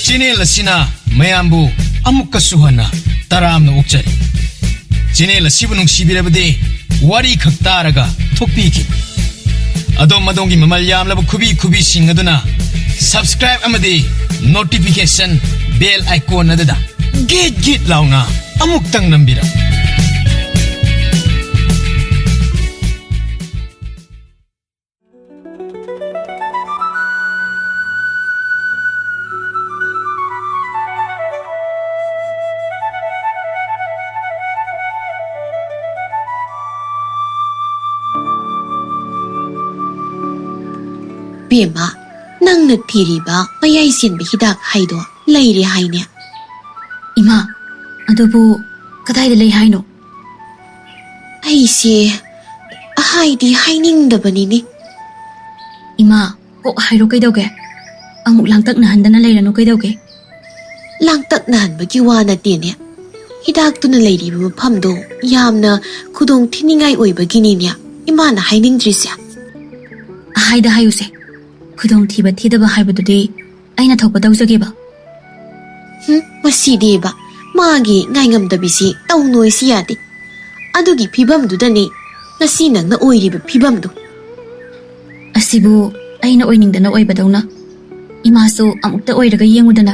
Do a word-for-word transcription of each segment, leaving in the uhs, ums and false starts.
Channel ꯑꯁꯤꯅ ꯃꯌꯥꯝꯕꯨ ꯑꯃꯨꯛꯀꯁꯨ ꯍꯟꯅ ꯇꯔꯥꯝꯅ ꯑꯣꯛꯆꯔꯤ꯫ ꯆꯦꯅꯦꯜ ꯑꯁꯤꯕꯨ ꯅꯨꯡꯁꯤꯕꯤꯔꯕꯗꯤ ꯋꯥꯔꯤ ꯈꯛ ꯇꯥꯔꯒ ꯊꯣꯛꯄꯤꯈꯤꯕ꯫ ꯑꯗꯣꯝ ꯑꯗꯣꯝꯒꯤ ꯃꯃꯜ ꯌꯥꯝꯂꯕ ꯈꯨꯕꯤ ꯈꯨꯕꯤꯁꯤꯡ ꯑꯗꯨꯅ subscribe ꯑꯃꯗꯤ notification bell icon ꯑꯗꯨꯗ ꯒꯤꯠ ꯒꯤꯠ ꯂꯥꯎꯅ ꯑꯃꯨꯛꯇꯪ ꯅꯝꯕꯤꯔꯝꯃꯨ꯫ ꯕꯦꯝꯃ, ꯅꯪꯅ ꯊꯤꯔꯤꯕ ꯃꯌꯥꯏ ꯆꯦꯟꯕ ꯍꯤꯗꯥꯛ ꯍꯥꯏꯗꯣ ꯂꯩꯔꯦ ꯍꯥꯏꯅꯦ? ꯏꯃꯥ, ꯑꯗꯨꯕꯨ ꯀꯗꯥꯏꯗ ꯂꯩ ꯍꯥꯏꯅꯣ? ꯑꯩꯁꯦ ꯍꯥꯏꯗꯤ ꯍꯥꯏꯅꯤꯡꯗꯕꯅꯤꯅꯦ꯫ ꯏꯃꯥ, ꯀꯣꯛ ꯍꯥꯏꯔꯣ ꯀꯩꯗꯧꯒꯦ? ꯑꯃꯨꯛ ꯂꯥꯡꯇꯛꯅꯍꯟꯗꯅ ꯂꯩꯔꯅꯨ ꯀꯩꯗꯧꯒꯦ? ꯂꯥꯡꯇꯛꯅꯍꯟꯕꯒꯤ ꯋꯥ ꯅꯠꯇꯦꯅꯦ꯫ ꯍꯤꯗꯥꯛꯇꯨꯅ ꯂꯩꯔꯤꯕ ꯃꯐꯝꯗꯣ ꯌꯥꯝꯅ ꯈꯨꯗꯣꯡ ꯊꯤꯅꯤꯡꯉꯥꯏ ꯑꯣꯏꯕꯒꯤꯅꯤꯅꯦ ꯏꯃꯥꯅ ꯍꯥꯏꯅꯤꯡꯗ꯭ꯔꯤꯁꯦ꯫ ꯑꯍꯥꯏꯗ ꯍꯥꯏꯌꯨꯁꯦ, ꯈꯨꯗꯣꯡꯊꯤꯕ ꯊꯤꯗꯕ ꯍꯥꯏꯕꯗꯨꯗꯤ ꯑꯩꯅ ꯊꯣꯛꯄ ꯇꯧꯖꯒꯦꯕ꯫ ꯍꯨꯝ, ꯃꯁꯤꯗꯤꯕ, ꯃꯥꯒꯤ ꯉꯥꯏꯉꯝꯗꯕꯤꯁꯤ ꯇꯧꯅꯣꯏꯁꯤ ꯌꯥꯗꯦ꯫ ꯑꯗꯨꯒꯤ ꯐꯤꯕꯝꯗꯨꯗꯅꯦ ꯉꯁꯤ ꯅꯪꯅ ꯑꯣꯏꯔꯤꯕ ꯐꯤꯕꯝꯗꯨ꯫ ꯑꯁꯤꯕꯨ ꯑꯩꯅ ꯑꯣꯏꯅꯤꯡꯗꯅ ꯑꯣꯏꯕꯗꯧꯅ꯫ ꯏꯃꯥꯁꯨ ꯑꯃꯨꯛꯇ ꯑꯣꯏꯔꯒ ꯌꯦꯡꯉꯨꯗꯅ꯫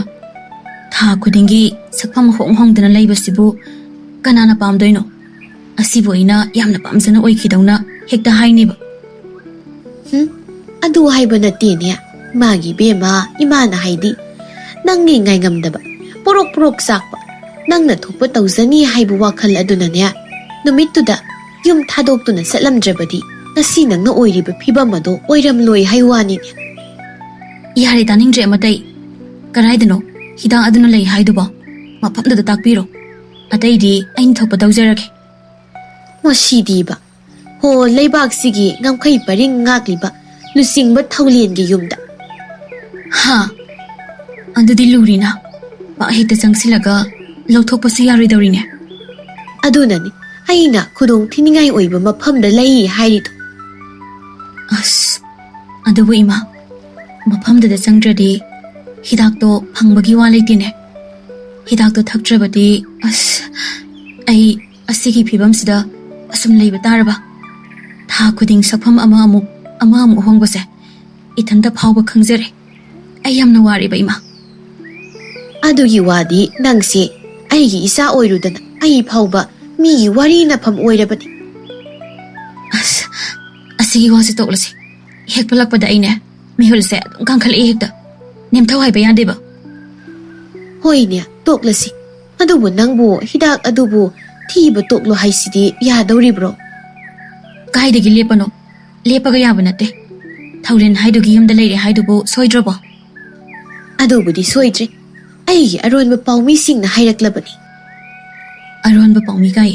ꯊꯥ ꯈꯨꯗꯤꯡꯒꯤ ꯁꯛꯐꯝ ꯍꯣꯡ ꯍꯣꯡꯗꯅ ꯂꯩꯕꯁꯤꯕꯨ ꯀꯅꯥꯅ ꯄꯥꯝꯗꯣꯏꯅꯣ? ꯑꯁꯤꯕꯨ ꯑꯩꯅ ꯌꯥꯝꯅ ꯄꯥꯝꯖꯅ ꯑꯣꯏꯈꯤꯗꯧꯅ ꯍꯦꯛꯇ ꯍꯥꯏꯅꯦꯕ꯫ ꯍꯨꯝ, ꯑꯗꯨ ꯍꯥꯏꯕ ꯅꯠꯇꯦꯅꯦ꯫ ꯃꯥꯒꯤ ꯕꯦꯝꯃ, ꯏꯃꯥꯅ ꯍꯥꯏꯗꯤ ꯅꯪꯒꯤ ꯉꯥꯏꯉꯝꯗꯕ, ꯄꯣꯔꯣꯛ ꯄꯣꯔꯣꯛ ꯆꯥꯛꯄ, ꯅꯪꯅ ꯊꯣꯛꯄ ꯇꯧꯖꯅꯤ ꯍꯥꯏꯕ ꯋꯥꯈꯜ ꯑꯗꯨꯅꯅꯦ ꯅꯨꯃꯤꯠꯇꯨꯗ ꯌꯨꯝ ꯊꯥꯗꯣꯛꯇꯨꯅ ꯆꯠꯂꯝꯗ꯭ꯔꯕꯗꯤ ꯉꯁꯤ ꯅꯪꯅ ꯑꯣꯏꯔꯤꯕ ꯐꯤꯕꯝ ꯑꯗꯣ ꯑꯣꯏꯔꯝꯂꯣꯏ ꯍꯥꯏ ꯋꯥꯅꯤꯅꯦ꯫ ꯌꯥꯔꯦ, ꯇꯥꯅꯤꯡꯗ꯭ꯔꯦ ꯑꯃꯇꯩ꯫ ꯀꯗꯥꯏꯗꯅꯣ ꯍꯤꯗꯥꯛ ꯑꯗꯨꯅ ꯂꯩ ꯍꯥꯏꯗꯨꯕꯣ? ꯃꯐꯝꯗꯨꯗ ꯇꯥꯛꯄꯤꯔꯣ꯫ ꯑꯇꯩꯗꯤ ꯑꯩꯅ ꯊꯣꯛꯄ ꯇꯧꯖꯔꯒꯦ꯫ ꯃꯁꯤꯗꯤꯕ, ꯍꯣ, ꯂꯩꯕꯥꯛꯁꯤꯒꯤ ꯉꯝꯈꯩ ꯄꯔꯤꯡ ꯉꯥꯛꯂꯤꯕ ꯂꯨꯆꯤꯡꯕ ꯊꯧꯂꯦꯟꯒꯤ ꯌꯨꯝꯗ꯫ ꯍꯥ, ꯑꯗꯨꯗꯤ ꯂꯨꯔꯤꯅ꯫ ꯄꯥꯛ ꯍꯦꯛꯇ ꯆꯪꯁꯤꯜꯂꯒ ꯂꯧꯊꯣꯛꯄꯁꯨ ꯌꯥꯔꯣꯏꯗꯧꯔꯤꯅꯦ꯫ ꯑꯗꯨꯅꯅꯤ ꯑꯩꯅ ꯈꯨꯗꯣꯡ ꯊꯤꯅꯤꯡꯉꯥꯏ ꯑꯣꯏꯕ ꯃꯐꯝꯗ ꯂꯩ ꯍꯥꯏꯔꯤꯗꯣ꯫ ꯑꯁ, ꯑꯗꯨꯕꯨ ꯏꯃꯥ, ꯃꯐꯝꯗꯨꯗ ꯆꯪꯗ꯭ꯔꯗꯤ ꯍꯤꯗꯥꯛꯇꯣ ꯐꯪꯕꯒꯤ ꯋꯥ ꯂꯩꯇꯦꯅꯦ꯫ ꯍꯤꯗꯥꯛꯇꯣ ꯊꯛꯇ꯭ꯔꯕꯗꯤ ꯑꯁ, ꯑꯩ ꯑꯁꯤꯒꯤ ꯐꯤꯕꯝꯁꯤꯗ ꯑꯁꯨꯝ ꯂꯩꯕ ꯇꯥꯔꯕ? ꯊꯥ ꯈꯨꯗꯤꯡ ꯁꯛꯐꯝ ꯑꯃ ꯑꯃꯨꯛ, ꯑꯃ ꯑꯃꯨꯛ ꯍꯣꯡꯕꯁꯦ ꯏꯊꯟꯇ ꯐꯥꯎꯕ ꯈꯪꯖꯔꯦ꯫ ꯑꯩ ꯌꯥꯝꯅ ꯋꯥꯔꯦꯕ, ꯏꯃꯥ꯫ ꯑꯗꯨꯒꯤ ꯋꯥꯗꯤ ꯅꯪꯁꯦ ꯑꯩꯒꯤ ꯏꯆꯥ ꯑꯣꯏꯔꯨꯗꯅ ꯑꯩ ꯐꯥꯎꯕ ꯃꯤꯒꯤ ꯋꯥꯔꯤ ꯅꯐꯝ ꯑꯣꯏꯔꯕꯅꯤ꯫ ꯑꯁ, ꯑꯁꯤꯒꯤ ꯋꯥꯁꯦ ꯇꯣꯛꯂꯁꯤ꯫ ꯍꯦꯛ ꯄꯜꯂꯛꯄꯗ ꯑꯩꯅꯦ, ꯃꯤꯍꯨꯜꯁꯦ ꯑꯗꯨꯝ ꯀꯥꯡꯈꯠꯂꯛꯏ ꯍꯦꯛꯇ꯫ ꯅꯦꯝꯊꯧ ꯍꯥꯏꯕ ꯌꯥꯗꯦꯕ꯫ ꯍꯣꯏꯅꯦ, ꯇꯣꯛꯂꯁꯤ꯫ ꯑꯗꯨꯕꯨ ꯅꯪꯕꯨ ꯍꯤꯗꯥꯛ ꯑꯗꯨꯕꯨ ꯊꯤꯕ ꯇꯣꯛꯂꯣ ꯍꯥꯏꯁꯤꯗꯤ ꯌꯥꯗꯧꯔꯤꯕ꯭ꯔꯣ? ꯀꯥꯏꯗꯒꯤ ꯂꯦꯞꯄꯅꯣ? ꯂꯦꯞꯄꯒ ꯌꯥꯕ ꯅꯠꯇꯦ꯫ ꯊꯧꯔꯦꯟ ꯍꯥꯏꯗꯨꯒꯤ ꯌꯨꯝꯗ ꯂꯩꯔꯦ ꯍꯥꯏꯗꯨꯕꯨ ꯁꯣꯏꯗ꯭ꯔꯕꯣ? ꯑꯗꯨꯕꯨꯗꯤ ꯁꯣꯏꯗ꯭ꯔꯦ꯫ ꯑꯩꯒꯤ ꯑꯔꯣꯟꯕ ꯄꯥꯎꯃꯤꯁꯤꯡꯅ ꯍꯥꯏꯔꯛꯂꯕꯅꯤ꯫ ꯑꯔꯣꯟꯕ ꯄꯥꯎꯃꯤ ꯀꯥꯏ?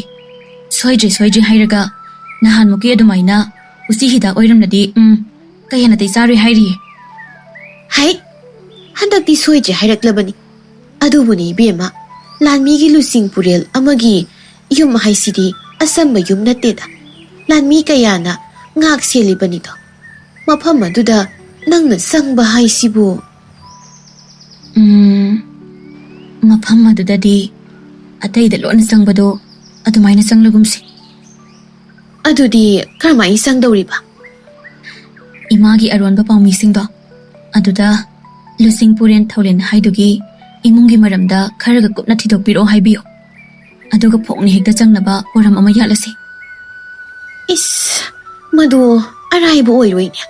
ꯁꯣꯏꯗ꯭ꯔꯦ, ꯁꯣꯏꯗ꯭ꯔꯦ ꯍꯥꯏꯔꯒ ꯅꯍꯥꯟꯃꯨꯛꯀꯤ ꯑꯗꯨꯃꯥꯏꯅ ꯎꯆꯤ ꯍꯤꯗꯥꯛ ꯑꯣꯏꯔꯝꯂꯗꯤ, ꯎꯝ, ꯀꯌꯥ ꯅꯥꯇꯩ ꯆꯥꯔꯣꯏ ꯍꯥꯏꯔꯤꯌꯦ꯫ ꯍꯩ! ꯍꯟꯗꯛꯇꯤ ꯁꯣꯏꯗ꯭ꯔꯦ ꯍꯥꯏꯔꯛꯂꯕꯅꯤ꯫ ꯑꯗꯨꯕꯨꯅꯤ ꯏꯕꯦꯝꯃ, ꯂꯥꯟꯃꯤꯒꯤ ꯂꯨꯆꯤꯡ ꯄꯨꯔꯦꯜ ꯑꯃꯒꯤ ꯌꯨꯝ ꯍꯥꯏꯁꯤꯗꯤ ꯑꯆꯝꯕ ꯌꯨꯝ ꯅꯠꯇꯦꯗ꯫ ꯂꯥꯟꯃꯤ ꯀꯌꯥꯅ ꯉꯥꯛ ꯁꯦꯜꯂꯤꯕꯅꯤꯗꯣ꯫ ꯃꯐꯝ ꯑꯗꯨꯗ ꯅꯪꯅ ꯆꯪꯕ ꯍꯥꯏꯁꯤꯕꯨ? ꯎꯝ, ꯃꯐꯝ ꯑꯗꯨꯗꯗꯤ ꯑꯇꯩꯗ ꯂꯣꯏꯅ ꯆꯪꯕꯗꯣ ꯑꯗꯨꯃꯥꯏꯅ ꯆꯪꯂꯒꯨꯝꯁꯤ꯫ ꯑꯗꯨꯗꯤ ꯀꯔꯝꯍꯥꯏꯅ ꯆꯪꯗꯧꯔꯤꯕ? ꯏꯃꯥꯒꯤ ꯑꯔꯣꯟꯕ ꯄꯥꯎꯃꯤꯁꯤꯡꯗꯣ ꯑꯗꯨꯗ ꯂꯨꯆꯤꯡ ꯄꯨꯔꯦꯟ ꯊꯧꯔꯦꯟ ꯍꯥꯏꯗꯨꯒꯤ ꯏꯃꯨꯡꯒꯤ ꯃꯔꯝꯗ ꯈꯔꯒ ꯀꯨꯞꯅ ꯊꯤꯗꯣꯛꯄꯤꯔꯛꯑꯣ ꯍꯥꯏꯕꯤꯌꯨ꯫ ꯑꯗꯨꯒ ꯐꯣꯡꯅ ꯍꯦꯛꯇ ꯆꯪꯅꯕ ꯄꯣꯔꯝ ꯑꯃ ꯌꯥꯠꯂꯁꯤ꯫ ꯏꯁ, ꯃꯗꯨ ꯑꯔꯥꯏꯕ ꯑꯣꯏꯔꯣꯏꯅꯦ꯫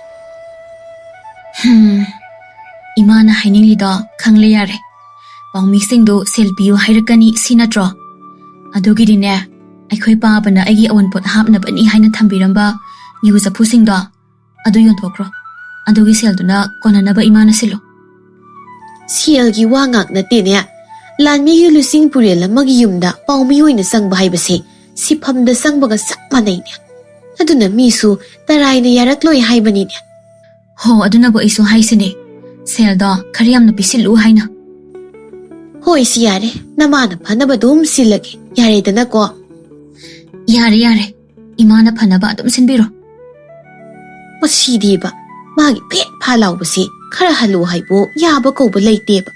ꯍꯝ, ꯏꯃꯥꯅ ꯍꯥꯏꯅꯤꯡꯂꯤꯗꯣ ꯈꯪꯂꯦ ꯌꯥꯔꯦ꯫ ꯄꯥꯎꯃꯤꯁꯤꯡꯗꯨ ꯁꯦꯜ ꯄꯤꯌꯨ ꯍꯥꯏꯔꯛꯀꯅꯤ ꯁꯤ ꯅꯠꯇ꯭ꯔꯣ? ꯑꯗꯨꯒꯤꯗꯤꯅꯦ, ꯑꯩꯈꯣꯏ ꯄꯥꯕꯅ ꯑꯩꯒꯤ ꯑꯋꯨꯟꯄꯣꯠ ꯍꯥꯞꯅꯕꯅꯤ ꯍꯥꯏꯅ ꯊꯝꯕꯤꯔꯝꯕ ꯌꯨ ꯆꯐꯨꯁꯤꯡꯗꯣ ꯑꯗꯨ ꯌꯣꯟꯊꯣꯛꯈ꯭ꯔꯣ꯫ ꯑꯗꯨꯒꯤ ꯁꯦꯜꯗꯨꯅ ꯀꯣꯟꯅꯅꯕ ꯏꯃꯥꯅ ꯁꯤꯜꯂꯨ꯫ ꯁꯦꯜꯒꯤ ꯋꯥ ꯉꯥꯛ ꯅꯠꯇꯦꯅꯦ꯫ ꯂꯥꯟꯃꯤꯒꯤ ꯂꯨꯆꯤꯡ ꯄꯨꯔꯦꯜ ꯑꯃꯒꯤ ꯌꯨꯝꯗ ꯄꯥꯎꯃꯤ ꯑꯣꯏꯅ ꯆꯪꯕ ꯍꯥꯏꯕꯁꯦ ꯁꯤꯐꯝꯗ ꯆꯪꯕꯒ ꯆꯞ ꯃꯥꯟꯅꯩꯅꯦ꯫ ꯑꯗꯨꯅ ꯃꯤꯁꯨ ꯇꯔꯥꯏꯅ ꯌꯥꯔꯛꯂꯣꯏ ꯍꯥꯏꯕꯅꯤꯅꯦ꯫ ꯍꯣ, ꯑꯗꯨꯅꯕꯨ ꯑꯩꯁꯨ ꯍꯥꯏꯁꯤꯅꯦ, ꯁꯦꯜꯗꯣ ꯈꯔ ꯌꯥꯝꯅ ꯄꯤꯁꯤꯜꯂꯨ ꯍꯥꯏꯅ꯫ ꯍꯣꯏ, ꯁꯤ ꯌꯥꯔꯦ, ꯅꯃꯥꯅ ꯐꯅꯕ ꯑꯗꯨꯝ ꯁꯤꯜꯂꯒꯦ, ꯌꯥꯔꯦꯗꯅꯀꯣ? ꯌꯥꯔꯦ, ꯌꯥꯔꯦ, ꯏꯃꯥꯅ ꯐꯅꯕ ꯑꯗꯨꯝ ꯁꯤꯟꯕꯤꯔꯣ꯫ ꯃꯁꯤꯗꯤꯕ, ꯃꯥꯒꯤ ꯐꯦꯠ ꯐꯥ ꯂꯥꯎꯕꯁꯤ ꯈꯔ ꯍꯜꯂꯨ ꯍꯥꯏꯕꯨ ꯌꯥꯕ ꯀꯧꯕ ꯂꯩꯇꯦꯕ꯫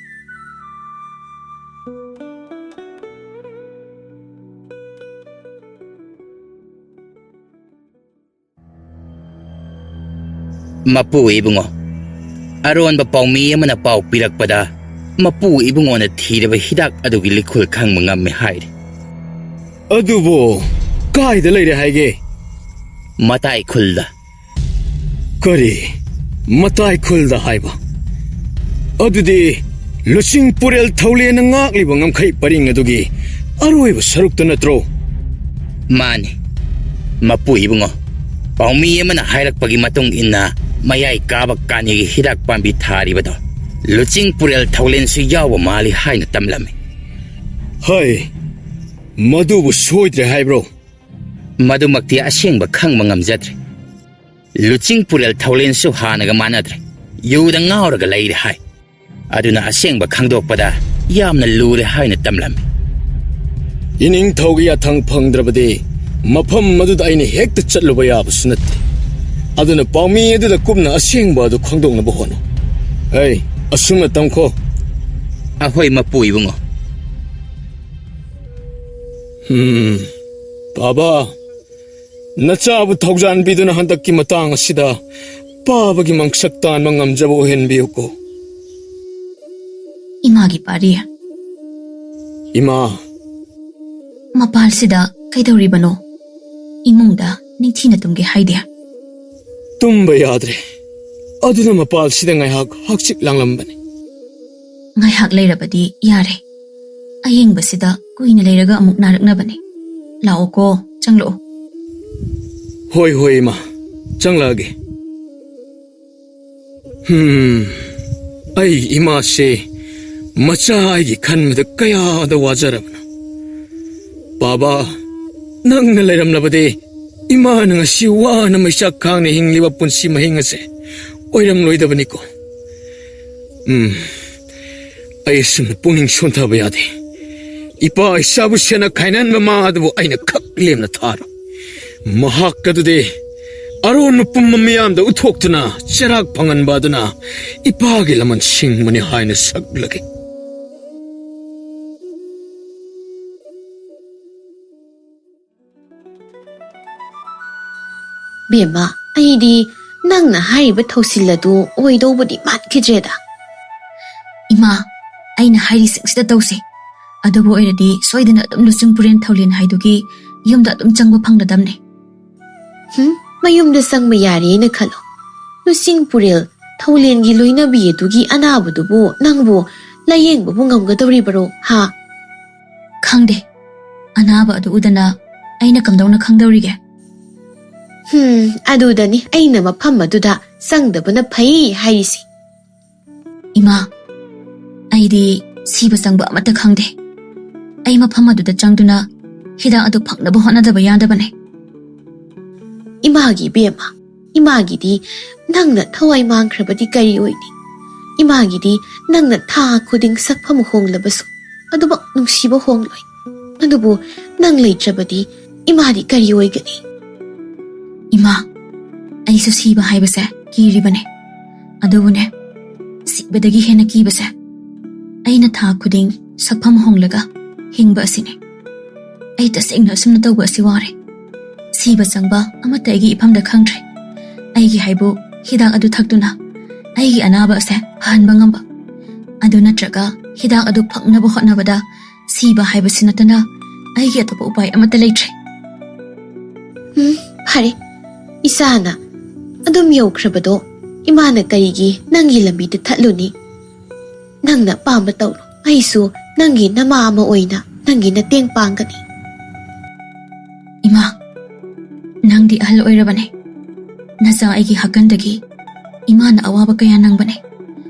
ꯃꯄꯨ ꯏꯕꯨꯡꯉꯣ, ꯑꯔꯣꯟꯕ ꯄꯥꯎꯃꯤ ꯑꯃꯅ ꯄꯥꯎ ꯄꯤꯔꯛꯄꯗ, ꯃꯄꯨ ꯏꯕꯨꯡꯉꯣꯅ ꯊꯤꯔꯕ ꯍꯤꯗꯥꯛ ꯑꯗꯨꯒꯤ ꯂꯤꯈꯨꯜ ꯈꯪꯕ ꯉꯝꯃꯦ ꯍꯥꯏꯔꯤ꯫ ꯑꯗꯨꯕꯨ ꯀꯥꯏꯗ ꯂꯩꯔꯦ ꯍꯥꯏꯒꯦ? ꯃꯇꯥꯏ ꯈꯨꯜꯗ꯫ ꯀꯔꯤ? ꯃꯇꯥꯏ ꯈꯨꯜꯗ ꯍꯥꯏꯕ? ꯑꯗꯨꯗꯤ ꯂꯨꯆꯤꯡ ꯄꯨꯔꯦꯜ ꯊꯧꯂꯦꯟꯅ ꯉꯥꯛꯂꯤꯕ ꯉꯝꯈꯩ ꯄꯔꯤꯡ ꯑꯗꯨꯒꯤ ꯑꯔꯣꯏꯕ ꯁꯔꯨꯛꯇ ꯅꯠꯇ꯭ꯔꯣ? ꯃꯥꯅꯤ, ꯃꯄꯨ ꯏꯕꯨꯡꯉꯣ꯫ ꯄꯥꯎꯃꯤ ꯑꯃꯅ ꯍꯥꯏꯔꯛꯄꯒꯤ ꯃꯇꯨꯡ ꯏꯟꯅ, ꯃꯌꯥꯏ ꯀꯥꯕ ꯀꯥꯅꯤꯒꯤ ꯍꯤꯗꯥꯛ ꯄꯥꯝꯕꯤ ꯊꯥꯔꯤꯕꯗꯣ ꯂꯨꯆꯤꯡ ꯄꯨꯔꯦꯜ ꯊꯧꯂꯦꯟꯁꯨ ꯌꯥꯎꯕ ꯃꯥꯜꯂꯤ ꯍꯥꯏꯅ ꯇꯝꯂꯝꯃꯤ꯫ ꯍꯩ, ꯃꯗꯨꯕꯨ ꯁꯣꯏꯗ꯭ꯔꯦ ꯍꯥꯏꯕ꯭ꯔꯣ? ꯃꯗꯨꯃꯛꯇꯤ ꯑꯁꯦꯡꯕ ꯈꯪꯕ ꯉꯝꯖꯗ꯭ꯔꯦ꯫ ꯂꯨꯆꯤꯡ ꯄꯨꯔꯦꯜ ꯊꯧꯂꯦꯟꯁꯨ ꯍꯥꯟꯅꯒ ꯃꯥꯟꯅꯗ꯭ꯔꯦ꯫ ꯌꯨꯗ ꯉꯥꯎꯔꯒ ꯂꯩꯔꯦ ꯍꯥꯏ꯫ ꯑꯗꯨꯅ ꯑꯁꯦꯡꯕ ꯈꯪꯗꯣꯛꯄꯗ ꯌꯥꯝꯅ ꯂꯨꯔꯦ ꯍꯥꯏꯅ ꯇꯝꯂꯝꯃꯤ꯫ ꯏꯅꯤꯡꯊꯧꯒꯤ ꯌꯥꯊꯪ ꯐꯪꯗ꯭ꯔꯕꯗꯤ ꯃꯐꯝ ꯑꯗꯨꯗ ꯑꯩꯅ ꯍꯦꯛꯇ ꯆꯠꯂꯨꯕ ꯌꯥꯕꯁꯨ ꯅꯠꯇꯦ꯫ ꯑꯗꯨꯅ ꯄꯥꯎꯃꯤ ꯑꯗꯨꯗ ꯀꯨꯞꯅ ꯑꯁꯦꯡꯕ ꯑꯗꯨ ꯈꯪꯗꯣꯛꯅꯕ ꯍꯣꯠꯅꯧ꯫ ꯍꯩ, ꯑꯁꯨꯝꯅ ꯇꯝꯈꯣ꯫ ꯑꯍꯣꯏ, ꯃꯄꯨ ꯏꯕꯨꯡꯉꯣ꯫ ꯍꯝ, ꯄꯥꯕ, ꯅꯆꯥꯕꯨ ꯊꯧꯖꯥꯟꯕꯤꯗꯨꯅ ꯍꯟꯗꯛꯀꯤ ꯃꯇꯥꯡ ꯑꯁꯤꯗ ꯄꯥꯕꯒꯤ ꯃꯪꯁꯛ ꯇꯥꯟꯕ ꯉꯝꯖꯕ ꯑꯣꯏꯍꯟꯕꯤꯌꯨꯀꯣ꯫ ꯏꯃꯥꯒꯤ ꯄꯥꯔꯤ꯫ ꯏꯃꯥ꯫ ꯃꯄꯥꯜꯁꯤꯗ ꯀꯩꯗꯧꯔꯤꯕꯅꯣ? ꯏꯃꯨꯡꯗ ꯅꯤꯡꯊꯤꯅ ꯇꯨꯝꯒꯦ ꯍꯥꯏꯗꯦ꯫ ꯇꯨꯝꯕ ꯌꯥꯗ꯭ꯔꯦ꯫ ꯑꯗꯨꯅ ꯃꯄꯥꯜꯁꯤꯗ ꯉꯥꯏꯍꯥꯛ ꯍꯛꯆꯤꯛ ꯂꯥꯡꯂꯝꯕꯅꯤ꯫ ꯉꯥꯏꯍꯥꯛ ꯂꯩꯔꯕꯗꯤ ꯌꯥꯔꯦ꯫ ꯑꯌꯦꯡꯕꯁꯤꯗ ꯀꯨꯏꯅ ꯂꯩꯔꯒ ꯑꯃꯨꯛ ꯅꯥꯔꯛꯅꯕꯅꯦ꯫ ꯂꯥꯛꯑꯣꯀꯣ, ꯆꯪꯂꯛꯑꯣ꯫ ꯍꯣꯏ, ꯍꯣꯏ, ꯏꯃꯥ, ꯆꯪꯂꯛꯑꯒꯦ꯫ ꯍꯝ, ꯑꯩꯒꯤ ꯏꯃꯥꯁꯦ ꯃꯆꯥ ꯑꯩꯒꯤ ꯈꯟꯕꯗ ꯀꯌꯥꯗ ꯋꯥꯖꯔꯕꯅꯣ꯫ ꯕꯥꯕꯥ, ꯅꯪꯅ ꯂꯩꯔꯝꯂꯕꯗꯤ ꯏꯃꯥꯅ ꯉꯁꯤ ꯋꯥꯅ ꯃꯩꯆꯥꯛ ꯈꯥꯡꯅ ꯍꯤꯡꯂꯤꯕ ꯄꯨꯟꯁꯤ ꯃꯍꯤꯡ ꯑꯁꯦ ꯑꯣꯏꯔꯝꯂꯣꯏꯗꯕꯅꯤꯀꯣ꯫ ꯎꯝ, ꯑꯩ ꯑꯁꯨꯝꯅ ꯄꯨꯛꯅꯤꯡ ꯁꯣꯟꯊꯕ ꯌꯥꯗꯦ꯫ ꯏꯄꯥ ꯏꯆꯥꯕꯨ ꯁꯦꯟꯅ ꯈꯥꯏꯅꯍꯟꯕ ꯃꯥ ꯑꯗꯨꯕꯨ ꯑꯩꯅ ꯈꯛ ꯂꯦꯝꯅ ꯊꯥꯔꯣꯏ꯫ ꯃꯍꯥꯛ ꯑꯗꯨꯗꯤ ꯑꯔꯣꯟꯕ ꯄꯨꯝꯕ ꯃꯤꯌꯥꯝꯗ ꯎꯠꯊꯣꯛꯇꯨꯅ ꯆꯩꯔꯥꯛ ꯐꯪꯍꯟꯕ ꯑꯗꯨꯅ ꯏꯄꯥꯒꯤ ꯂꯃꯟ ꯁꯤꯡꯕꯅꯤ ꯍꯥꯏꯅ ꯁꯛꯂꯒꯦ꯫ ꯕꯦꯝꯃ, ꯑꯩꯗꯤ ꯅꯪꯅ ꯍꯥꯏꯔꯤꯕ ꯊꯧꯁꯤꯜ ꯑꯗꯨ ꯑꯣꯏꯗꯧꯕꯗꯤ ꯃꯥꯟꯈꯤꯗ꯭ꯔꯦꯗ꯫ ꯏꯃꯥ, ꯑꯩꯅ ꯍꯥꯏꯔꯤꯁꯤꯡꯁꯤꯗ ꯇꯧꯁꯦ꯫ ꯑꯗꯨꯕꯨ ꯑꯣꯏꯔꯗꯤ ꯁꯣꯏꯗꯅ ꯑꯗꯨꯝ ꯂꯨꯆꯤꯡ ꯄꯨꯔꯦꯟ ꯊꯧꯂꯦꯟ ꯍꯥꯏꯗꯨꯒꯤ ꯌꯨꯝꯗ ꯑꯗꯨꯝ ꯆꯪꯕ ꯐꯪꯂꯗꯝꯅꯦ꯫ ꯍꯨꯝ, ꯃꯌꯨꯝꯗ ꯆꯪꯕ ꯌꯥꯔꯦꯅ ꯈꯜꯂꯣ꯫ ꯂꯨꯆꯤꯡ ꯄꯨꯔꯦꯜ ꯊꯧꯂꯦꯟꯒꯤ ꯂꯣꯏꯅꯕꯤ ꯑꯗꯨꯒꯤ ꯑꯅꯥꯕꯗꯨꯕꯨ ꯅꯪꯕꯨ ꯂꯥꯌꯦꯡꯕꯕꯨ ꯉꯝꯒꯗꯧꯔꯤꯕꯔꯣ, ꯍꯥ? ꯈꯪꯗꯦ꯫ ꯑꯅꯥꯕ ꯑꯗꯨ ꯎꯗꯅ ꯑꯩꯅ ꯀꯝꯗꯧꯅ ꯈꯪꯗꯧꯔꯤꯒꯦ? ꯍꯨꯝ, ꯑꯗꯨꯗꯅꯤ ꯑꯩꯅ ꯃꯐꯝ ꯑꯗꯨꯗ ꯆꯪꯗꯕꯅ ꯐꯩ ꯍꯥꯏꯔꯤꯁꯤ꯫ ꯏꯃꯥ, ꯑꯩꯗꯤ ꯁꯤꯕ ꯆꯪꯕ ꯑꯃꯠꯇ ꯈꯪꯗꯦ꯫ ꯑꯩ ꯃꯐꯝ ꯑꯗꯨꯗ ꯆꯪꯗꯨꯅ ꯍꯤꯗꯥꯛ ꯑꯗꯨ ꯐꯪꯅꯕ ꯍꯣꯠꯅꯗꯕ ꯌꯥꯗꯕꯅꯦ꯫ ꯏꯃꯥꯒꯤ ꯏꯕꯦꯝꯃ, ꯏꯃꯥꯒꯤꯗꯤ ꯅꯪꯅ ꯊꯋꯥꯏ ꯃꯥꯡꯈ꯭ꯔꯕꯗꯤ ꯀꯔꯤ ꯑꯣꯏꯅꯤ? ꯏꯃꯥꯒꯤꯗꯤ ꯅꯪꯅ ꯊꯥ ꯈꯨꯗꯤꯡ ꯁꯛꯐꯝ ꯍꯣꯡꯂꯕꯁꯨ ꯑꯗꯨꯃꯛ ꯅꯨꯡꯁꯤꯕ ꯍꯣꯡꯂꯣꯏ꯫ ꯑꯗꯨꯕꯨ ꯅꯪ ꯂꯩꯇ꯭ꯔꯕꯗꯤ ꯏꯃꯥꯗꯤ ꯀꯔꯤ ꯑꯣꯏꯒꯅꯤ? ꯏꯃꯥ, ꯑꯩꯁꯨ ꯁꯤꯕ ꯍꯥꯏꯕꯁꯦ ꯀꯤꯔꯤꯕꯅꯦ꯫ ꯑꯗꯨꯕꯨꯅꯦ, ꯁꯤꯕꯗꯒꯤ ꯍꯦꯟꯅ ꯀꯤꯕꯁꯦ ꯑꯩꯅ ꯊꯥ ꯈꯨꯗꯤꯡ ꯁꯛꯐꯝ ꯍꯣꯡꯂꯒ ꯍꯤꯡꯕ ꯑꯁꯤꯅꯦ꯫ ꯑꯩ ꯇꯁꯦꯡꯅ ꯑꯁꯨꯝꯅ ꯇꯧꯕ ꯑꯁꯤ ꯋꯥꯔꯦ꯫ ꯁꯤꯕ ꯆꯪꯕ ꯑꯃꯠꯇ ꯑꯩꯒꯤ ꯏꯐꯝꯗ ꯈꯪꯗ꯭ꯔꯦ꯫ ꯑꯩꯒꯤ ꯍꯥꯏꯕꯨ ꯍꯤꯗꯥꯛ ꯑꯗꯨ ꯊꯛꯇꯨꯅ ꯑꯩꯒꯤ ꯑꯅꯥꯕ ꯑꯁꯦ ꯐꯍꯟꯕ ꯉꯝꯕ꯫ ꯑꯗꯨ ꯅꯠꯇ꯭ꯔꯒ ꯍꯤꯗꯥꯛ ꯑꯗꯨ ꯐꯪꯅꯕ ꯍꯣꯠꯅꯕꯗ ꯁꯤꯕ ꯍꯥꯏꯕꯁꯤ ꯅꯠꯇꯅ ꯑꯩꯒꯤ ꯑꯇꯣꯞꯄ ꯎꯄꯥꯏ ꯑꯃꯠꯇ ꯂꯩꯇ꯭ꯔꯦ꯫ ꯎꯝ, ꯐꯔꯦ꯫ ꯏꯆꯥꯅ ꯑꯗꯨꯝ ꯌꯧꯈ꯭ꯔꯕꯗꯣ ꯏꯃꯥꯅ ꯀꯔꯤꯒꯤ ꯅꯪꯒꯤ ꯂꯝꯕꯤꯗ ꯊꯠꯂꯨꯅꯤ? ꯅꯪꯅ ꯑꯄꯥꯝꯕ ꯇꯧꯔꯣ꯫ ꯑꯩꯁꯨ ꯅꯪꯒꯤ ꯅꯃꯥ ꯑꯃ ꯑꯣꯏꯅ ꯅꯪꯒꯤ ꯃꯇꯦꯡ ꯄꯥꯡꯒꯅꯤ꯫ ꯏꯃꯥ, ꯅꯪꯗꯤ ꯑꯍꯜ ꯑꯣꯏꯔꯕꯅꯦ꯫ ꯅꯆꯥ ꯑꯩꯒꯤ ꯍꯥꯀꯟꯗꯒꯤ ꯏꯃꯥꯅ ꯑꯋꯥꯕ ꯀꯌꯥ ꯅꯪꯕꯅꯦ꯫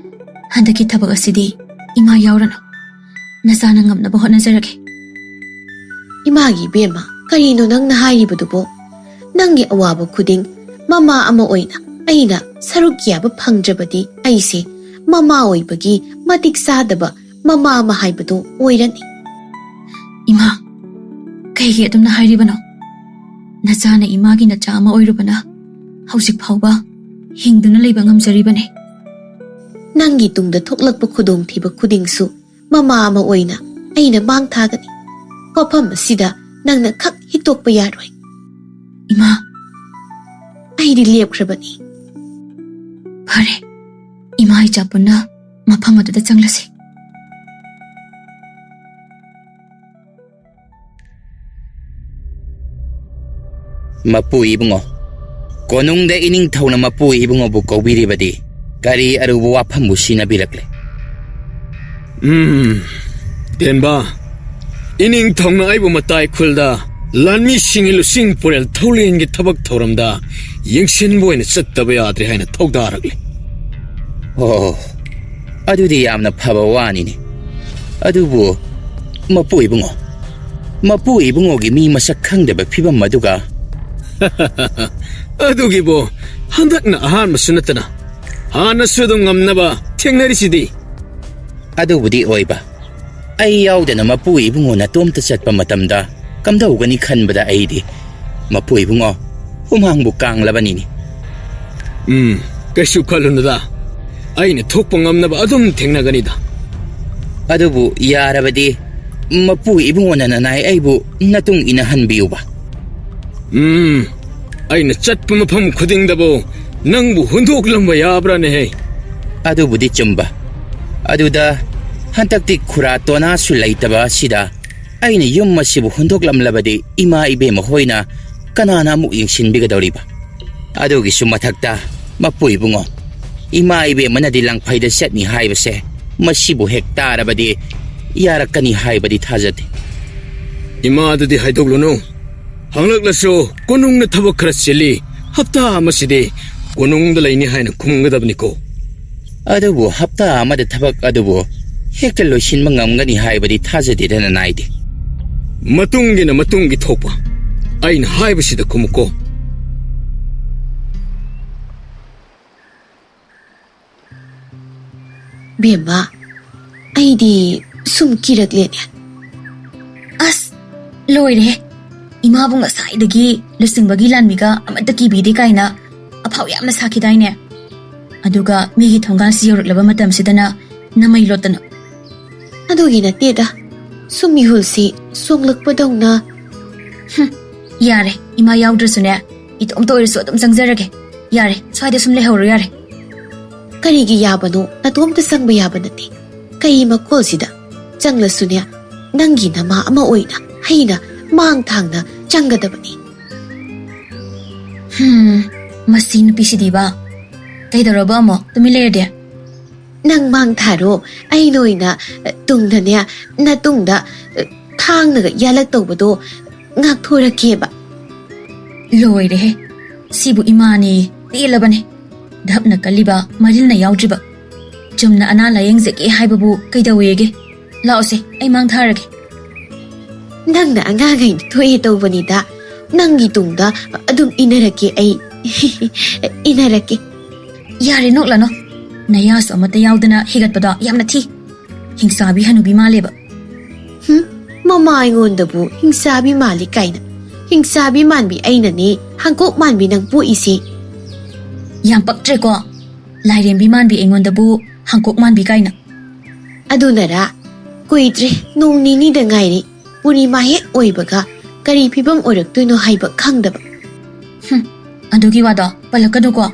ꯍꯟꯗꯛꯀꯤ ꯊꯕꯛ ꯑꯁꯤꯗꯤ ꯏꯃꯥ ꯌꯥꯎꯔꯅꯨ꯫ ꯅꯆꯥꯅ ꯉꯝꯅꯕ ꯍꯣꯠꯅꯖꯔꯒꯦ꯫ ꯏꯃꯥꯒꯤ ꯏꯕꯦꯝꯃ, ꯀꯔꯤꯅꯣ ꯅꯪꯅ ꯍꯥꯏꯔꯤꯕꯗꯨꯕꯣ? ꯅꯪꯒꯤ ꯑꯋꯥꯕ ꯈꯨꯗꯤꯡ ꯃꯃꯥ ꯑꯃ ꯑꯣꯏꯅ ꯑꯩꯅ ꯁꯔꯨꯛ ꯌꯥꯕ ꯐꯪꯗ꯭ꯔꯕꯗꯤ ꯑꯩꯁꯦ ꯃꯃꯥ ꯑꯣꯏꯕꯒꯤ ꯃꯇꯤꯛ ꯆꯥꯗꯕ ꯃꯃꯥ ꯑꯃ ꯍꯥꯏꯕꯗꯨ ꯑꯣꯏꯔꯅꯤ꯫ ꯏꯃꯥ, ꯀꯩꯒꯤ ꯑꯗꯨꯝꯅ ꯍꯥꯏꯔꯤꯕꯅꯣ? ꯅꯆꯥꯅ ꯏꯃꯥꯒꯤ ꯅꯆꯥ ꯑꯃ ꯑꯣꯏꯔꯨꯕꯅ ꯍꯧꯖꯤꯛ ꯐꯥꯎꯕ ꯍꯤꯡꯗꯨꯅ ꯂꯩꯕ ꯉꯝꯖꯔꯤꯕꯅꯤ꯫ ꯅꯪꯒꯤ ꯇꯨꯡꯗ ꯊꯣꯛꯂꯛꯄ ꯈꯨꯗꯣꯡꯊꯤꯕ ꯈꯨꯗꯤꯡꯁꯨ ꯃꯃꯥ ꯑꯃ ꯑꯣꯏꯅ ꯑꯩꯅ ꯃꯥꯡ ꯊꯥꯒꯅꯤ꯫ ꯋꯥꯐꯝ ꯑꯁꯤꯗ ꯅꯪꯅ ꯈꯛ ꯍꯤꯛꯇꯣꯛꯄ ꯌꯥꯔꯣꯏ꯫ ꯏꯃꯥ꯫ ꯑꯩꯗꯤ ꯂꯦꯞꯈ꯭ꯔꯕꯅꯤ꯫ ꯐꯔꯦ, ꯏꯃꯥ ꯏꯆꯥ ꯄꯨꯟꯅ ꯃꯐꯝ ꯑꯗꯨꯗ ꯆꯪꯂꯁꯤ꯫ ꯃꯄꯨ ꯏꯕꯨꯡꯉꯣ, ꯀꯣꯅꯨꯡꯗ ꯏꯅꯤꯡꯊꯧꯅ ꯃꯄꯨ ꯏꯕꯨꯡꯉꯣꯕꯨ ꯀꯧꯕꯤꯔꯤꯕꯗꯤ ꯀꯔꯤ ꯑꯔꯨꯕ ꯋꯥꯐꯝꯕꯨ ꯁꯤꯟꯅꯕꯤꯔꯛꯂꯦ? ꯎꯝ, ꯇꯦꯟꯕ, ꯏꯅꯤꯡꯊꯧꯅ ꯑꯩꯕꯨ ꯃꯇꯥꯏ ꯈꯨꯜꯗ ꯂꯥꯟꯃꯤꯁꯤꯡꯒꯤ ꯂꯨꯆꯤꯡ ꯄꯨꯔꯦꯜ ꯊꯧꯂꯦꯟꯒꯤ ꯊꯕꯛ ꯊꯧꯔꯝꯗ ꯌꯦꯡꯁꯤꯟꯕ ꯑꯣꯏꯅ ꯆꯠꯇꯕ ꯌꯥꯗ꯭ꯔꯦ ꯍꯥꯏꯅ ꯊꯧꯗꯥꯔꯛꯂꯦ꯫ ꯑꯣ, ꯑꯗꯨꯗꯤ ꯌꯥꯝꯅ ꯐꯕ ꯋꯥꯅꯤꯅꯦ꯫ ꯑꯗꯨꯕꯨ ꯃꯄꯨ ꯏꯕꯨꯡꯉꯣ, ꯃꯄꯨ ꯏꯕꯨꯡꯉꯣꯒꯤ ꯃꯤ ꯃꯁꯛ ꯈꯪꯗꯕ ꯐꯤꯕꯝ ꯑꯗꯨꯒ ꯑꯗꯨꯒꯤꯕꯨ ꯍꯟꯗꯛꯅ ꯑꯍꯥꯟꯕꯁꯨ ꯅꯠꯇꯅ ꯍꯥꯟꯅꯁꯨ ꯑꯗꯨꯝ ꯉꯝꯅꯕ ꯊꯦꯡꯅꯔꯤꯁꯤꯗꯤ꯫ ꯑꯗꯨꯕꯨꯗꯤ ꯑꯣꯏꯕ, ꯑꯩ ꯌꯥꯎꯗꯅ ꯃꯄꯨ ꯏꯕꯨꯡꯉꯣ ꯅꯇꯣꯝꯇ ꯆꯠꯄ ꯃꯇꯝꯗ ꯀꯝꯗꯧꯒꯅꯤ ꯈꯟꯕꯗ ꯑꯩꯗꯤ, ꯃꯄꯨ ꯏꯕꯨꯡꯉꯣ, ꯍꯨꯃꯥꯡꯕꯨ ꯀꯥꯡꯂꯕꯅꯤꯅꯦ꯫ ꯎꯝ, ꯀꯩꯁꯨ ꯈꯜꯂꯨꯅꯨꯗ, ꯑꯩꯅ ꯊꯣꯛꯄ ꯉꯝꯅꯕ ꯑꯗꯨꯝ ꯊꯦꯡꯅꯒꯅꯤꯗ꯫ ꯑꯗꯨꯕꯨ ꯌꯥꯔꯕꯗꯤ ꯃꯄꯨ ꯏꯕꯨꯡꯉꯣꯅ ꯅꯅꯥꯏ ꯑꯩꯕꯨ ꯅꯇꯨꯡ ꯏꯟꯅꯍꯟꯕꯤꯌꯨꯕ꯫ ꯎꯝ, ꯑꯩꯅ ꯆꯠꯄ ꯃꯐꯝ ꯈꯨꯗꯤꯡꯗꯕꯨ ꯅꯪꯕꯨ ꯍꯨꯟꯗꯣꯛꯂꯝꯕ ꯌꯥꯕ꯭ꯔꯥꯅꯦꯍꯦ? ꯑꯗꯨꯕꯨꯗꯤ ꯆꯨꯝꯕ꯫ ꯑꯗꯨꯗ ꯍꯟꯗꯛꯇꯤ ꯈꯨꯔꯥ ꯇꯣꯅꯥꯁꯨ ꯂꯩꯇꯕ ꯑꯁꯤꯗ ꯑꯩꯅ ꯌꯨꯝ ꯑꯁꯤꯕꯨ ꯍꯨꯟꯗꯣꯛꯂꯝꯂꯕꯗꯤ ꯏꯃꯥ ꯏꯕꯦꯝꯃ ꯍꯣꯏꯅ ꯀꯅꯥꯅ ꯑꯃꯨꯛ ꯌꯦꯡꯁꯤꯟꯕꯤꯒꯗꯧꯔꯤꯕ? ꯑꯗꯨꯒꯤꯁꯨ ꯃꯊꯛꯇ, ꯃꯄꯨ ꯏꯕꯨꯡꯉꯣ, ꯏꯃꯥ ꯏꯕꯦꯝꯃꯅꯗꯤ ꯂꯪꯐꯩꯗ ꯆꯠꯅꯤ ꯍꯥꯏꯕꯁꯦ, ꯃꯁꯤꯕꯨ ꯍꯦꯛ ꯇꯥꯔꯕꯗꯤ ꯌꯥꯔꯛꯀꯅꯤ ꯍꯥꯏꯕꯗꯤ ꯊꯥꯖꯗꯦ꯫ ꯏꯃꯥꯗꯨꯗꯤ ꯍꯥꯏꯗꯣꯛꯂꯨꯅꯨ꯫ ꯍꯪꯂꯛꯂꯁꯨ ꯀꯣꯅꯨꯡꯅ ꯊꯕꯛ ꯈꯔ ꯆꯤꯜꯂꯤ, ꯍꯞꯇꯥ ꯑꯃꯁꯤꯗꯤ ꯀꯣꯅꯨꯡꯗ ꯂꯩꯅꯤ ꯍꯥꯏꯅ ꯈꯨꯝꯒꯗꯕꯅꯤꯀꯣ꯫ ꯑꯗꯨꯕꯨ ꯍꯞꯇꯥ ꯑꯃꯗ ꯊꯕꯛ ꯑꯗꯨꯕꯨ ꯍꯦꯛꯇ ꯂꯣꯏꯁꯤꯟꯕ ꯉꯝꯒꯅꯤ ꯍꯥꯏꯕꯗꯤ ꯊꯥꯖꯗꯦꯗꯅ ꯅꯥꯏꯗꯦ꯫ ꯃꯇꯨꯡꯒꯤꯅ ꯃꯇꯨꯡꯒꯤ ꯊꯣꯛꯄ꯫ ꯑꯩꯅ ꯍꯥꯏꯕꯁꯤꯗ ꯈꯨꯝꯃꯨꯀꯣ꯫ ꯕꯦꯝꯃ, ꯑꯩꯗꯤ ꯁꯨꯝ ꯀꯤꯔꯛꯂꯦꯅꯦ꯫ ꯑꯁ, ꯂꯣꯏꯔꯦꯍꯦ꯫ ꯏꯃꯥꯕꯨ ꯉꯁꯥꯏꯗꯒꯤ ꯂꯨꯆꯤꯡꯕꯒꯤ ꯂꯥꯟꯃꯤꯒ ꯑꯃꯠꯇ ꯀꯤꯕꯤꯗꯦ ꯀꯥꯏꯅ ꯑꯐꯥꯎ ꯌꯥꯝꯅ ꯁꯥꯈꯤꯗꯥꯏꯅꯦ? ꯑꯗꯨꯒ ꯃꯤꯒꯤ ꯊꯣꯡꯒꯥꯜꯁꯤ ꯌꯧꯔꯛꯂꯕ ꯃꯇꯝꯁꯤꯗꯅ ꯅꯃꯩ ꯂꯣꯠꯇꯅ꯫ ꯑꯗꯨꯒꯤ ꯅꯠꯇꯦꯗ, ꯁꯨꯝ ꯃꯤꯍꯨꯜꯁꯤ ꯆꯣꯡꯂꯛꯄꯗꯧꯅ꯫ ꯍꯨꯝ, ꯌꯥꯔꯦ, ꯏꯃꯥ ꯌꯥꯎꯗ꯭ꯔꯁꯨꯅꯦ, ꯏꯇꯣꯝꯇ ꯑꯣꯏꯔꯁꯨ ꯑꯗꯨꯝ ꯆꯪꯖꯔꯒꯦ꯫ ꯌꯥꯔꯦ, ꯁ꯭ꯋꯥꯏꯗ ꯁꯨꯝ ꯂꯩꯍꯧꯔꯣ, ꯌꯥꯔꯦ꯫ ꯀꯔꯤꯒꯤ ꯌꯥꯕꯅꯣ? ꯅꯇꯣꯝꯇ ꯆꯪꯕ ꯌꯥꯕ ꯅꯠꯇꯦ꯫ ꯀꯩ ꯃꯈꯣꯜꯁꯤꯗ? ꯆꯪꯂꯁꯨꯅꯦ, ꯅꯪꯒꯤ ꯅꯃꯥ ꯑꯃ ꯑꯣꯏꯅ ꯑꯩꯅ ꯃꯥꯡ ꯊꯥꯡꯅ ꯆꯪꯒꯗꯕꯅꯤ꯫ ꯍꯨꯝ, ꯃꯁꯤ ꯅꯨꯄꯤꯁꯤꯗꯤꯕ꯫ ꯀꯩꯗꯧꯔꯕ ꯑꯃꯨꯛ? ꯇꯨꯃꯤꯟ ꯂꯩꯔꯗꯤ? ꯅꯪ ꯃꯥꯡ ꯊꯥꯔꯣ, ꯑꯩꯅ ꯑꯣꯏꯅ, ꯑ, ꯇꯨꯡꯗꯅꯦ, ꯅꯇꯨꯡꯗ, ꯑ, ꯊꯥꯡꯅꯒ ꯌꯥꯜꯂꯛꯇꯧꯕꯗꯣ ꯉꯥꯛꯊꯣꯔꯛꯀꯦꯕ꯫ ꯂꯣꯏꯔꯦꯍꯦ, ꯁꯤꯕꯨ ꯏꯃꯥꯅꯦꯌꯦ, ꯄꯦꯜꯂꯕꯅꯦ꯫ ꯙꯞꯅ ꯀꯜꯂꯤꯕ, ꯃꯔꯤꯜꯅ ꯌꯥꯎꯗ꯭ꯔꯤꯕ꯫ ꯆꯨꯝꯅ ꯑꯅꯥ ꯂꯥꯌꯦꯡꯖꯒꯦ ꯍꯥꯏꯕꯕꯨ ꯀꯩꯗꯧꯋꯦꯒꯦ? ꯂꯥꯛꯑꯣꯁꯦ, ꯑꯩ ꯃꯥꯡ ꯊꯥꯔꯒꯦ꯫ ꯅꯪꯅ ꯑꯉꯥꯡꯈꯩꯗ ꯊꯣꯛꯑꯦ ꯇꯧꯕꯅꯤꯗ, ꯅꯪꯒꯤ ꯇꯨꯡꯗ ꯑꯗꯨꯝ ꯏꯟꯅꯔꯛꯀꯦ ꯑꯩ꯫ ꯏꯟꯅꯔꯛꯀꯦ꯫ ꯌꯥꯔꯦ, ꯅꯣꯛꯂꯅꯣ꯫ ꯅꯌꯥꯁꯨ ꯑꯃꯠꯇ ꯌꯥꯎꯗꯅ ꯍꯤꯒꯠꯄꯗꯣ ꯌꯥꯝꯅ ꯊꯤ꯫ ꯍꯤꯡꯆꯥꯕꯤ ꯍꯅꯨꯕꯤ ꯃꯥꯜꯂꯦꯕ꯫ ꯍꯨꯝ, ꯃꯃꯥ ꯑꯩꯉꯣꯟꯗꯕꯨ ꯍꯤꯡꯆꯥꯕꯤ ꯃꯥꯜꯂꯤ ꯀꯥꯏꯅ꯫ ꯍꯤꯡꯆꯥꯕꯤ ꯃꯥꯟꯕꯤ ꯑꯩꯅꯅꯦ ꯍꯥꯡꯀꯣꯛ ꯃꯥꯟꯕꯤ ꯅꯪ ꯄꯣꯛꯏꯁꯦ꯫ ꯌꯥꯝ ꯄꯛꯇ꯭ꯔꯦꯀꯣ꯫ ꯂꯥꯏꯔꯦꯝꯕꯤ ꯃꯥꯟꯕꯤ ꯑꯩꯉꯣꯟꯗꯕꯨ ꯍꯥꯡꯀꯣꯛ ꯃꯥꯟꯕꯤ ꯀꯥꯏꯅ꯫ ꯑꯗꯨꯅꯔꯥ? ꯀꯨꯏꯗ꯭ꯔꯦ, ꯅꯣꯡ ꯅꯤꯅꯤꯗ ꯉꯥꯏꯔꯦ꯫ ꯄꯨꯔꯅꯤꯃꯥ ꯍꯦꯛ ꯑꯣꯏꯕꯒ ꯀꯔꯤ ꯐꯤꯕꯝ ꯑꯣꯏꯔꯛꯇꯣꯏꯅꯣ ꯍꯥꯏꯕ ꯈꯪꯗꯕ꯫ ꯍꯨꯝ, ꯑꯗꯨꯒꯤ ꯋꯥꯗꯣ ꯄꯜꯂꯛꯀꯅꯨꯀꯣ꯫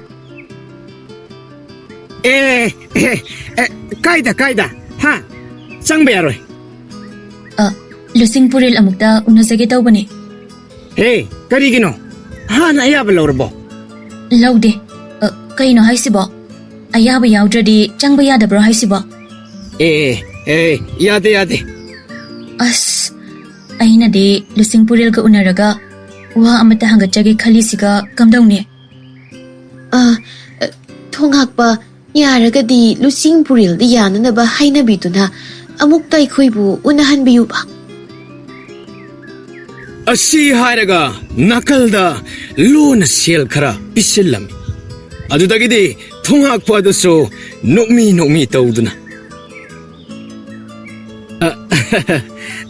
ꯑꯦ, ꯑꯦ, ꯑꯦ, ꯀꯥꯏꯗ, ꯀꯥꯏꯗ? ꯍꯥ? ꯆꯪꯕ ꯌꯥꯔꯣꯏ꯫ ꯑ, ꯂꯨꯆꯤꯡ ꯄꯨꯔꯦꯜ ꯑꯃꯨꯛꯇ ꯎꯅꯖꯒꯦ ꯇꯧꯕꯅꯦ꯫ ꯍꯦ, ꯀꯔꯤꯒꯤꯅꯣ? ꯍꯥꯟꯅ ꯑꯌꯥꯕ ꯂꯧꯔꯕꯣ? ꯂꯧꯗꯦ꯫ ꯑ, ꯀꯩꯅꯣ ꯍꯥꯏꯁꯤꯕꯣ? ꯑꯌꯥꯕ ꯌꯥꯎꯗ꯭ꯔꯗꯤ ꯆꯪꯕ ꯌꯥꯗꯕ꯭ꯔꯣ ꯍꯥꯏꯁꯤꯕꯣ? ꯑꯦ, ꯑꯦ, ꯑꯦ, ꯌꯥꯗꯦ, ꯌꯥꯗꯦ꯫ ꯑꯁ, ꯑꯩꯅꯗꯤ ꯂꯨꯆꯤꯡ ꯄꯨꯔꯦꯜꯒ ꯎꯅꯔꯒ ꯋꯥ ꯑꯃꯇ ꯍꯪꯒꯠꯆꯒꯦ ꯈꯜꯂꯤꯁꯤꯒ ꯀꯝꯗꯧꯅꯤ? ꯑ, ꯊꯣꯡꯉꯥꯛꯄ, ꯌꯥꯔꯒꯗꯤ ꯂꯨꯆꯤꯡ ꯄꯨꯔꯦꯜꯗ ꯌꯥꯅꯅꯕ ꯍꯥꯏꯅꯕꯤꯗꯨꯅ ꯑꯃꯨꯛꯇ ꯑꯩꯈꯣꯏꯕꯨ ꯎꯅꯍꯟꯕꯤꯌꯨꯕ꯫ ꯑꯁꯤ ꯍꯥꯏꯔꯒ ꯅꯥꯀꯜꯗ ꯂꯨꯅ ꯁꯦꯜ ꯈꯔ ꯄꯤꯁꯤꯜꯂꯝꯃꯤ꯫ ꯑꯗꯨꯗꯒꯤꯗꯤ ꯊꯣꯡꯍꯥꯛꯄ ꯑꯗꯨꯁꯨ ꯅꯣꯛꯃꯤ ꯅꯣꯛꯃꯤ ꯇꯧꯗꯨꯅ, "ꯑ,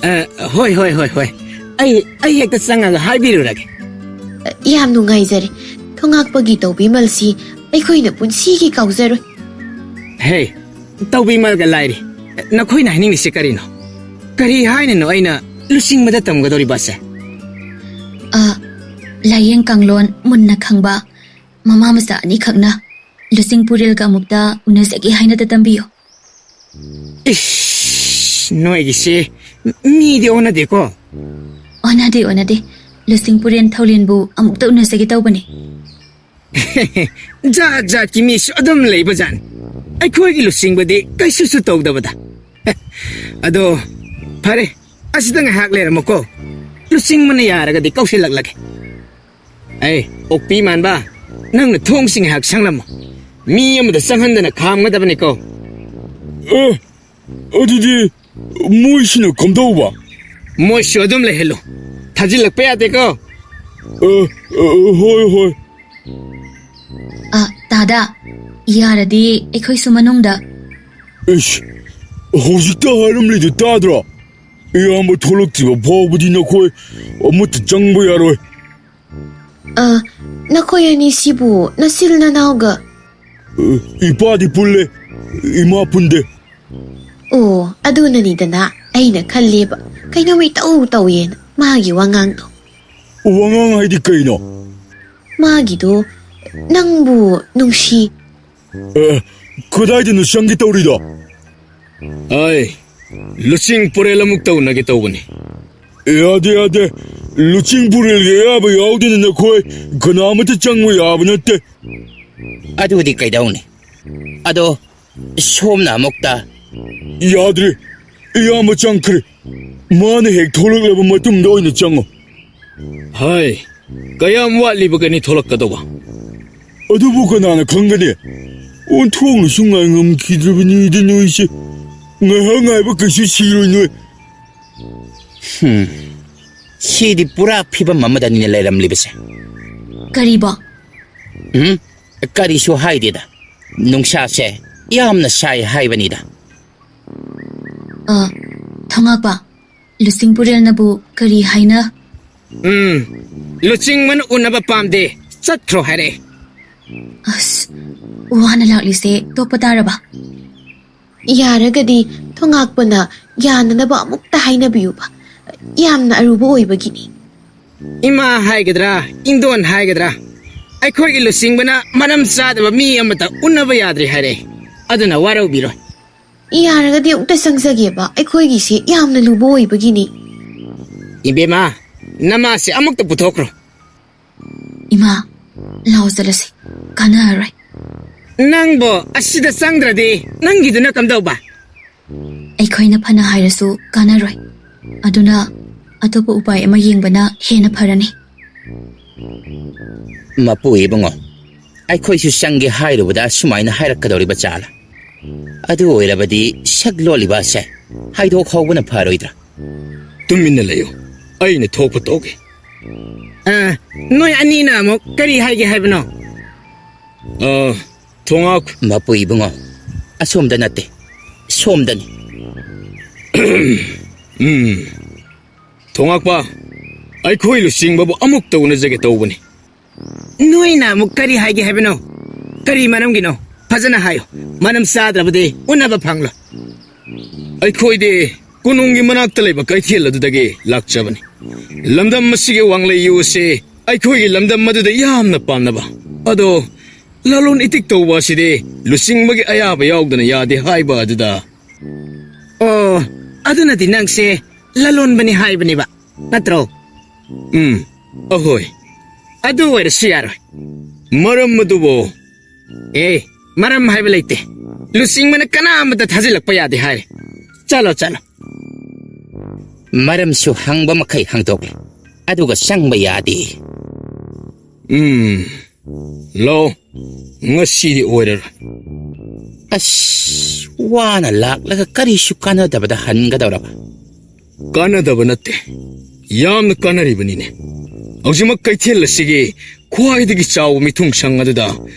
ꯑ, ꯍꯣꯏ, ꯍꯣꯏ, ꯍꯣꯏ, ꯍꯣꯏ꯫ ꯑꯩ, ꯑꯩ ꯍꯦꯛꯇ ꯆꯪꯉꯒ ꯍꯥꯏꯕꯤꯔꯨꯔꯒꯦ꯫" ꯌꯥꯝ ꯅꯨꯡꯉꯥꯏꯖꯔꯦ꯫ ꯊꯣꯉꯥꯛꯄꯒꯤ ꯇꯧꯕꯤꯃꯜꯁꯤ ꯑꯩꯈꯣꯏꯅ ꯄꯨꯟꯁꯤꯒꯤ ꯀꯥꯎꯖꯔꯣꯏ꯫ ꯍꯦ, ꯇꯧꯕꯤꯃꯜꯒ ꯂꯥꯏꯔꯤ꯫ ꯅꯈꯣꯏꯅ ꯍꯥꯏꯅꯤꯡꯂꯤꯁꯤ ꯀꯔꯤꯅꯣ? ꯀꯔꯤ ꯍꯥꯏꯅꯅꯣ ꯑꯩꯅ ꯂꯨꯆꯤꯡꯕꯗ ꯇꯝꯒꯗꯧꯔꯤꯕꯁꯦ? ꯑ, ꯂꯥꯏꯌꯦꯡ ꯀꯥꯡꯂꯣꯟ ꯃꯨꯟꯅ ꯈꯪꯕ ꯃꯃꯥ ꯃꯆꯥ ꯑꯅꯤꯈꯛꯅ ꯂꯨꯆꯤꯡꯄꯨꯔꯦꯜꯒ ꯑꯃꯨꯛꯇ ꯎꯅꯖꯒꯦ ꯍꯥꯏꯅ ꯇꯝꯕꯤꯌꯨ꯫ ꯏꯁ, ꯅꯣꯏꯒꯤꯁꯦ ꯃꯤꯗꯤ ꯑꯣꯟꯅꯗꯦꯀꯣ꯫ ꯑꯣꯟꯅꯗꯦ, ꯑꯣꯟꯅꯗꯦ꯫ ꯂꯨꯆꯤꯡꯄꯨꯔꯦꯜ ꯊꯧꯂꯦꯟꯕꯨ ꯑꯃꯨꯛꯇ ꯎꯅꯖꯒꯦ ꯇꯧꯕꯅꯤ꯫ ꯖꯥꯠ ꯖꯥꯠꯀꯤ ꯃꯤꯁꯨ ꯑꯗꯨꯝ ꯂꯩꯕꯖꯥꯠꯅꯤ꯫ ꯑꯩꯈꯣꯏꯒꯤ ꯂꯨꯆꯤꯡꯕꯗꯤ ꯀꯩꯁꯨꯁꯨ ꯇꯧꯗꯕꯗ꯫ ꯑꯗꯣ ꯐꯔꯦ, ꯑꯁꯤꯗ ꯉꯥꯏꯍꯥꯛ ꯂꯩꯔꯝꯃꯨꯀꯣ꯫ ꯂꯨꯆꯤꯡꯕꯅ ꯌꯥꯔꯒꯗꯤ ꯀꯧꯁꯤꯜꯂꯛꯂꯒꯦ꯫ ꯑꯩ, ꯑꯣꯛꯄꯤ ꯃꯥꯟꯕ, ꯅꯪꯅ ꯊꯣꯡꯁꯤ ꯉꯥꯏꯍꯥꯛ ꯁꯪꯂꯝꯃꯣ꯫ ꯃꯤ ꯑꯃꯗ ꯆꯪꯍꯟꯗꯅ ꯈꯥꯝꯒꯗꯕꯅꯤꯀꯣ꯫ ꯑꯦ, ꯑꯗꯨꯗꯤ ꯃꯣꯏꯁꯤꯅ ꯀꯝꯗꯧꯕ? ꯃꯣꯏꯁꯨ ꯑꯗꯨꯝ ꯂꯩꯍꯜꯂꯨ꯫ ꯊꯥꯖꯤꯜꯂꯛꯄ ꯌꯥꯗꯦꯀꯣ꯫ ꯑ, ꯑ, ꯍꯣꯏ, ꯍꯣꯏ꯫ ꯑ, ꯇꯥꯗ, ꯌꯥꯔꯗꯤ ꯑꯩꯈꯣꯏꯁꯨ ꯃꯅꯨꯡꯗ꯫ ꯏꯁ, ꯍꯧꯖꯤꯛꯇ ꯍꯥꯏꯔꯝꯂꯤꯗꯨ ꯇꯥꯗ꯭ꯔꯣ? ꯏꯌꯥꯝꯕ ꯊꯣꯛꯂꯛꯇ꯭ꯔꯤꯕ ꯐꯥꯎꯕꯗꯤ ꯅꯈꯣꯏ ꯑꯃꯠꯇ ꯆꯪꯕ ꯌꯥꯔꯣꯏ꯫ ꯑ, ꯅꯈꯣꯏ ꯑꯅꯤꯁꯤꯕꯨ ꯅꯆꯤꯜ ꯅꯅꯥꯎꯒ? ꯑ, ꯏꯄꯥꯗꯤ ꯄꯨꯜꯂꯦ, ꯏꯃꯥ ꯄꯨꯟꯗꯦ꯫ ꯑꯣ, ꯑꯗꯨꯅꯅꯤꯗꯅ ꯑꯩꯅ ꯈꯜꯂꯦꯕ, ꯀꯩꯅꯣꯝ ꯏꯇꯧ ꯇꯧꯋꯦꯅ ꯃꯥꯒꯤ ꯋꯥꯉꯥꯡꯗꯣ꯫ ꯋꯥꯉꯥꯡ ꯍꯥꯏꯗꯤ ꯀꯩꯅꯣ? ꯃꯥꯒꯤꯗꯣ ꯅꯪꯕꯨ ꯅꯨꯡꯁꯤ꯫ ꯑꯦ, ꯀꯗꯥꯏꯗꯅꯣ ꯆꯪꯒꯦ ꯇꯧꯔꯤꯗꯣ? ꯑꯩ ꯂꯨꯆꯤꯡ ꯄꯨꯔꯦꯜ ꯑꯃꯨꯛ ꯇꯧꯅꯒꯦ ꯇꯧꯕꯅꯤ꯫ ꯌꯥꯗꯦ, ꯌꯥꯗꯦ꯫ ꯂꯨꯆꯤꯡ ꯄꯨꯔꯦꯜꯒꯤ ꯑꯌꯥꯕ ꯌꯥꯎꯗꯅ ꯅꯈꯣꯏ ꯀꯅꯥꯃꯠꯇ ꯆꯪꯕ ꯌꯥꯕ ꯅꯠꯇꯦ꯫ ꯑꯗꯨꯗꯤ ꯀꯩꯗꯧꯅꯤ? ꯑꯗꯣ ꯁꯣꯝꯅ ꯑꯃꯨꯛꯇ꯫ ꯌꯥꯗ꯭ꯔꯦ꯫ ꯏꯌꯥꯝꯕ ꯆꯪꯈ꯭ꯔꯦ꯫ ꯃꯥꯅ ꯍꯦꯛ ꯊꯣꯛꯂꯛꯂꯕ ꯃꯇꯨꯡꯗ ꯑꯣꯏꯅ ꯆꯪꯉꯣ꯫ ꯍꯥꯏ, ꯀꯌꯥꯝ ꯋꯥꯠꯂꯤꯕꯒꯅꯤ ꯊꯣꯛꯂꯛꯀꯗꯧꯕ? ꯑꯗꯨꯕꯨ ꯀꯅꯥꯅ ꯈꯪꯒꯅꯤ? ꯑꯣꯟꯊꯣꯛꯅꯁꯨ ꯉꯥꯏꯉꯝꯈꯤꯗ꯭ꯔꯕꯅꯤꯗ ꯅꯣꯏꯁꯦ꯫ ꯉꯥꯏꯍꯥꯛ ꯉꯥꯏꯕ ꯀꯩꯁꯨ ꯁꯤꯔꯣꯏ ꯅꯣꯏ꯫ ꯍꯨꯝ, ꯁꯤꯗꯤ ꯄꯨꯔꯥ ꯐꯤꯕꯝ ꯑꯃꯗꯅꯤꯅꯦ ꯂꯩꯔꯝꯂꯤꯕꯁꯦ꯫ ꯀꯔꯤꯕꯣ? ꯎꯝ, ꯀꯔꯤꯁꯨ ꯍꯥꯏꯗꯦꯗ꯫ ꯅꯨꯡꯁꯥꯁꯦ ꯌꯥꯝꯅ ꯁꯥꯏ ꯍꯥꯏꯕꯅꯤꯗ꯫ ꯑ, ꯊꯣꯉꯥꯛꯄ, ꯂꯨꯆꯤꯡ ꯄꯨꯔꯦꯜꯅꯕꯨ ꯀꯔꯤ ꯍꯥꯏꯅ? ꯎꯝ, ꯂꯨꯆꯤꯡꯕꯅ ꯎꯅꯕ ꯄꯥꯝꯗꯦ꯫ ꯆꯠꯈ꯭ꯔꯣ ꯍꯥꯏꯔꯛꯑꯦ꯫ ꯑꯁ, ꯋꯥꯅ ꯂꯥꯛꯂꯤꯁꯦ ꯇꯣꯛꯄ ꯇꯥꯔꯕ? ꯌꯥꯔꯒꯗꯤ ꯊꯣꯉꯥꯛꯄꯅ ꯌꯥꯅꯅꯕ ꯑꯃꯨꯛꯇ ꯍꯥꯏꯅꯕꯤꯌꯨꯕ꯫ ꯌꯥꯝꯅ ꯑꯔꯨꯕ ꯑꯣꯏꯕꯒꯤꯅꯤ꯫ ꯏꯃꯥ ꯍꯥꯏꯒꯗ꯭ꯔꯥ, ꯏꯟꯗꯣꯟ ꯍꯥꯏꯒꯗ꯭ꯔꯥ, ꯑꯩꯈꯣꯏꯒꯤ ꯂꯨꯆꯤꯡꯕꯅ ꯃꯔꯝ ꯆꯥꯗꯕ ꯃꯤ ꯑꯃꯇ ꯎꯅꯕ ꯌꯥꯗ꯭ꯔꯦ ꯍꯥꯏꯔꯛꯑꯦ꯫ ꯑꯗꯨꯅ ꯋꯥꯔꯧꯕꯤꯔꯣꯏ꯫ ꯌꯥꯔꯒꯗꯤ ꯑꯃꯨꯛꯇ ꯆꯪꯖꯒꯦꯕ, ꯑꯩꯈꯣꯏꯒꯤꯁꯦ ꯌꯥꯝꯅ ꯂꯨꯕ ꯑꯣꯏꯕꯒꯤꯅꯤ꯫ ꯏꯕꯦꯝꯃ, ꯅꯃꯥꯁꯦ ꯑꯃꯨꯛꯇ ꯄꯨꯊꯣꯛꯈ꯭ꯔꯣ꯫ ꯏꯃꯥ, ꯂꯥꯎ ꯆꯠꯂꯁꯤ, ꯀꯥꯟꯅꯔꯔꯣꯏ꯫ ꯅꯪꯕꯣ ꯑꯁꯤꯗ ꯆꯪꯗ꯭ꯔꯗꯤ ꯅꯪꯒꯤꯗꯨꯅ ꯀꯝꯗꯧꯕ? ꯑꯩꯈꯣꯏꯅ ꯐꯅ ꯍꯥꯏꯔꯁꯨ ꯀꯥꯟꯅꯔꯣꯏ꯫ ꯑꯗꯨꯅ ꯑꯇꯣꯞꯄ ꯎꯄꯥꯏ ꯑꯃ ꯌꯦꯡꯕꯅ ꯍꯦꯟꯅ ꯐꯔꯅꯤ꯫ ꯃꯄꯨ ꯏꯕꯨꯡꯉꯣ, ꯑꯩꯈꯣꯏꯁꯨ ꯆꯪꯒꯦ ꯍꯥꯏꯔꯨꯕꯗ ꯁꯨꯃꯥꯏꯅ ꯍꯥꯏꯔꯛꯀꯗꯧꯔꯤꯕ ꯆꯥꯂ꯫ ꯑꯗꯨ ꯑꯣꯏꯔꯕꯗꯤ ꯁꯛ ꯂꯣꯜꯂꯤꯕ ꯑꯁꯦ ꯍꯥꯏꯗꯣꯛ ꯍꯧꯕꯅ ꯐꯔꯣꯏꯗ꯭ꯔꯥ? ꯇꯨꯃꯤꯟꯅ ꯂꯩꯌꯨ, ꯑꯩꯅ ꯊꯣꯛꯄ ꯇꯧꯒꯦ꯫ ꯑ, ꯅꯣꯏ ꯑꯅꯤꯅ ꯑꯃꯨꯛ ꯀꯔꯤ ꯍꯥꯏꯒꯦ ꯍꯥꯏꯕꯅꯣ? ꯑ, ꯊꯣꯉꯥꯛ꯫ ꯃꯄꯨ ꯏꯕꯨꯡꯉꯣ, ꯑꯁꯣꯝꯗ ꯅꯠꯇꯦ, ꯁꯣꯝꯗꯅꯤ꯫ ꯎꯝ꯫ ꯊꯣꯉꯥꯛꯄ, ꯑꯩꯈꯣꯏ ꯂꯨꯆꯤꯡꯕꯕꯨ ꯑꯃꯨꯛꯇ ꯎꯅꯖꯒꯦ ꯇꯧꯕꯅꯤ꯫ ꯅꯣꯏꯅ ꯑꯃꯨꯛ ꯀꯔꯤ ꯍꯥꯏꯒꯦ ꯍꯥꯏꯕꯅꯣ? ꯀꯔꯤ ꯃꯔꯝꯒꯤꯅꯣ? ꯐꯖꯅ ꯍꯥꯏꯌꯨ꯫ ꯃꯔꯝ ꯆꯥꯗ꯭ꯔꯕꯗꯤ ꯎꯅꯕ ꯐꯪꯂꯣꯏ꯫ ꯑꯩꯈꯣꯏꯗꯤ ꯀꯣꯅꯨꯡꯒꯤ ꯃꯅꯥꯛꯇ ꯂꯩꯕ ꯀꯩꯊꯦꯜ ꯑꯗꯨꯗꯒꯤ ꯂꯥꯛꯆꯕꯅꯤ꯫ ꯂꯝꯗꯝ ꯑꯁꯤꯒꯤ ꯋꯥꯡꯂꯩ ꯌꯨ ꯑꯁꯤ ꯑꯩꯈꯣꯏꯒꯤ ꯂꯝꯗꯝ ꯑꯗꯨꯗ ꯌꯥꯝꯅ ꯄꯥꯝꯅꯕ꯫ ꯑꯗꯣ ꯂꯂꯣꯟ ꯏꯇꯤꯛ ꯇꯧꯕ ꯑꯁꯤꯗꯤ ꯂꯨꯆꯤꯡꯕꯒꯤ ꯑꯌꯥꯕ ꯌꯥꯎꯗꯅ ꯌꯥꯗꯦ ꯍꯥꯏꯕ ꯑꯗꯨꯗ꯫ ꯑꯣ, ꯑꯗꯨꯅꯗꯤ ꯅꯪꯁꯦ ꯂꯂꯣꯟꯕꯅꯤ ꯍꯥꯏꯕꯅꯦꯕ, ꯅꯠꯇ꯭ꯔꯣ? ꯎꯝ, ꯑꯍꯣꯏ꯫ ꯑꯗꯨ ꯑꯣꯏꯔꯁꯨ ꯌꯥꯔꯣꯏ꯫ ꯃꯔꯝ ꯑꯗꯨꯕꯨ ꯑꯦ, ꯃꯔꯝ ꯍꯥꯏꯕ ꯂꯩꯇꯦ꯫ ꯂꯨꯆꯤꯡꯕꯅ ꯀꯅꯥ ꯑꯃꯠꯇ ꯊꯥꯖꯤꯜꯂꯛꯄ ꯌꯥꯗꯦ ꯍꯥꯏꯔꯦ꯫ ꯆꯠꯂꯣ, ꯆꯠꯂꯣ꯫ ꯃꯔꯝꯁꯨ ꯍꯪꯕ ꯃꯈꯩ ꯍꯪꯗꯣꯛꯂꯦ, ꯑꯗꯨꯒ ꯆꯪꯕ ꯌꯥꯗꯦ꯫ ꯎꯝ, ꯂꯧ, ꯉꯁꯤꯗꯤ ꯑꯣꯏꯔꯔꯣꯏ꯫ ꯑꯁ, ꯋꯥꯅ ꯂꯥꯛꯂꯒ ꯀꯔꯤꯁꯨ ꯀꯥꯟꯅꯗꯕꯗ ꯍꯟꯒꯗꯧꯔꯕ? ꯀꯥꯟꯅꯗꯕ ꯅꯠꯇꯦ, ꯌꯥꯝꯅ ꯀꯥꯟꯅꯔꯤꯕꯅꯤꯅꯦ꯫ ꯍꯧꯖꯤꯛꯃꯛ ꯀꯩꯊꯦꯜ ꯑꯁꯤꯒꯤ ꯈ꯭ꯋꯥꯏꯗꯒꯤ ꯆꯥꯎꯕ ꯃꯤꯊꯨꯡꯁꯪ ꯑꯗꯨꯗ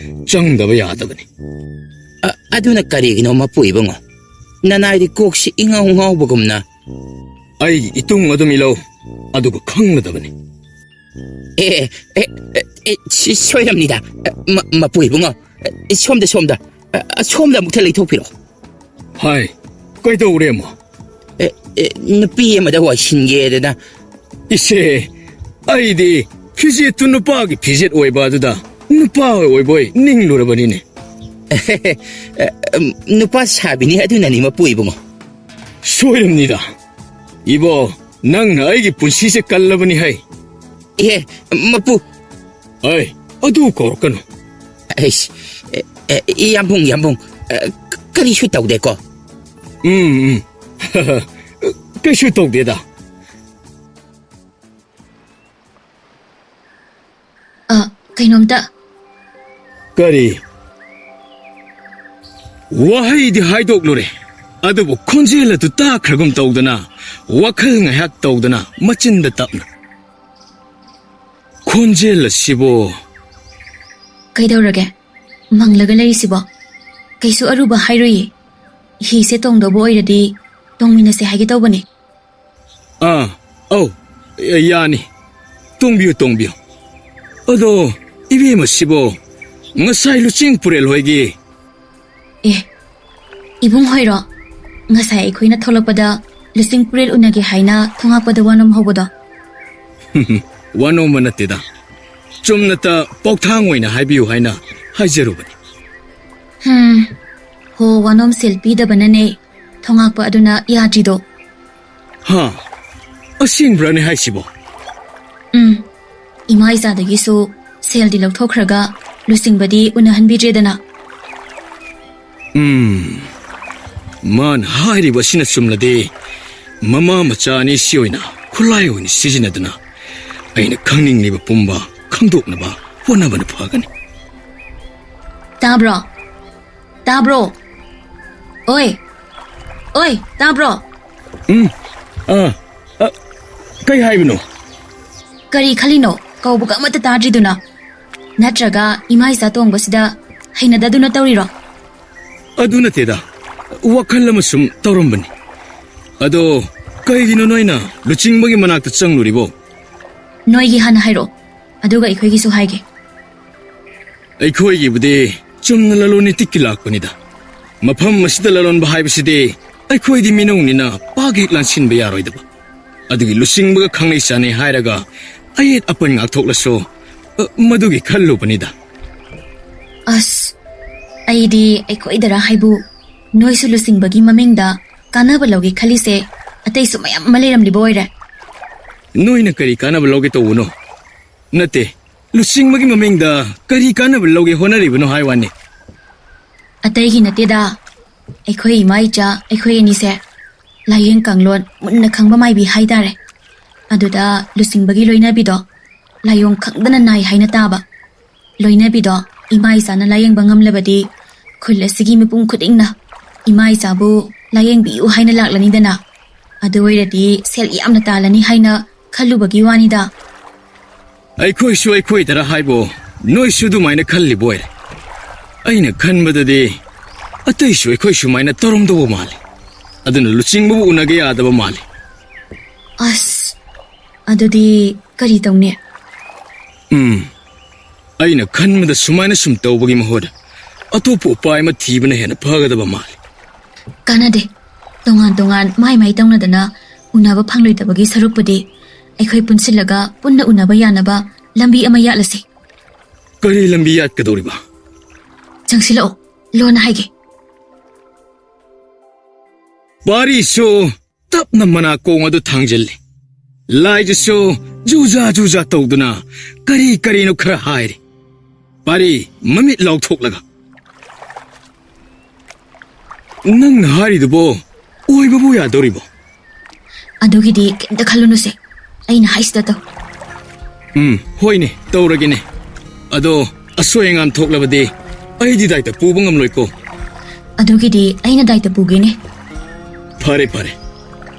ꯆꯪꯗꯕ ꯌꯥꯗꯕꯅꯤ꯫ ꯑ, ꯑꯗꯨꯅ ꯀꯔꯤꯒꯤꯅꯣ ꯃꯄꯨ ꯏꯕꯨꯡꯉꯣ? ꯅꯅꯥꯏꯗꯤ ꯀꯣꯛꯁꯤ ꯏꯉꯥꯎ ꯉꯥꯎꯕꯒꯨꯝꯅ꯫ ꯑꯩꯒꯤ ꯏꯇꯨꯡ ꯑꯗꯨꯝ ꯏꯂꯧ, ꯑꯗꯨꯒ ꯈꯪꯂꯗꯕꯅꯤ꯫ ꯑꯦ, ꯑꯦ, ꯑꯦ, ꯑꯦ, ꯁꯤ ꯁꯣꯏꯔꯝꯅꯤꯗ꯫ ꯑ, ꯃ-, ꯃꯄꯨ ꯏꯕꯨꯡꯉꯣ, ꯑ, ꯁꯣꯝꯗ, ꯁꯣꯝꯗ, ꯑ, ꯁꯣꯝꯗ ꯑꯃꯨꯛꯇ ꯂꯩꯊꯣꯛꯄꯤꯔꯣ꯫ ꯍꯥꯏ, ꯀꯩꯗꯧꯔꯦ ꯑꯃꯨꯛ? ꯑꯦ, ꯑꯦ, ꯅꯨꯄꯤ ꯑꯃꯗ ꯋꯥꯏꯁꯤꯟꯒꯦꯗꯅ꯫ ꯏꯁꯦ, ꯑꯩꯗꯤ ꯐꯤꯖꯦꯠꯇꯨ ꯅꯨꯄꯥꯒꯤ ꯐꯤꯖꯦꯠ ꯑꯣꯏꯕ ꯑꯗꯨꯗ ꯅꯨꯄꯥ ꯑꯣꯏꯕꯣꯏ ꯅꯤꯡꯂꯨꯔꯕꯅꯤꯅꯦ꯫ ꯑꯦ, ꯅꯨꯄꯥ ꯁꯥꯕꯤꯅꯤ ꯑꯗꯨꯅꯅꯤ, ꯃꯄꯨ ꯏꯕꯨꯡꯉꯣ꯫ ꯁꯣꯏꯔꯝꯅꯤꯗ꯫ ꯏꯕꯣ, ꯅꯪꯅ ꯑꯩꯒꯤ ꯄꯨꯟꯁꯤꯁꯦ ꯀꯜꯂꯕꯅꯤ ꯍꯩ꯫ ꯑꯦ, ꯃꯄꯨ꯫ ꯑꯩ, ꯑꯗꯨ ꯀꯧꯔꯛꯀꯅꯨ꯫ ꯑꯩꯁ, ꯑꯦ, ꯑꯦ, ꯌꯥꯝꯕꯨꯡ, ꯌꯥꯝꯕꯨꯡ, ꯑꯦ, ꯀ-, ꯀꯔꯤꯁꯨ ꯇꯧꯗꯦꯀꯣ? ꯎꯝ, ꯎꯝ꯫ ꯀꯩꯁꯨ ꯇꯧꯗꯦꯗ꯫ ꯑ, ꯀꯩꯅꯣꯝꯇ꯫ ꯀꯔꯤ? ꯋꯥꯍꯩꯗꯤ ꯍꯥꯏꯗꯣꯛꯂꯨꯔꯦ, ꯑꯗꯨꯕꯨ ꯈꯣꯟꯖꯦꯜ ꯑꯗꯨ ꯇꯥꯈ꯭ꯔꯒꯨꯝ ꯇꯧꯗꯅ, ꯋꯥꯈꯜ ꯉꯥꯏꯍꯥꯛ ꯇꯧꯗꯅ, ꯃꯆꯤꯟꯗ ꯇꯞꯅ꯫ ꯈꯣꯟꯖꯦꯜ ꯑꯁꯤꯕꯨ꯫ ꯀꯩꯗꯧꯔꯒꯦ? ꯃꯪꯂꯒ ꯂꯩꯔꯤꯁꯤꯕꯣ? ꯀꯩꯁꯨ ꯑꯔꯨꯕ ꯍꯥꯏꯔꯨꯏꯌꯦ꯫ ꯍꯤꯁꯦ ꯇꯣꯡꯗꯧꯕ ꯑꯣꯏꯔꯗꯤ ꯇꯣꯡꯃꯤꯟꯅꯁꯦ ꯍꯥꯏꯒꯦ ꯇꯧꯕꯅꯦ꯫ ꯑꯥ, ꯑꯧ, ꯌꯥꯅꯤ꯫ ꯇꯣꯡꯕꯤꯌꯨ, ꯇꯣꯡꯕꯤꯌꯨ꯫ ꯑꯗꯣ, ꯏꯕꯦꯝꯃꯁꯤꯕꯣ, ꯉꯁꯥꯏ ꯂꯨꯆꯤꯡ ꯄꯨꯔꯦꯜ ꯍꯣꯏꯒꯤ꯫ ꯑꯦ, ꯏꯕꯨꯡ ꯍꯣꯏꯔꯣ? ꯉꯁꯥꯏ ꯑꯩꯈꯣꯏꯅ ꯊꯣꯛꯂꯛꯄꯗ ꯂꯨꯆꯤꯡ ꯄꯨꯔꯦꯜ ꯎꯅꯒꯦ ꯍꯥꯏꯅ ꯊꯣꯉꯥꯛꯄꯗ ꯋꯥꯅꯣꯝ ꯍꯧꯕꯗꯣ? ꯋꯥꯅꯣꯝꯕ ꯅꯠꯇꯦꯗ꯫ ꯆꯨꯝꯅꯇ ꯄꯥꯎꯊꯥꯡ ꯑꯣꯏꯅ ꯍꯥꯏꯕꯤꯌꯨ ꯍꯥꯏꯅ ꯍꯥꯏꯖꯔꯨꯕꯅꯤ꯫ ꯍꯝ, ꯍꯣ, ꯋꯥꯅꯣꯝ ꯁꯦꯜ ꯄꯤꯗꯕꯅꯅꯦ ꯊꯣꯉꯥꯛꯄ ꯑꯗꯨꯅ ꯌꯥꯗ꯭ꯔꯤꯗꯣ꯫ ꯍꯥ? ꯑꯁꯦꯡꯕ꯭ꯔꯅꯦ ꯍꯥꯏꯁꯤꯕꯣ? ꯎꯝ꯫ ꯏꯃꯥ ꯏꯆꯥꯗꯒꯤꯁꯨ ꯁꯦꯜꯗꯤ ꯂꯧꯊꯣꯛꯈ꯭ꯔꯒ ꯂꯨꯆꯤꯡꯕꯗꯤ ꯎꯅꯍꯟꯕꯤꯗ꯭ꯔꯦꯗꯅ꯫ ꯎꯝ꯫ ꯃꯥꯅ ꯍꯥꯏꯔꯤꯕ ꯑꯁꯤꯅ ꯆꯨꯝꯂꯗꯤ, ꯃꯃꯥ ꯃꯆꯥ ꯑꯅꯤꯁꯤ ꯑꯣꯏꯅ ꯈꯨꯠꯂꯥꯏ ꯑꯣꯏꯅ ꯁꯤꯖꯤꯟꯅꯗꯨꯅ ꯑꯩꯅ ꯈꯪꯅꯤꯡꯂꯤꯕ ꯄꯨꯝꯕ ꯈꯪꯗꯣꯛꯅꯕ ꯍꯣꯠꯅꯕꯅ ꯐꯒꯅꯤ꯫ ꯇꯥꯕ꯭ꯔꯣ? ꯇꯥꯕ꯭ꯔꯣ? ꯑꯣꯏ! ꯑꯣꯏ, ꯇꯥꯕ꯭ꯔꯣ? ꯎꯝ, ꯑ, ꯑ, ꯀꯩ ꯍꯥꯏꯕꯅꯣ? ꯀꯔꯤ ꯈꯜꯂꯤꯅꯣ? ꯀꯧꯕꯒ ꯑꯃꯠꯇ ꯇꯥꯗ꯭ꯔꯤꯗꯨꯅ? ꯅꯠꯇ꯭ꯔꯒ ꯏꯃꯥ ꯏꯆꯥ ꯇꯣꯡꯕꯁꯤꯗ ꯍꯩꯅꯗꯗꯨꯅ ꯇꯧꯔꯤꯔꯣ? ꯑꯗꯨ ꯅꯠꯇꯦꯗ, ꯋꯥꯈꯜ ꯑꯃ ꯁꯨꯝ ꯇꯧꯔꯝꯕꯅꯤ꯫ ꯑꯗꯣ, ꯀꯩꯒꯤꯅꯣ ꯅꯣꯏꯅ ꯂꯨꯆꯤꯡꯕꯒꯤ ꯃꯅꯥꯛꯇ ꯆꯪꯂꯨꯔꯤꯕꯣ? ꯅꯣꯏꯒꯤ ꯍꯥꯟꯅ ꯍꯥꯏꯔꯛꯑꯣ꯫ ꯑꯗꯨꯒ ꯑꯩꯈꯣꯏꯒꯤꯁꯨ ꯍꯥꯏꯒꯦ꯫ ꯑꯩꯈꯣꯏꯒꯤꯕꯨꯗꯤ ꯆꯨꯝꯅ ꯂꯂꯣꯟ ꯏꯇꯤꯛꯀꯤ ꯂꯥꯛꯄꯅꯤꯗ꯫ ꯃꯐꯝ ꯑꯁꯤꯗ ꯂꯂꯣꯟꯕ ꯍꯥꯏꯕꯁꯤꯗꯤ ꯑꯩꯈꯣꯏꯗꯤ ꯃꯤꯅꯧꯅꯤꯅ ꯄꯥꯛ ꯍꯦꯛ ꯂꯥꯟꯁꯤꯟꯕ ꯌꯥꯔꯣꯏꯗꯕ꯫ ꯑꯗꯨꯒꯤ ꯂꯨꯆꯤꯡꯕꯒ ꯈꯪꯅꯩ ꯆꯥꯟꯅꯩ ꯍꯥꯏꯔꯒ ꯑꯌꯦꯠ ꯑꯄꯟ ꯉꯥꯛꯊꯣꯛꯂꯁꯨ, ꯑ, ꯃꯗꯨꯒꯤ ꯈꯜꯂꯨꯕꯅꯤꯗ꯫ ꯑꯁ, ꯑꯩꯗꯤ ꯑꯩꯈꯣꯏꯗꯔ ꯍꯥꯏꯕꯨ, ꯅꯣꯏꯁꯨ ꯂꯨꯆꯤꯡꯕꯒꯤ ꯃꯃꯤꯡꯗ ꯀꯥꯟꯅꯕ ꯂꯧꯒꯦ ꯈꯜꯂꯤꯁꯦ ꯑꯇꯩꯁꯨ ꯃꯌꯥꯝ ꯑꯃ ꯂꯩꯔꯝꯂꯤꯕ ꯑꯣꯏꯔꯦ꯫ ꯅꯣꯏꯅ ꯀꯔꯤ ꯀꯥꯟꯅꯕ ꯂꯧꯒꯦ ꯇꯧꯕꯅꯣ? ꯅꯠꯇꯦ, ꯂꯨꯆꯤꯡꯕꯒꯤ ꯃꯃꯤꯡꯗ ꯀꯔꯤ ꯀꯥꯟꯅꯕ ꯂꯧꯒꯦ ꯍꯣꯠꯅꯔꯤꯕꯅꯣ ꯍꯥꯏ ꯋꯥꯅꯤ꯫ ꯑꯇꯩꯒꯤ ꯅꯠꯇꯦꯗ, ꯑꯩꯈꯣꯏ ꯏꯃꯥ ꯏꯆꯥ ꯑꯩꯈꯣꯏ ꯑꯅꯤꯁꯦ ꯂꯥꯏꯌꯦꯡ ꯀꯥꯡꯂꯣꯟ ꯃꯨꯟꯅ ꯈꯪꯕ ꯃꯥꯏꯕꯤ ꯍꯥꯏꯇꯥꯔꯦ꯫ ꯑꯗꯨꯗ ꯂꯨꯆꯤꯡꯕꯒꯤ ꯂꯣꯏꯅꯕꯤꯗꯣ ꯂꯥꯏꯑꯣꯡ ꯈꯪꯗꯅ ꯅꯥꯏ ꯍꯥꯏꯅ ꯇꯥꯕ꯫ ꯂꯣꯏꯅꯕꯤꯗꯣ ꯏꯃꯥ ꯏꯆꯥꯅ ꯂꯥꯏꯌꯦꯡꯕ ꯉꯝꯂꯕꯗꯤ ꯈꯨꯜ ꯑꯁꯤꯒꯤ ꯃꯤꯄꯨꯝ ꯈꯨꯗꯤꯡꯅ ꯏꯃꯥ ꯏꯆꯥꯕꯨ ꯂꯥꯏꯌꯦꯡꯕꯤꯌꯨ ꯍꯥꯏꯅ ꯂꯥꯛꯂꯅꯤꯗꯅ꯫ ꯑꯗꯨ ꯑꯣꯏꯔꯗꯤ ꯁꯦꯜ ꯌꯥꯝꯅ ꯇꯥꯜꯂꯅꯤ ꯍꯥꯏꯅ ꯈꯜꯂꯨꯕꯒꯤ ꯋꯥꯅꯤꯗ꯫ ꯑꯩꯈꯣꯏꯁꯨ ꯑꯩꯈꯣꯏꯗꯔ ꯍꯥꯏꯕꯨ, ꯅꯣꯏꯁꯨ ꯑꯗꯨꯃꯥꯏꯅ ꯈꯜꯂꯤꯕ ꯑꯣꯏꯔꯦ꯫ ꯑꯩꯅ ꯈꯟꯕꯗꯗꯤ ꯑꯇꯩꯁꯨ ꯑꯩꯈꯣꯏ ꯁꯨꯃꯥꯏꯅ ꯇꯧꯔꯝꯗꯧꯕ ꯃꯥꯜꯂꯤ꯫ ꯑꯗꯨꯅ ꯂꯨꯆꯤꯡꯕꯕꯨ ꯎꯅꯒꯦ ꯌꯥꯗꯕ ꯃꯥꯜꯂꯤ꯫ ꯑꯁ, ꯑꯗꯨꯗꯤ ꯀꯔꯤ ꯇꯧꯅꯤ? ꯎꯝ, ꯑꯩꯅ ꯈꯟꯕꯗ ꯁꯨꯃꯥꯏꯅ ꯁꯨꯝ ꯇꯧꯕꯒꯤ ꯃꯍꯨꯠ ꯑꯇꯣꯞꯄ ꯎꯄꯥꯏ ꯑꯃ ꯊꯤꯕꯅ ꯍꯦꯟꯅ ꯐꯒꯗꯕ ꯃꯥꯜꯂꯤ꯫ ꯀꯥꯟꯅꯗꯦ꯫ ꯇꯣꯉꯥꯟ ꯇꯣꯉꯥꯟ ꯃꯥꯏ ꯃꯥꯏ ꯇꯧꯅꯗꯅ ꯎꯅꯕ ꯐꯪꯂꯣꯏꯗꯕꯒꯤ ꯁꯔꯨꯛꯄꯨꯗꯤ ꯑꯩꯈꯣꯏ ꯄꯨꯟꯁꯤꯜꯂꯒ ꯄꯨꯟꯅ ꯎꯅꯕ ꯌꯥꯅꯕ ꯂꯝꯕꯤ ꯑꯃ ꯌꯥꯠꯂꯁꯤ꯫ ꯀꯔꯤ ꯂꯝꯕꯤ ꯌꯥꯠꯀꯗꯧꯔꯤꯕ? ꯆꯪꯁꯤꯜꯂꯛꯑꯣ, ꯂꯣꯟꯅ ꯍꯥꯏꯒꯦ꯫ ꯄꯥꯔꯤꯁꯨ ꯇꯞꯅ ꯃꯅꯥꯀꯣꯡ ꯑꯗꯨ ꯊꯥꯡꯖꯤꯜꯂꯤ꯫ ꯂꯥꯏꯖꯁꯨ ꯖꯨꯖꯥ ꯖꯨꯖꯥ ꯇꯧꯗꯨꯅ ꯀꯔꯤ ꯀꯔꯤꯅꯣ ꯈꯔ ꯍꯥꯏꯔꯤ꯫ ꯄꯥꯔꯤ, ꯃꯃꯤꯠ ꯂꯥꯎꯊꯣꯛꯂꯒ, "ꯅꯪꯅ ꯍꯥꯏꯔꯤꯗꯨꯕꯣ ꯑꯣꯏꯕꯕꯨ ꯌꯥꯗꯧꯔꯤꯕꯣ?" ꯑꯗꯨꯒꯤꯗꯤ ꯀꯩꯝꯇ ꯈꯜꯂꯨꯅꯨꯁꯦ, ꯑꯩꯅ ꯍꯥꯏꯁꯤꯗ ꯇꯧ꯫ ꯎꯝ, ꯍꯣꯏꯅꯦ, ꯇꯧꯔꯒꯦꯅꯦ꯫ ꯑꯗꯣ ꯑꯁꯣꯏ ꯑꯉꯥꯝ ꯊꯣꯛꯂꯕꯗꯤ ꯑꯩꯗꯤ ꯗꯥꯏꯇ ꯄꯨꯕ ꯉꯝꯂꯣꯏꯀꯣ꯫ ꯑꯗꯨꯒꯤꯗꯤ ꯑꯩꯅ ꯗꯥꯏꯇ ꯄꯨꯒꯦꯅꯦ꯫ ꯐꯔꯦ, ꯐꯔꯦ꯫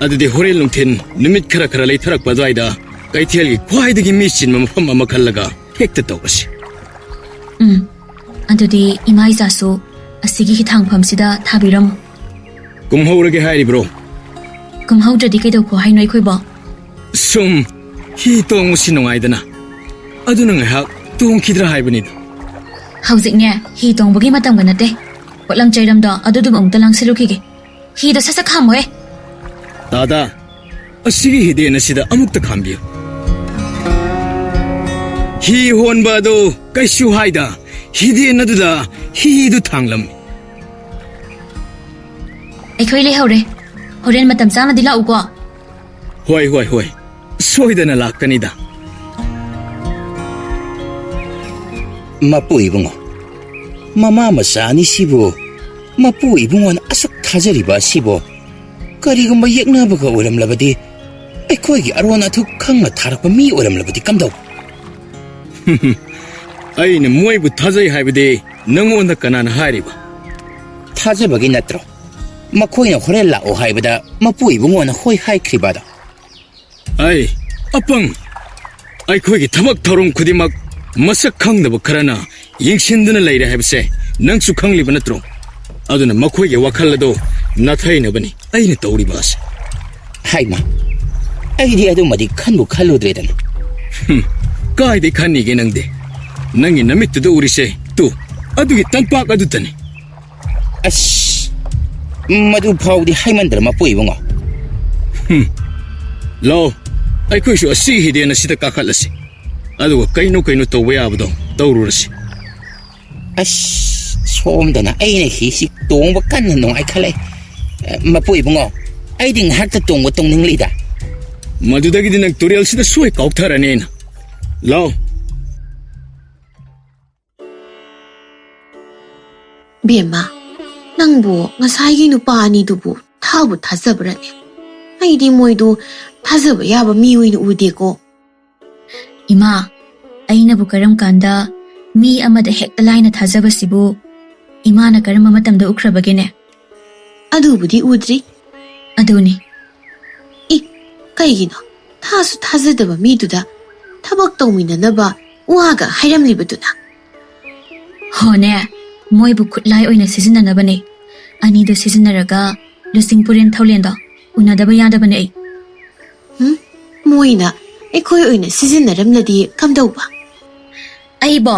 ꯑꯗꯨꯗꯤ ꯍꯣꯔꯦꯟ ꯅꯨꯡꯊꯤꯟ ꯅꯨꯃꯤꯠ ꯈꯔ ꯈꯔ ꯂꯩꯊꯔꯛꯄ ꯑꯗꯨꯋꯥꯏꯗ ꯀꯩꯊꯦꯜꯒꯤ ꯈ꯭ꯋꯥꯏꯗꯒꯤ ꯃꯤ ꯆꯤꯟꯕ ꯃꯐꯝ ꯑꯃ ꯈꯜꯂꯒ ꯍꯦꯛꯇ ꯇꯧꯔꯁꯤ꯫ ꯎꯝ, ꯑꯗꯨꯗꯤ ꯏꯃꯥ ꯏꯆꯥꯁꯨ ꯑꯁꯤꯒꯤ ꯍꯤꯊꯥꯡꯐꯝꯁꯤꯗ ꯊꯥꯕꯤꯔꯝꯃꯨ꯫ ꯀꯨꯝꯍꯧꯔꯒꯦ ꯍꯥꯏꯔꯤꯕ꯭ꯔꯣ? ꯀꯨꯝꯍꯧꯗ꯭ꯔꯗꯤ ꯀꯩꯗꯧꯈꯣ ꯍꯥꯏꯅꯣ ꯑꯩꯈꯣꯏꯕꯣ? ꯁꯨꯝ ꯍꯤ ꯇꯣꯡꯕꯁꯤ ꯅꯨꯡꯉꯥꯏꯗꯅ꯫ ꯑꯗꯨꯅ ꯉꯥꯏꯍꯥꯛ ꯇꯣꯡꯈꯤꯗ꯭ꯔꯥ ꯍꯥꯏꯕꯅꯤꯗ꯫ ꯍꯧꯖꯤꯛꯅꯦ, ꯍꯤ ꯇꯣꯡꯕꯒꯤ ꯃꯇꯝꯒ ꯅꯠꯇꯦ꯫ ꯄꯣꯠꯂꯝ ꯆꯩꯔꯝꯗꯣ ꯑꯗꯨꯗꯨꯝ ꯑꯃꯨꯛꯇ ꯂꯥꯡꯁꯤꯜꯂꯨꯈꯤꯒꯦ꯫ ꯍꯤꯗꯣ ꯁꯠ ꯁꯠ ꯈꯥꯝꯃꯣꯍꯦ꯫ ꯇꯥꯗꯥ, ꯑꯁꯤꯒꯤ ꯍꯤꯗꯦꯟ ꯑꯁꯤꯗ ꯑꯃꯨꯛꯇ ꯈꯥꯝꯕꯤꯌꯨ꯫ ꯍꯤ ꯍꯣꯟꯕ ꯑꯗꯨ ꯀꯩꯁꯨ ꯍꯥꯏꯗ, ꯍꯤꯗꯦꯟ ꯑꯗꯨꯗ ꯍꯤꯗꯨ ꯊꯥꯡꯂꯝꯃꯤ꯫ ꯑꯩꯈꯣꯏ ꯂꯩꯍꯧꯔꯦ꯫ ꯍꯣꯔꯦꯟ ꯃꯇꯝ ꯆꯥꯅꯗꯤ ꯂꯥꯛꯎꯀꯣ꯫ ꯍꯣꯏ, ꯍꯣꯏ, ꯍꯣꯏ꯫ ꯁꯣꯏꯗꯅ ꯂꯥꯛꯀꯅꯤꯗ꯫ ꯃꯄꯨ ꯏꯕꯨꯡꯉꯣ, ꯃꯃꯥ ꯃꯆꯥ ꯑꯅꯤꯁꯤꯕꯨ ꯃꯄꯨ ꯏꯕꯨꯡꯉꯣꯅ ꯑꯁꯨꯛ ꯊꯥꯖꯔꯤꯕ ꯑꯁꯤꯕꯨ ꯀꯔꯤꯒꯨꯝꯕ ꯌꯦꯛꯅꯕꯒ ꯑꯣꯏꯔꯝꯂꯕꯗꯤ, ꯑꯩꯈꯣꯏꯒꯤ ꯑꯔꯣꯟ ꯑꯊꯨꯞ ꯈꯪꯅ ꯊꯥꯔꯛꯄ ꯃꯤ ꯑꯣꯏꯔꯝꯂꯕꯗꯤ ꯀꯝꯗꯧ? ꯑꯩꯅ ꯃꯣꯏꯕꯨ ꯊꯥꯖꯩ ꯍꯥꯏꯕꯗꯤ ꯅꯪꯉꯣꯟꯗ ꯀꯅꯥꯅ ꯍꯥꯏꯔꯤꯕ? ꯊꯥꯖꯕꯒꯤ ꯅꯠꯇ꯭ꯔꯣ ꯃꯈꯣꯏꯅ ꯍꯣꯔꯦꯟ ꯂꯥꯛꯑꯣ ꯍꯥꯏꯕꯗ ꯃꯄꯨ ꯏꯕꯨꯡꯉꯣꯅ ꯍꯣꯏ ꯍꯥꯏꯈ꯭ꯔꯤꯕ ꯑꯗꯣ? ꯑꯩ, ꯑꯄꯪ! ꯑꯩꯈꯣꯏꯒꯤ ꯊꯕꯛ ꯊꯧꯔꯝ ꯈꯨꯗꯤꯡꯃꯛ ꯃꯁꯛ ꯈꯪꯗꯕ ꯈꯔꯅ ꯌꯦꯡꯁꯤꯟꯗꯨꯅ ꯂꯩꯔꯦ ꯍꯥꯏꯕꯁꯦ ꯅꯪꯁꯨ ꯈꯪꯂꯤꯕ ꯅꯠꯇ꯭ꯔꯣ? ꯑꯗꯨꯅ ꯃꯈꯣꯏꯒꯤ ꯋꯥꯈꯜ ꯑꯗꯣ ꯅꯥꯊꯩꯅꯕꯅꯤ ꯑꯩꯅ ꯇꯧꯔꯤꯕ ꯑꯁꯦ꯫ ꯍꯥꯏꯃ, ꯑꯩꯗꯤ ꯑꯗꯨꯃꯗꯤ ꯈꯟꯕꯨ ꯈꯜꯂꯨꯗ꯭ꯔꯦꯗꯅ꯫ ꯍꯨꯝ, ꯀꯥꯏꯗꯩ ꯈꯟꯅꯤꯒꯦ ꯅꯪꯗꯤ? ꯅꯪꯒꯤ ꯅꯃꯤꯠꯇꯨꯗ ꯎꯔꯤꯁꯦ, ꯇꯨ, ꯑꯗꯨꯒꯤ ꯇꯝꯄꯥꯛ ꯑꯗꯨꯗꯅꯤ꯫ ꯑꯁ, ꯃꯗꯨ ꯐꯥꯎꯗꯤ ꯍꯥꯏꯃꯟꯗ꯭ꯔ, ꯃꯄꯨ ꯏꯕꯨꯡꯉꯣ? ꯍꯨꯝ, ꯂꯥꯛꯑꯣ, ꯑꯩꯈꯣꯏꯁꯨ ꯑꯁꯤ ꯍꯤꯗꯦꯟ ꯑꯁꯤꯗ ꯀꯥꯈꯠꯂꯁꯤ, ꯑꯗꯨꯒ ꯀꯩꯅꯣ ꯀꯩꯅꯣ ꯇꯧꯕ ꯌꯥꯕꯗꯣ ꯇꯧꯔꯨꯔꯁꯤ꯫ ꯑꯁ, ꯁꯣꯝꯗꯅ ꯑꯩꯅ ꯍꯤꯁꯤ ꯇꯣꯡꯕ ꯀꯟꯅ ꯅꯨꯡꯉꯥꯏꯈꯠꯂꯛꯏ꯫ ꯑ, ꯃꯄꯨ ꯏꯕꯨꯡꯉꯣ, ꯑꯩꯗꯤ ꯉꯥꯏꯍꯥꯛꯇ ꯇꯣꯡꯕ ꯇꯣꯡꯅꯤꯡꯂꯤꯗ꯫ ꯃꯗꯨꯗꯒꯤꯗꯤ ꯅꯪ ꯇꯨꯔꯦꯜꯁꯤꯗ ꯁꯣꯏ ꯀꯥꯎꯊꯔꯅꯦꯅ꯫ ꯂꯥꯛꯑꯣ꯫ ꯕꯦꯝꯃ, ꯅꯪꯕꯨ ꯉꯁꯥꯏꯒꯤ ꯅꯨꯄꯥ ꯑꯅꯤꯗꯨꯕꯨ ꯊꯥꯕꯨ ꯊꯥꯖꯕ꯭ꯔꯅꯦ? ꯑꯩꯗꯤ ꯃꯣꯏꯗꯨ ꯊꯥꯖꯕ ꯌꯥꯕ ꯃꯤ ꯑꯣꯏꯅ ꯎꯗꯦꯀꯣ꯫ ꯏꯃꯥ, ꯑꯩꯅꯕꯨ ꯀꯔꯝ ꯀꯥꯟꯗ ꯃꯤ ꯑꯃꯗ ꯍꯦꯛꯇ ꯂꯥꯏꯅ ꯊꯥꯖꯕꯁꯤꯕꯨ ꯏꯃꯥꯅ ꯀꯔꯝꯕ ꯃꯇꯝꯗ ꯎꯈ꯭ꯔꯕꯒꯦꯅꯦ? ꯑꯗꯨꯕꯨꯗꯤ ꯎꯗ꯭ꯔꯤ꯫ ꯑꯗꯨꯅꯤ꯫ ꯏ, ꯀꯩꯒꯤꯅꯣ ꯊꯥꯁꯨ ꯊꯥꯖꯗꯕ ꯃꯤꯗꯨꯗ ꯊꯕꯛ ꯇꯧꯃꯤꯟꯅꯅꯕ ꯋꯥꯒ ꯍꯥꯏꯔꯝꯂꯤꯕꯗꯨꯅ? ꯍꯣꯅꯦ, ꯃꯣꯏꯕꯨ ꯈꯨꯠꯂꯥꯏ ꯑꯣꯏꯅ ꯁꯤꯖꯤꯟꯅꯅꯕꯅꯦ꯫ ꯑꯅꯤꯗꯨ ꯁꯤꯖꯤꯟꯅꯔꯒ ꯂꯨꯆꯤꯡꯄꯨꯔꯦꯟ ꯊꯧꯂꯦꯟꯗꯣ ꯎꯅꯗꯕ ꯌꯥꯗꯕꯅꯦ ꯑꯩ꯫ ꯎꯝ? ꯃꯣꯏꯅ ꯑꯩꯈꯣꯏ ꯑꯣꯏꯅ ꯁꯤꯖꯤꯟꯅꯔꯝꯂꯗꯤ ꯀꯝꯗꯧꯕ? ꯑꯩꯕꯣ?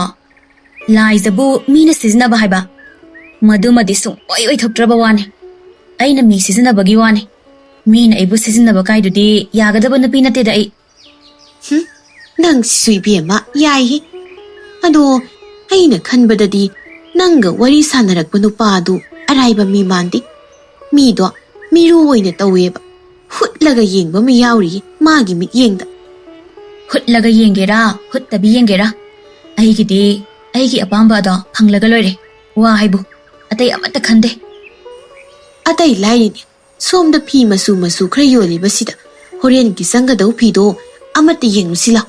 ꯂꯥꯏꯖꯕꯨ ꯃꯤꯅ ꯁꯤꯖꯤꯟꯅꯕ ꯍꯥꯏꯕ, ꯃꯗꯨꯃꯗꯤ ꯁꯨꯡꯑꯣꯏ ꯑꯣꯏꯊꯣꯛꯇ꯭ꯔꯕ ꯋꯥꯅꯤ꯫ ꯑꯩꯅ ꯃꯤ ꯁꯤꯖꯤꯟꯅꯕꯒꯤ ꯋꯥꯅꯤ, ꯃꯤꯅ ꯑꯩꯕꯨ ꯁꯤꯖꯤꯟꯅꯕ ꯀꯥꯏꯗꯨꯗꯤ ꯌꯥꯒꯗꯕ ꯅꯨꯄꯤ ꯅꯠꯇꯦꯗ ꯑꯩ꯫ ꯍꯨꯝ, ꯅꯪꯁꯤꯁꯨ ꯏꯕꯦꯝꯃ ꯌꯥꯏꯍꯦ꯫ ꯑꯗꯣ ꯑꯩꯅ ꯈꯟꯕꯗꯗꯤ ꯅꯪꯒ ꯋꯥꯔꯤ ꯁꯥꯟꯅꯔꯛꯄ ꯅꯨꯄꯥꯗꯨ ꯑꯔꯥꯏꯕ ꯃꯤ ꯃꯥꯟꯗꯦ꯫ ꯃꯤꯗꯣ ꯃꯤꯔꯨ ꯑꯣꯏꯅ ꯇꯧꯋꯦꯕ꯫ ꯍꯨꯠꯂꯒ ꯌꯦꯡꯕ ꯑꯃ ꯌꯥꯎꯔꯤꯌꯦ ꯃꯥꯒꯤ ꯃꯤꯠꯌꯦꯡꯗ꯫ ꯍꯨꯠꯂꯒ ꯌꯦꯡꯒꯦꯔꯥ, ꯍꯨꯠꯇꯕꯤ ꯌꯦꯡꯒꯦꯔꯥ, ꯑꯩꯒꯤꯗꯤ ꯑꯩꯒꯤ ꯑꯄꯥꯝꯕ ꯑꯗꯣ ꯐꯪꯂꯒ ꯂꯣꯏꯔꯦ꯫ ꯋꯥ ꯍꯥꯏꯕꯨ ꯑꯇꯩ ꯑꯃꯠꯇ ꯈꯟꯗꯦ꯫ ꯑꯇꯩ ꯂꯥꯏꯔꯤꯅꯦ, ꯁꯣꯝꯗ ꯐꯤ ꯃꯆꯨ ꯃꯆꯨ ꯈꯔ ꯌꯣꯜꯂꯤꯕꯁꯤꯗ ꯍꯣꯔꯦꯟꯒꯤ ꯆꯪꯒꯗꯧ ꯐꯤꯗꯣ ꯑꯃꯠꯇ ꯌꯦꯡꯉꯨꯁꯤ ꯂꯥꯎ,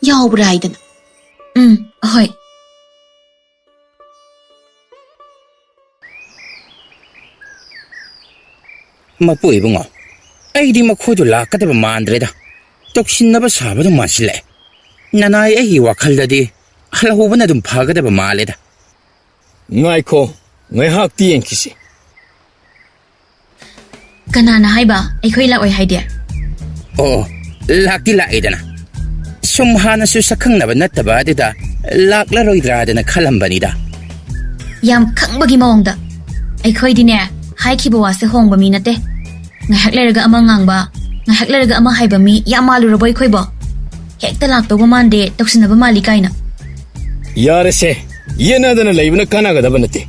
ꯌꯥꯎꯕ꯭ꯔꯥ ꯍꯥꯏꯗꯅ꯫ ꯎꯝ, ꯍꯣꯏ꯫ ꯃꯄꯨ ꯏꯕꯨꯡꯉꯣ, ꯑꯩꯗꯤ ꯃꯈꯣꯏꯗꯣ ꯂꯥꯛꯀꯗꯕ ꯃꯥꯟꯗ꯭ꯔꯦꯗ꯫ ꯇꯧꯁꯤꯟꯅꯕ ꯁꯥꯕꯗꯣ ꯃꯥꯟꯁꯤꯜꯂꯛꯑꯦ꯫ ꯅꯅꯥꯏ ꯑꯩꯒꯤ ꯋꯥꯈꯜꯗꯗꯤ ꯍꯜꯍꯧꯕꯅ ꯑꯗꯨꯝ ꯐꯒꯗꯕ ꯃꯥꯜꯂꯦꯗ꯫ ꯉꯥꯏꯈꯣ, ꯉꯥꯏꯍꯥꯛꯇꯤ ꯌꯦꯡꯈꯤꯁꯤ꯫ ꯀꯅꯥꯅ ꯍꯥꯏꯕ ꯑꯩꯈꯣꯏ ꯂꯥꯛꯑꯣꯏ ꯍꯥꯏꯗꯤ? ꯑꯣ, ꯂꯥꯛꯇꯤ ꯂꯥꯛꯑꯦꯗꯅ꯫ ꯁꯨꯝ ꯍꯥꯟꯅꯁꯨ ꯁꯛꯈꯪꯅꯕ ꯅꯠꯇꯕ ꯑꯗꯨꯗ ꯂꯥꯛꯂꯔꯣꯏꯗ꯭ꯔꯥꯗꯅ ꯈꯜꯂꯝꯕꯅꯤꯗ꯫ ꯌꯥꯝ ꯈꯪꯕꯒꯤ ꯃꯑꯣꯡꯗ꯫ ꯑꯩꯈꯣꯏꯗꯤꯅꯦ, ꯍꯥꯏꯈꯤꯕ ꯋꯥꯁꯦ ꯍꯣꯡꯕ ꯃꯤ ꯅꯠꯇꯦ꯫ ꯉꯥꯏꯍꯥꯛ ꯂꯩꯔꯒ ꯑꯃ ꯉꯥꯡꯕ, ꯉꯥꯏꯍꯥꯛ ꯂꯩꯔꯒ ꯑꯃ ꯍꯥꯏꯕ ꯃꯤ ꯌꯥꯝ ꯃꯥꯜꯂꯨꯔꯕꯣ ꯑꯩꯈꯣꯏꯕꯣ? ꯍꯦꯛꯇ ꯂꯥꯛꯇꯧꯕ ꯃꯥꯟꯗꯦ, ꯇꯧꯁꯤꯟꯅꯕ ꯃꯥꯜꯂꯤ ꯀꯥꯏꯅ꯫ ꯌꯥꯔꯦꯁꯦ, ꯌꯦꯠꯅꯗꯅ ꯂꯩꯕꯅ ꯀꯥꯟꯅꯒꯗꯕ ꯅꯠꯇꯦ꯫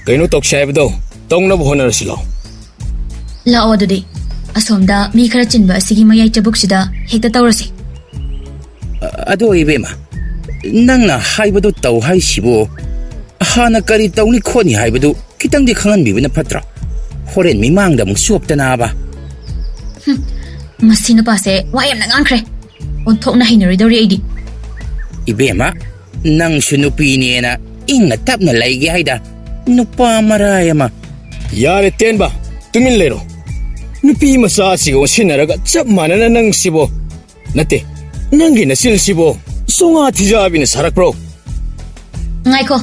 ꯀꯩꯅꯣ ꯇꯧꯁꯦ ꯍꯥꯏꯕꯗꯣ ꯇꯧꯅꯕ ꯍꯣꯠꯅꯔꯁꯤ ꯂꯥꯎ꯫ ꯂꯥꯛꯑꯣ ꯑꯗꯨꯗꯤ, ꯑꯁꯣꯝꯗ ꯃꯤ ꯈꯔ ꯆꯤꯟꯕ ꯑꯁꯤꯒꯤ ꯃꯌꯥꯏ ꯆꯕꯨꯛꯁꯤꯗ ꯍꯦꯛꯇ ꯇꯧꯔꯁꯤ꯫ ꯑ-, ꯑꯗꯣ ꯏꯕꯦꯝꯃ, ꯅꯪꯅ ꯍꯥꯏꯕꯗꯣ ꯇꯧ ꯍꯥꯏꯁꯤꯕꯨ ꯍꯥꯟꯅ ꯀꯔꯤ ꯇꯧꯅꯤ ꯈꯣꯠꯅꯤ ꯍꯥꯏꯕꯗꯨ ꯈꯤꯇꯪꯗꯤ ꯈꯪꯍꯟꯕꯤꯕꯅ ꯐꯠꯇ꯭ꯔꯣ? ꯍꯣꯔꯦꯟ ꯃꯤꯃꯥꯡꯗ ꯑꯃꯨꯛ ꯆꯣꯞꯇꯅꯕ꯫ ꯍꯨꯝ, ꯃꯁꯤ ꯅꯨꯄꯥꯁꯦ ꯋꯥ ꯌꯥꯝꯅ ꯉꯥꯡꯈ꯭ꯔꯦ꯫ ꯑꯣꯟꯊꯣꯛꯅ ꯍꯩꯅꯔꯣꯏꯗꯧꯔꯤ ꯑꯩꯗꯤ꯫ ꯏꯕꯦꯝꯃ, ꯅꯪꯁꯨ ꯅꯨꯄꯤꯅꯦꯅ ꯏꯪꯅ ꯇꯞꯅ ꯂꯩꯒꯦ ꯍꯥꯏꯗ, ꯅꯨꯄꯥ ꯃꯔꯥꯏ ꯑꯃ꯫ ꯌꯥꯔꯦ ꯇꯦꯟꯕ, ꯇꯨꯃꯤꯟ ꯂꯩꯔꯣ꯫ ꯅꯨꯄꯤ ꯃꯆꯥꯁꯤꯒ ꯑꯣꯟꯁꯤꯟꯅꯔꯒ ꯆꯞ ꯃꯥꯟꯅꯅ ꯅꯪꯁꯤꯕꯣ꯫ ꯅꯠꯇꯦ, ꯅꯪꯒꯤ ꯅꯆꯤꯜꯁꯤꯕꯣ ꯆꯣꯉꯥ ꯊꯤꯖꯥꯕꯤꯅ ꯁꯥꯔꯛꯄ꯭ꯔꯣ? ꯉꯥꯏꯈꯣ,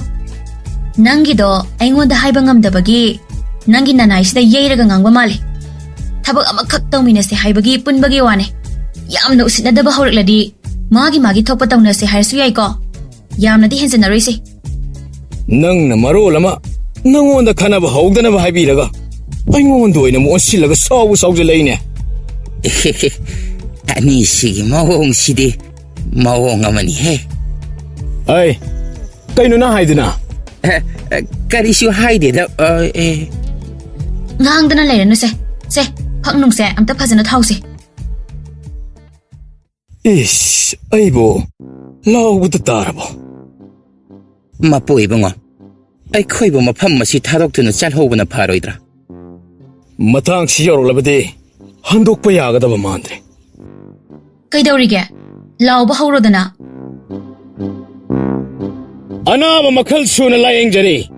ꯅꯪꯒꯤꯗꯣ ꯑꯩꯉꯣꯟꯗ ꯍꯥꯏꯕ ꯉꯝꯗꯕꯒꯤ ꯅꯪꯒꯤ ꯅꯅꯥꯏꯁꯤꯗ ꯌꯩꯔꯒ ꯉꯥꯡꯕ ꯃꯥꯜꯂꯦ꯫ ꯊꯕꯛ ꯑꯃꯈꯛ ꯇꯧꯃꯤꯟꯅꯁꯦ ꯍꯥꯏꯕꯒꯤ ꯄꯨꯟꯕꯒꯤ ꯋꯥꯅꯦ꯫ ꯌꯥꯝꯅ ꯎꯁꯤꯠꯅꯗꯕ ꯍꯧꯔꯛꯂꯗꯤ ꯃꯥꯒꯤ ꯃꯥꯒꯤ ꯊꯣꯛꯄ ꯇꯧꯅꯁꯦ ꯍꯥꯏꯔꯁꯨ ꯌꯥꯏꯀꯣ꯫ ꯌꯥꯝꯅꯗꯤ ꯍꯦꯟꯖꯟꯅꯔꯣꯏꯁꯦ꯫ ꯅꯪꯅ ꯃꯔꯣꯜ ꯑꯃ ꯅꯪꯉꯣꯟꯗ ꯈꯟꯅꯕ ꯍꯧꯗꯅꯕ ꯍꯥꯏꯕꯤꯔꯒ ꯑꯩꯉꯣꯟꯗ ꯑꯣꯏꯅ ꯑꯃꯨꯛ ꯑꯣꯟꯁꯤꯜꯂꯒ ꯁꯥꯎꯕ ꯁꯥꯎꯖꯜꯂꯛꯏꯅꯦ꯫ ꯑꯅꯤꯁꯤꯒꯤ ꯃꯑꯣꯡꯁꯤꯗꯤ ꯃꯑꯣꯡ ꯑꯃꯅꯤꯍꯦ꯫ ꯑꯩ, ꯀꯩꯅꯣ ꯅꯪ ꯍꯥꯏꯗꯨꯅ? ꯑꯦ, ꯑꯦ, ꯀꯔꯤꯁꯨ ꯍꯥꯏꯗꯦꯗ꯫ ꯑ, ꯑꯦ꯫ ꯉꯥꯡꯗꯅ ꯂꯩꯔꯅꯨꯁꯦ꯫ ꯁꯦ, ꯐꯛ ꯅꯨꯡꯁꯦ ꯑꯝꯇ ꯐꯖꯅ ꯊꯥꯎꯁꯦ꯫ ꯏꯁ, ꯑꯩꯕꯨ ꯂꯥꯎꯕꯗ ꯇꯥꯔꯕꯣ? ꯃꯄꯨ ꯏꯕꯨꯡꯉꯣ, ꯑꯩꯈꯣꯏꯕꯨ ꯃꯐꯝ ꯑꯁꯤ ꯊꯥꯗꯣꯛꯇꯨꯅ ꯆꯠꯍꯧꯕꯅ ꯐꯔꯣꯏꯗ꯭ꯔꯥ? ꯃꯇꯥꯡꯁꯤ ꯌꯧꯔꯛꯂꯕꯗꯤ ꯍꯟꯗꯣꯛꯄ ꯌꯥꯒꯗꯕ ꯃꯥꯟꯗ꯭ꯔꯦ꯫ ꯀꯩꯗꯧꯔꯤꯒꯦ? ꯂꯥꯎꯕ ꯍꯧꯔꯣꯗꯅ꯫ ꯑꯅꯥꯕ ꯃꯈꯜ ꯁꯨꯅ ꯂꯥꯌꯦꯡꯖꯔꯤ꯫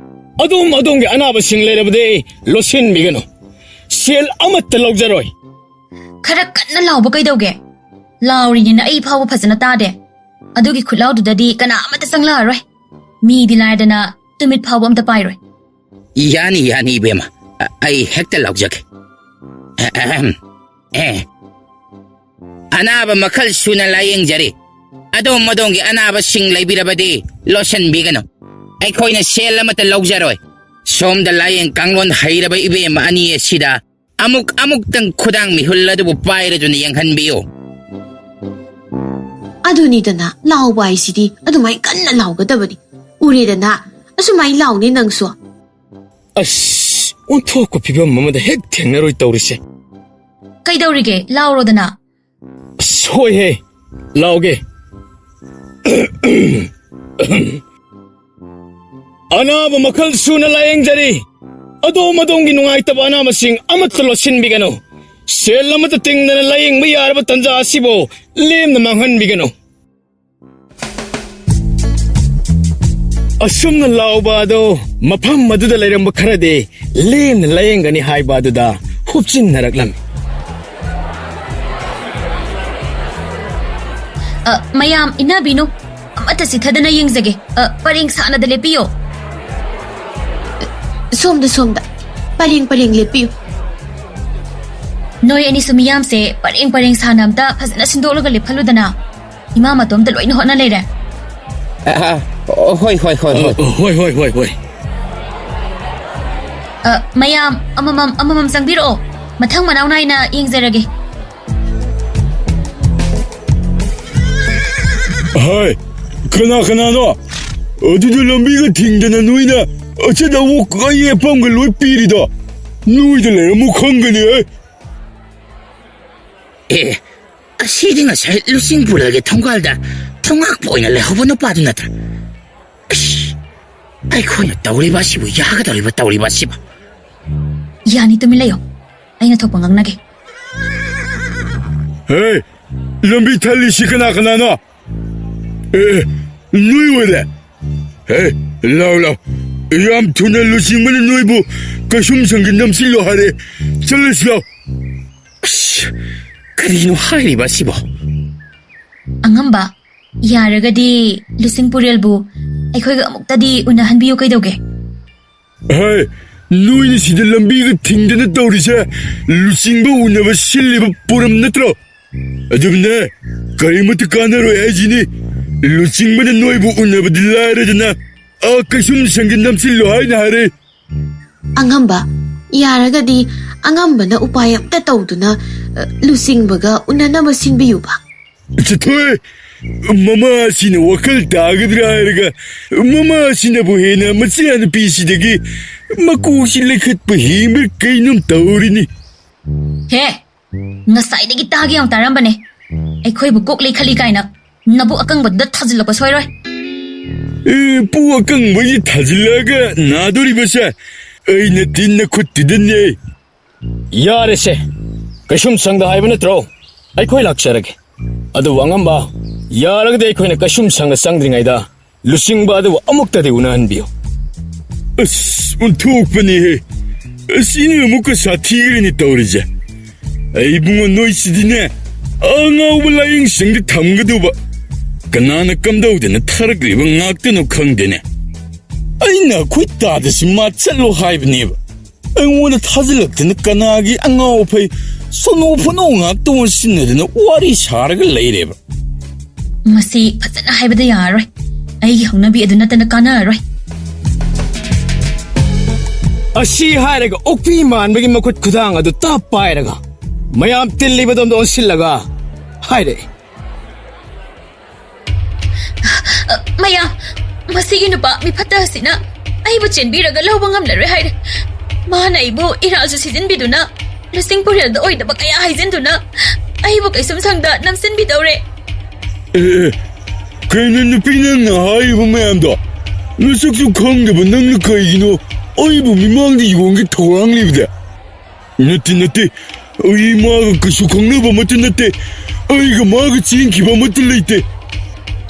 ꯑꯗꯣꯝ ꯑꯗꯣꯝꯒꯤ ꯑꯅꯥꯕꯁꯤꯡ ꯂꯩꯔꯕꯗꯤ ꯂꯣꯠꯁꯤꯟꯕꯤꯒꯅꯨ꯫ ꯁꯦꯜ ꯑꯃꯠꯇ ꯂꯧꯖꯔꯣꯏ꯫ ꯈꯔ ꯀꯟꯅ ꯂꯥꯎꯕ ꯀꯩꯗꯧꯒꯦ? ꯂꯥꯎꯔꯤꯅꯤꯅ ꯑꯩ ꯐꯥꯎꯕ ꯐꯖꯅ ꯇꯥꯗꯦ꯫ ꯑꯗꯨꯒꯤ ꯈꯨꯠꯂꯥꯎꯗꯨꯗꯗꯤ ꯀꯅꯥ ꯑꯃꯠꯇ ꯆꯪꯂꯛꯑꯔꯣꯏ꯫ ꯃꯤꯗꯤ ꯂꯥꯏꯔꯗꯅ ꯇꯨꯃꯤꯠ ꯐꯥꯎꯕ ꯑꯝꯇ ꯄꯥꯏꯔꯣꯏ꯫ ꯌꯥꯅꯤ, ꯌꯥꯅꯤ, ꯏꯕꯦꯝꯃ꯫ ꯑ-, ꯑꯩ ꯍꯦꯛꯇ ꯂꯥꯎꯖꯒꯦ꯫ ꯑꯍꯝ꯫ ꯑꯦ꯫ ꯑꯅꯥꯕ ꯃꯈꯜ ꯁꯨꯅ ꯂꯥꯌꯦꯡꯖꯔꯤ꯫ ꯑꯗꯣꯝ ꯑꯗꯣꯝꯒꯤ ꯑꯅꯥꯕꯁꯤꯡ ꯂꯩꯕꯤꯔꯕꯗꯤ ꯂꯣꯠꯁꯤꯟꯕꯤꯒꯅꯨ꯫ ꯑꯩꯈꯣꯏꯅ ꯁꯦꯜ ꯑꯃꯠꯇ ꯂꯧꯖꯔꯣꯏ꯫ ꯁꯣꯝꯗ ꯂꯥꯌꯦꯡ ꯀꯥꯡꯂꯣꯟ ꯍꯩꯔꯕ ꯏꯕꯦꯝꯃ ꯑꯅꯤ ꯑꯁꯤꯗ ꯑꯃꯨꯛ ꯑꯃꯨꯛꯇꯪ ꯈꯨꯗꯥꯡ ꯃꯤꯍꯨꯜ ꯑꯗꯨꯕꯨ ꯄꯥꯏꯔꯗꯨꯅ ꯌꯦꯡꯍꯟꯕꯤꯌꯨ꯫ ꯑꯗꯨꯅꯤꯗꯅ, ꯂꯥꯎꯕ ꯍꯥꯏꯁꯤꯗꯤ ꯑꯗꯨꯃꯥꯏ ꯀꯟꯅ ꯂꯥꯎꯒꯗꯕꯅꯤ꯫ ꯎꯔꯦꯗꯅ, ꯑꯁꯨꯃꯥꯏ ꯂꯥꯎꯅꯦ ꯅꯪꯁꯨ꯫ ꯑꯁ, ꯑꯣꯟꯊꯣꯛꯄ ꯐꯤꯕꯝ ꯑꯃꯗ ꯍꯦꯛ ꯊꯦꯡꯅꯔꯣꯏ ꯇꯧꯔꯤꯁꯦ꯫ ꯀꯩꯗꯧꯔꯤꯒꯦ? ꯂꯥꯎꯔꯣꯗꯅ꯫ ꯑꯁ, ꯍꯣꯏꯍꯦ, ꯂꯥꯎꯒꯦ꯫ ꯑꯅꯥꯕ ꯃꯈꯜ ꯁꯨꯅ ꯂꯥꯌꯦꯡꯖꯔꯤ꯫ ꯑꯗꯣꯝ ꯑꯗꯣꯝꯒꯤ ꯅꯨꯡꯉꯥꯏꯇꯕ ꯑꯅꯥꯕꯁꯤꯡ ꯑꯃꯠꯇ ꯂꯣꯠꯁꯤꯟꯕꯤꯒꯅꯨ꯫ ꯁꯦꯜ ꯑꯃꯠꯇ ꯇꯤꯡꯗꯅ ꯂꯥꯌꯦꯡꯕ ꯌꯥꯔꯕ ꯇꯥꯟꯖꯥ ꯑꯁꯤꯕꯨ ꯂꯦꯝꯅ ꯃꯥꯡꯍꯟꯕꯤꯒꯅꯨ꯫ ꯑꯁꯨꯝꯅ ꯂꯥꯎꯕ ꯑꯗꯨ ꯃꯐꯝ ꯑꯗꯨꯗ ꯂꯩꯔꯝꯕ ꯈꯔꯗꯤ ꯂꯦꯝꯅ ꯂꯥꯌꯦꯡꯒꯅꯤ ꯍꯥꯏꯕ ꯑꯗꯨꯗ ꯍꯨꯞꯆꯤꯟꯅꯔꯛꯂꯝꯃꯤ꯫ ꯑ, ꯃꯌꯥꯝ ꯏꯟꯅꯕꯤꯅꯨ꯫ ꯑꯃꯠꯇ ꯆꯤꯊꯗꯅ ꯌꯦꯡꯖꯒꯦ꯫ ꯑ, ꯄꯔꯦꯡ ꯁꯥꯟꯅꯗ ꯂꯦꯞꯄꯤꯌꯣ꯫ ꯁꯣꯝꯗ, ꯁꯣꯝꯗ꯫ ꯄꯔꯦꯡ ꯄꯔꯦꯡ ꯂꯦꯞꯄꯤꯌꯨ꯫ ꯅꯣꯏ ꯑꯅꯤꯁꯨ ꯃꯤꯌꯥꯝꯁꯦ ꯄꯔꯦꯡ ꯄꯔꯦꯡ ꯁꯥꯟꯅ ꯑꯝꯇ ꯐꯖꯅ ꯁꯤꯟꯗꯣꯛꯂꯒ ꯂꯦꯞꯍꯜꯂꯨꯗꯅ꯫ ꯏꯃꯥ ꯃꯇꯣꯝꯇ ꯂꯣꯏꯅ ꯍꯣꯠꯅ ꯂꯩꯔꯦ꯫ ꯑ, ꯑ, ꯍꯣꯏ, ꯍꯣꯏ, ꯍꯣꯏ, ꯍꯣꯏ꯫ ꯑ, ꯍꯣꯏ, ꯍꯣꯏ, ꯍꯣꯏ, ꯍꯣꯏ꯫ ꯑ, ꯃꯌꯥꯝ ꯑꯃꯃꯝ ꯑꯃꯃꯝ ꯆꯪꯕꯤꯔꯛꯑꯣ꯫ ꯃꯊꯪ ꯃꯅꯥꯎ ꯅꯥꯏꯅ ꯌꯦꯡꯖꯔꯒꯦ꯫ ꯍꯥꯏ, ꯀꯅꯥ ꯀꯅꯥꯅꯣ? ꯑꯗꯨꯗ ꯂꯝꯕꯤꯒ ꯊꯤꯡꯗꯅ ꯅꯣꯏꯅ ꯑꯆꯠ ꯑꯋꯣꯛ ꯑꯌꯦꯠ ꯑꯄꯪꯒ ꯂꯣꯏ ꯄꯤꯔꯤꯗꯣ? ꯅꯣꯏꯗ ꯂꯩꯔꯝꯃꯨ ꯈꯪꯒꯅꯤ, ꯑꯦ꯫ ꯑꯦ, ꯑꯁꯤꯗꯤ ꯉꯁꯥꯏ ꯂꯨꯆꯤꯡ ꯄꯨꯔꯦꯜꯒꯤ ꯊꯣꯡꯒꯥꯜꯗ ꯊꯣꯡꯉꯥꯛꯄ ꯑꯣꯏꯅ ꯂꯩꯍꯧꯕ ꯅꯨꯄꯥꯗꯨ ꯅꯠꯇ꯭ꯔꯥ? ꯑꯁ, ꯑꯩꯈꯣꯏꯅ ꯇꯧꯔꯤꯕ ꯑꯁꯤꯕꯨ ꯌꯥꯒꯗꯧꯔꯤꯕ ꯇꯧꯔꯤꯕ ꯑꯁꯤꯕꯨ? ꯌꯥꯅꯤ, ꯇꯨꯃꯤꯟ ꯂꯩꯌꯣ꯫ ꯑꯩꯅ ꯊꯣꯛꯄ ꯉꯥꯡꯅꯒꯦ꯫ ꯍꯦ, ꯂꯝꯕꯤ ꯊꯜꯂꯤꯁꯤ ꯀꯅꯥ ꯀꯅꯥꯅꯣ? ꯑꯦ, ꯅꯣꯏ ꯑꯣꯏꯔꯦ? ꯍꯦ, ꯂꯥꯎ, ꯂꯥꯎ꯫ ꯌꯥꯝ ꯊꯨꯅ ꯂꯨꯆꯤꯡꯕꯅ ꯅꯣꯏꯕꯨ ꯀꯩꯁꯨꯝꯁꯪꯒꯤ ꯅꯝꯁꯤꯜꯂꯣ ꯍꯥꯏꯔꯦ꯫ ꯆꯠꯂꯁꯤ ꯂꯥꯎ꯫ ꯑꯁ, ꯀꯔꯤꯅꯣ ꯍꯥꯏꯔꯤꯕ ꯑꯁꯤꯕꯣ? ꯑꯉꯝꯕ, ꯌꯥꯔꯒꯗꯤ ꯂꯨꯆꯤꯡ ꯄꯨꯔꯦꯜꯕꯨ ꯑꯩꯈꯣꯏꯒ ꯑꯃꯨꯛꯇꯗꯤ ꯎꯅꯍꯟꯕꯤꯌꯨ ꯀꯩꯗꯧꯒꯦ? ꯍꯥꯏ, ꯅꯣꯏꯅ ꯁꯤꯗ ꯂꯝꯕꯤꯒ ꯊꯤꯡꯗꯅ ꯇꯧꯔꯤꯁꯦ ꯂꯨꯆꯤꯡꯕ ꯎꯅꯕ ꯁꯤꯜꯂꯤꯕ ꯄꯨꯔꯝ ꯅꯠꯇ꯭ꯔꯣ? ꯑꯗꯨꯝꯅꯦ, ꯀꯔꯤꯃꯠꯇ ꯀꯥꯟꯅꯔꯣꯏ ꯍꯥꯏꯁꯤꯅꯤ꯫ ꯂꯨꯆꯤꯡꯕꯅ ꯅꯣꯏꯕꯨ ꯎꯅꯕꯗꯤ ꯂꯥꯏꯔꯗꯅ, ꯑꯥ, ꯀꯩꯁꯨꯝꯁꯪꯒꯤ ꯅꯝꯁꯤꯜꯂꯣ ꯍꯥꯏꯅ ꯍꯥꯏꯔꯦ꯫ ꯑꯉꯝꯕ, ꯌꯥꯔꯒꯗꯤ ꯑꯉꯝꯕꯅ ꯎꯄꯥꯏ ꯑꯝꯇ ꯇꯧꯗꯨꯅ, ꯑ, ꯂꯨꯆꯤꯡꯕꯒ ꯎꯅꯅꯕ ꯁꯤꯟꯕꯤꯌꯨꯕ꯫ ꯆꯠꯊꯣꯏ, ꯃꯃꯥꯁꯤꯅ ꯋꯥꯈꯜ ꯇꯥꯒꯗ꯭ꯔꯥ ꯍꯥꯏꯔꯒ, ꯃꯃꯥꯁꯤꯅꯕꯨ ꯍꯦꯟꯅ ꯃꯆꯥꯅꯨꯄꯤꯁꯤꯗꯒꯤ ꯃꯀꯣꯛꯁꯤ ꯂꯩꯈꯠꯄ ꯍꯦꯟꯕ꯭ꯔꯥ ꯀꯩꯅꯣꯝ ꯇꯧꯔꯤꯅꯤ꯫ ꯍꯦ, ꯉꯁꯥꯏꯗꯒꯤ ꯇꯥꯒꯦ ꯌꯥꯝ ꯇꯥꯔꯝꯕꯅꯦ꯫ ꯑꯩꯈꯣꯏꯕꯨ ꯀꯣꯛ ꯂꯩꯈꯠꯂꯤ ꯀꯥꯏꯅ ꯅꯕꯨꯛ ꯑꯀꯪꯕꯗꯨꯗ ꯊꯥꯖꯤꯜꯂꯛꯄ ꯁꯣꯏꯔꯣꯏ꯫ ꯑꯦ, ꯄꯨ ꯑꯀꯪꯕꯒꯤ ꯊꯥꯖꯤꯜꯂꯛꯑꯒ ꯅꯥꯗꯣꯔꯤꯕꯁꯦ ꯑꯩꯅ ꯇꯤꯟꯅ ꯈꯨꯠꯇꯨꯗꯅꯦ꯫ ꯌꯥꯔꯦꯁꯦ, ꯀꯩꯁꯨꯝꯁꯪꯗ ꯍꯥꯏꯕ ꯅꯠꯇ꯭ꯔꯣ? ꯑꯩꯈꯣꯏ ꯂꯥꯛꯆꯔꯒꯦ꯫ ꯑꯗꯨꯕꯨ ꯑꯉꯝꯕ, ꯌꯥꯔꯒꯗꯤ ꯑꯩꯈꯣꯏꯅ ꯀꯩꯁꯨꯝꯁꯪꯗ ꯆꯪꯗ꯭ꯔꯤꯉꯩꯗ ꯂꯨꯆꯤꯡꯕ ꯑꯗꯨꯕꯨ ꯑꯃꯨꯛꯇꯗꯤ ꯎꯅꯍꯟꯕꯤꯌꯨ꯫ ꯑꯁ, ꯑꯣꯟꯊꯣꯛꯄꯅꯤꯍꯦ꯫ ꯑꯁꯤꯅ ꯑꯃꯨꯛꯀ ꯁꯥꯊꯤꯈ꯭ꯔꯦꯅꯦ ꯇꯧꯔꯤꯁꯦ꯫ ꯑꯩ ꯏꯕꯨꯡꯉꯣ ꯅꯣꯏꯁꯤꯗꯤꯅꯦ, ꯑꯉꯥꯎꯕ ꯂꯥꯏꯌꯦꯡꯁꯪꯗ ꯊꯝꯒꯗꯧꯕ꯫ ꯀꯅꯥꯅ ꯀꯝꯗꯧꯗꯅ ꯊꯥꯔꯛꯂꯤꯕ ꯉꯥꯛꯇꯅꯣ ꯈꯪꯗꯦꯅꯦ꯫ ꯑꯩꯅ ꯑꯩꯈꯣꯏ ꯇꯥꯗꯁꯨ ꯃꯥ ꯆꯠꯂꯣ ꯍꯥꯏꯕꯅꯦꯕ꯫ ꯑꯩꯉꯣꯟꯗ ꯊꯥꯖꯤꯜꯂꯛꯇꯅ ꯀꯅꯥꯒꯤ ꯑꯉꯥꯎ ꯑꯐꯩ ꯁꯣꯅꯣ ꯐꯣꯅꯣ ꯉꯥꯛꯇ ꯑꯣꯟꯁꯤꯟꯅꯗꯅ ꯋꯥꯔꯤ ꯁꯥꯔꯒ ꯂꯩꯔꯦꯕ꯫ ꯃꯁꯤ ꯐꯖꯅ ꯍꯥꯏꯕꯗ ꯌꯥꯔꯔꯣꯏ꯫ ꯑꯩꯒꯤ ꯍꯧꯅꯕꯤ ꯑꯗꯨ ꯅꯠꯇꯅ ꯀꯥꯟꯅꯔꯔꯣꯏ꯫ ꯑꯁꯤ ꯍꯥꯏꯔꯒ ꯑꯣꯛꯄꯤ ꯃꯥꯟꯕꯒꯤ ꯃꯈꯨꯠ ꯈꯨꯗꯥꯡ ꯑꯗꯨ ꯇꯞ ꯄꯥꯏꯔꯒ ꯃꯌꯥꯝ ꯇꯤꯜꯂꯤꯕꯗꯣꯝꯗ ꯑꯣꯟꯁꯤꯜꯂꯒ ꯍꯥꯏꯔꯛꯏ꯫ ꯑ, ꯃꯌꯥꯝ, ꯃꯁꯤꯒꯤ ꯅꯨꯄꯥ ꯃꯤꯐꯠꯇ ꯑꯁꯤꯅ ꯑꯩꯕꯨ ꯆꯦꯟꯕꯤꯔꯒ ꯂꯧꯕ ꯉꯝꯂꯔꯣꯏ ꯍꯥꯏꯔꯦ꯫ ꯃꯥꯅ ꯑꯩꯕꯨ ꯏꯔꯥꯜꯁꯨ ꯁꯤꯖꯤꯟꯕꯤꯗꯨꯅ, ꯂꯨꯆꯤꯡ ꯄꯨꯔꯦꯜꯗ ꯑꯣꯏꯗꯕ ꯀꯌꯥ ꯍꯥꯏꯖꯤꯟꯗꯨꯅ ꯑꯩꯕꯨ ꯀꯩꯁꯨꯝ ꯁꯪꯗ ꯅꯝꯁꯤꯟꯕꯤꯗꯧꯔꯦ꯫ ꯑꯦ, ꯑꯦ, ꯀꯩꯅꯣ ꯅꯨꯄꯤ ꯅꯪꯅ ꯍꯥꯏꯔꯤꯕ ꯃꯌꯥꯝꯗꯣ? ꯅꯁꯛꯁꯨ ꯈꯪꯗꯕ ꯅꯪꯅ ꯀꯩꯒꯤꯅꯣ ꯑꯩꯕꯨ ꯃꯤꯃꯥꯡꯗ ꯌꯣꯟꯒꯦ ꯊꯧꯔꯥꯡꯂꯤꯕꯗꯤ? ꯅꯠꯇꯦ, ꯅꯠꯇꯦ, ꯑꯩ ꯃꯥꯒ ꯀꯩꯁꯨ ꯈꯪꯅꯕ ꯑꯃꯠꯇ ꯅꯠꯇꯦ꯫ ꯑꯩꯒ ꯃꯥꯒ ꯆꯦꯟꯈꯤꯕ ꯑꯃꯠꯇ ꯂꯩꯇꯦ꯫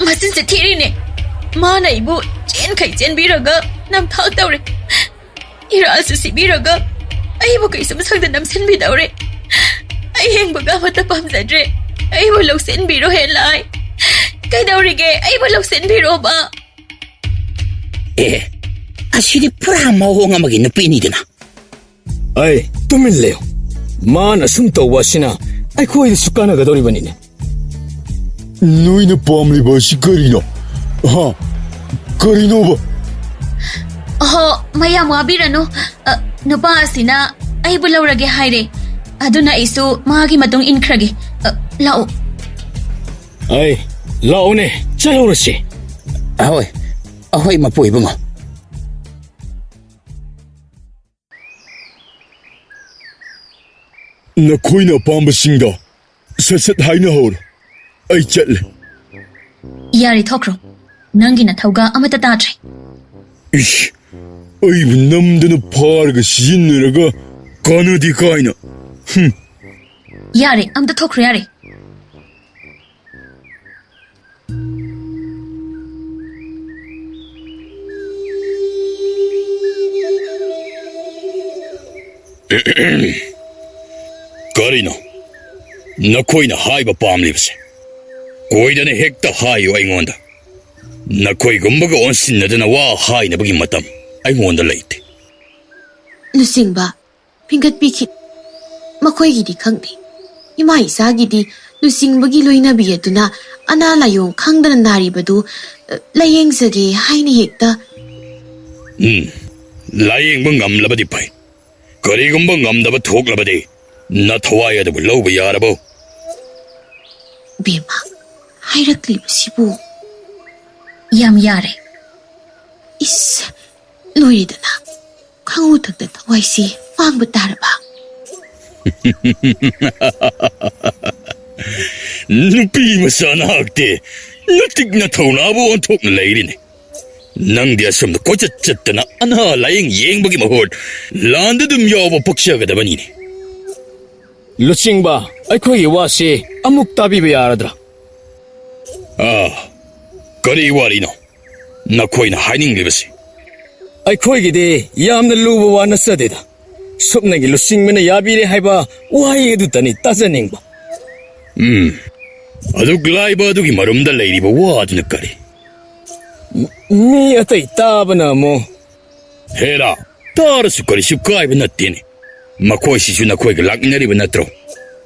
ꯃꯆꯤꯟꯁꯦ ꯊꯤꯔꯤꯅꯦ꯫ ꯃꯥꯅ ꯑꯩꯕꯨ ꯆꯦꯟꯈꯩ ꯆꯦꯟꯕꯤꯔꯒ ꯅꯝꯊꯥꯛ ꯇꯧꯔꯦ꯫ ꯏꯔꯥꯜꯁꯨ ꯁꯤꯕꯤꯔꯒ ꯑꯩꯕꯨ ꯀꯩꯁꯨꯝ ꯁꯪꯗ ꯅꯝꯁꯤꯟꯕꯤꯗꯧꯔꯦ꯫ ꯑꯩ ꯌꯦꯡꯕꯒ ꯑꯃꯠꯇ ꯄꯥꯝꯖꯗ꯭ꯔꯦ꯫ ꯑꯩꯕꯨ ꯂꯧꯁꯤꯟꯕꯤꯔꯣ ꯍꯦ ꯂꯥꯏ꯫ ꯀꯩꯗꯧꯔꯤꯒꯦ? ꯑꯩꯕꯨ ꯂꯧꯁꯤꯟꯕꯤꯔꯣꯕ꯫ ꯑꯦ, ꯑꯁꯤꯗꯤ ꯄꯨꯔꯥ ꯃꯑꯣꯡ ꯑꯃꯒꯤ ꯅꯨꯄꯤꯅꯤꯗꯅ꯫ ꯑꯩ ꯇꯨꯃꯤꯟ ꯂꯩꯌꯨ꯫ ꯃꯥꯅ ꯁꯨꯝ ꯇꯧꯕ ꯑꯁꯤꯅ ꯑꯩꯈꯣꯏꯗꯁꯨ ꯀꯥꯟꯅꯒꯗꯧꯔꯤꯕꯅꯤꯅꯦ꯫ ꯅꯣꯏꯅ ꯄꯥꯝꯂꯤꯕ ꯑꯁꯤ ꯀꯔꯤꯅꯣ? ꯍꯥ? ꯀꯔꯤꯅꯣꯕ? ꯑꯍꯣ, ꯃꯌꯥꯝ ꯋꯥꯕꯤꯔꯅꯨ꯫ ꯑ, ꯅꯨꯄꯥ ꯑꯁꯤꯅ ꯑꯩꯕꯨ ꯂꯧꯔꯒꯦ ꯍꯥꯏꯔꯦ꯫ ꯑꯗꯨꯅ ꯑꯩꯁꯨ ꯃꯥꯒꯤ ꯃꯇꯨꯡ ꯏꯟꯈ꯭ꯔꯒꯦ꯫ ꯑ, ꯂꯥꯛꯑꯣ꯫ ꯑꯩ, ꯂꯥꯛꯑꯣꯅꯦ, ꯆꯠꯍꯧꯔꯁꯤ꯫ ꯑꯍꯣꯏ, ꯑꯍꯣꯏ, ꯃꯄꯨ ꯏꯕꯨꯡꯉꯣ꯫ ꯅꯈꯣꯏꯅ ꯑꯄꯥꯝꯕꯁꯤꯡꯗꯣ ꯁꯠ ꯁꯠ ꯍꯥꯏꯅꯍꯧꯔꯣ꯫ ꯑꯩ ꯆꯠꯂꯦ꯫ ꯌꯥꯔꯦ, ꯊꯣꯛꯈ꯭ꯔꯣ꯫ ꯅꯪꯒꯤ ꯅꯊꯧꯒ ꯑꯃꯠꯇ ꯇꯥꯗ꯭ꯔꯦ꯫ ꯏꯁ, ꯑꯩꯕꯨ ꯅꯝꯗꯅ ꯐꯥꯔꯒ ꯁꯤꯖꯤꯟꯅꯔꯒ ꯀꯥꯟꯅꯗꯦ ꯀꯥꯏꯅ꯫ ꯍꯨꯝ꯫ ꯌꯥꯔꯦ, ꯑꯝꯇ ꯊꯣꯛꯈ꯭ꯔꯣ, ꯌꯥꯔꯦ꯫ ꯀꯔꯤꯅꯣ? ꯅꯈꯣꯏꯅ ꯍꯥꯏꯕ ꯄꯥꯝꯂꯤꯕꯁꯦ? ꯀꯣꯏꯗꯅ ꯍꯦꯛꯇ ꯍꯥꯏꯌꯨ ꯑꯩꯉꯣꯟꯗ꯫ ꯅꯈꯣꯏꯒꯨꯝꯕꯒ ꯑꯣꯟꯁꯤꯟꯅꯗꯅ ꯋꯥ ꯍꯥꯏꯅꯕꯒꯤ ꯃꯇꯝ ꯑꯩꯉꯣꯟꯗ ꯂꯩꯇꯦ꯫ ꯂꯨꯆꯤꯡꯕ, ꯐꯤꯡꯒꯠꯄꯤꯈꯤ꯫ ꯃꯈꯣꯏꯒꯤꯗꯤ ꯈꯪꯗꯦ꯫ ꯏꯃꯥ ꯏꯆꯥꯒꯤꯗꯤ ꯂꯨꯆꯤꯡꯕꯒꯤ ꯂꯣꯏꯅꯕꯤ ꯑꯗꯨꯅ ꯑꯅꯥ ꯂꯥꯏꯌꯣꯡ ꯈꯪꯗꯅ ꯅꯥꯔꯤꯕꯗꯨ, ꯑ, ꯂꯥꯌꯦꯡꯖꯒꯦ ꯍꯥꯏꯅ ꯍꯦꯛꯇ꯫ ꯎꯝ, ꯂꯥꯌꯦꯡꯕ ꯉꯝꯂꯕꯗꯤ ꯐꯩ꯫ ꯀꯔꯤꯒꯨꯝꯕ ꯉꯝꯗꯕ ꯊꯣꯛꯂꯕꯗꯤ ꯅꯊꯋꯥꯏ ꯑꯗꯨꯕꯨ ꯂꯧꯕ ꯌꯥꯔꯕꯣ? ꯕꯦꯝꯃ, ꯍꯥꯏꯔꯛꯂꯤꯕꯁꯤꯕꯨ? ꯌꯥꯝ ꯌꯥꯔꯦ꯫ ꯏꯁ, ꯂꯣꯏꯔꯦꯗꯅ꯫ ꯈꯪꯉꯨ ꯊꯛꯇ ꯊꯋꯥꯏꯁꯤ ꯃꯥꯡꯕ ꯇꯥꯔꯕ? ꯅꯨꯄꯤ ꯃꯆꯥ ꯅꯍꯥꯛꯇꯤ ꯅꯇꯤꯛ ꯅꯊꯧꯅꯥꯕꯨ ꯑꯣꯟꯊꯣꯛꯅ ꯂꯩꯔꯤꯅꯦ꯫ ꯅꯪꯗꯤ ꯑꯁꯨꯝꯅ ꯀꯣꯏꯆꯠ ꯆꯠꯇꯅ ꯑꯅꯥ ꯂꯥꯌꯦꯡ ꯌꯦꯡꯕꯒꯤ ꯃꯍꯨꯠ ꯂꯥꯟꯗ ꯑꯗꯨꯝ ꯌꯥꯎꯕ ꯄꯛꯆꯒꯗꯕꯅꯤꯅꯦ꯫ ꯂꯨꯆꯤꯡꯕ, ꯑꯩꯈꯣꯏꯒꯤ ꯋꯥꯁꯤ ꯑꯃꯨꯛ ꯇꯥꯕꯤꯕ ꯌꯥꯔꯗ꯭ꯔꯥ? ꯑꯥ, ꯀꯔꯤ ꯋꯥꯔꯤꯅꯣ ꯅꯈꯣꯏꯅ ꯍꯥꯏꯅꯤꯡꯂꯤꯕꯁꯤ? ꯑꯩꯈꯣꯏꯒꯤꯗꯤ ꯌꯥꯝꯅ ꯂꯨꯕ ꯋꯥ ꯅꯠꯆꯗꯦꯗ꯫ ꯁꯨꯞꯅꯒꯤ ꯂꯨꯆꯤꯡꯕꯅ ꯌꯥꯕꯤꯔꯦ ꯍꯥꯏꯕ ꯋꯥꯍꯩ ꯑꯗꯨꯇꯅꯤ ꯇꯥꯖꯅꯤꯡꯕ꯫ ꯎꯝ, ꯑꯗꯨꯛ ꯂꯥꯏꯕ ꯑꯗꯨꯒꯤ ꯃꯔꯨꯝꯗ ꯂꯩꯔꯤꯕ ꯋꯥꯗꯨꯅ ꯀꯔꯤ? ꯃꯤ ꯑꯇꯩ ꯇꯥꯕꯅ ꯑꯃꯨꯛ꯫ ꯍꯦꯔꯥ, ꯇꯥꯔꯁꯨ ꯀꯔꯤꯁꯨ ꯀꯥꯏꯕ ꯅꯠꯇꯦꯅꯦ꯫ ꯃꯈꯣꯏꯁꯤꯁꯨ ꯅꯈꯣꯏꯒ ꯂꯥꯛꯃꯤꯟꯅꯔꯤꯕ ꯅꯠꯇ꯭ꯔꯣ?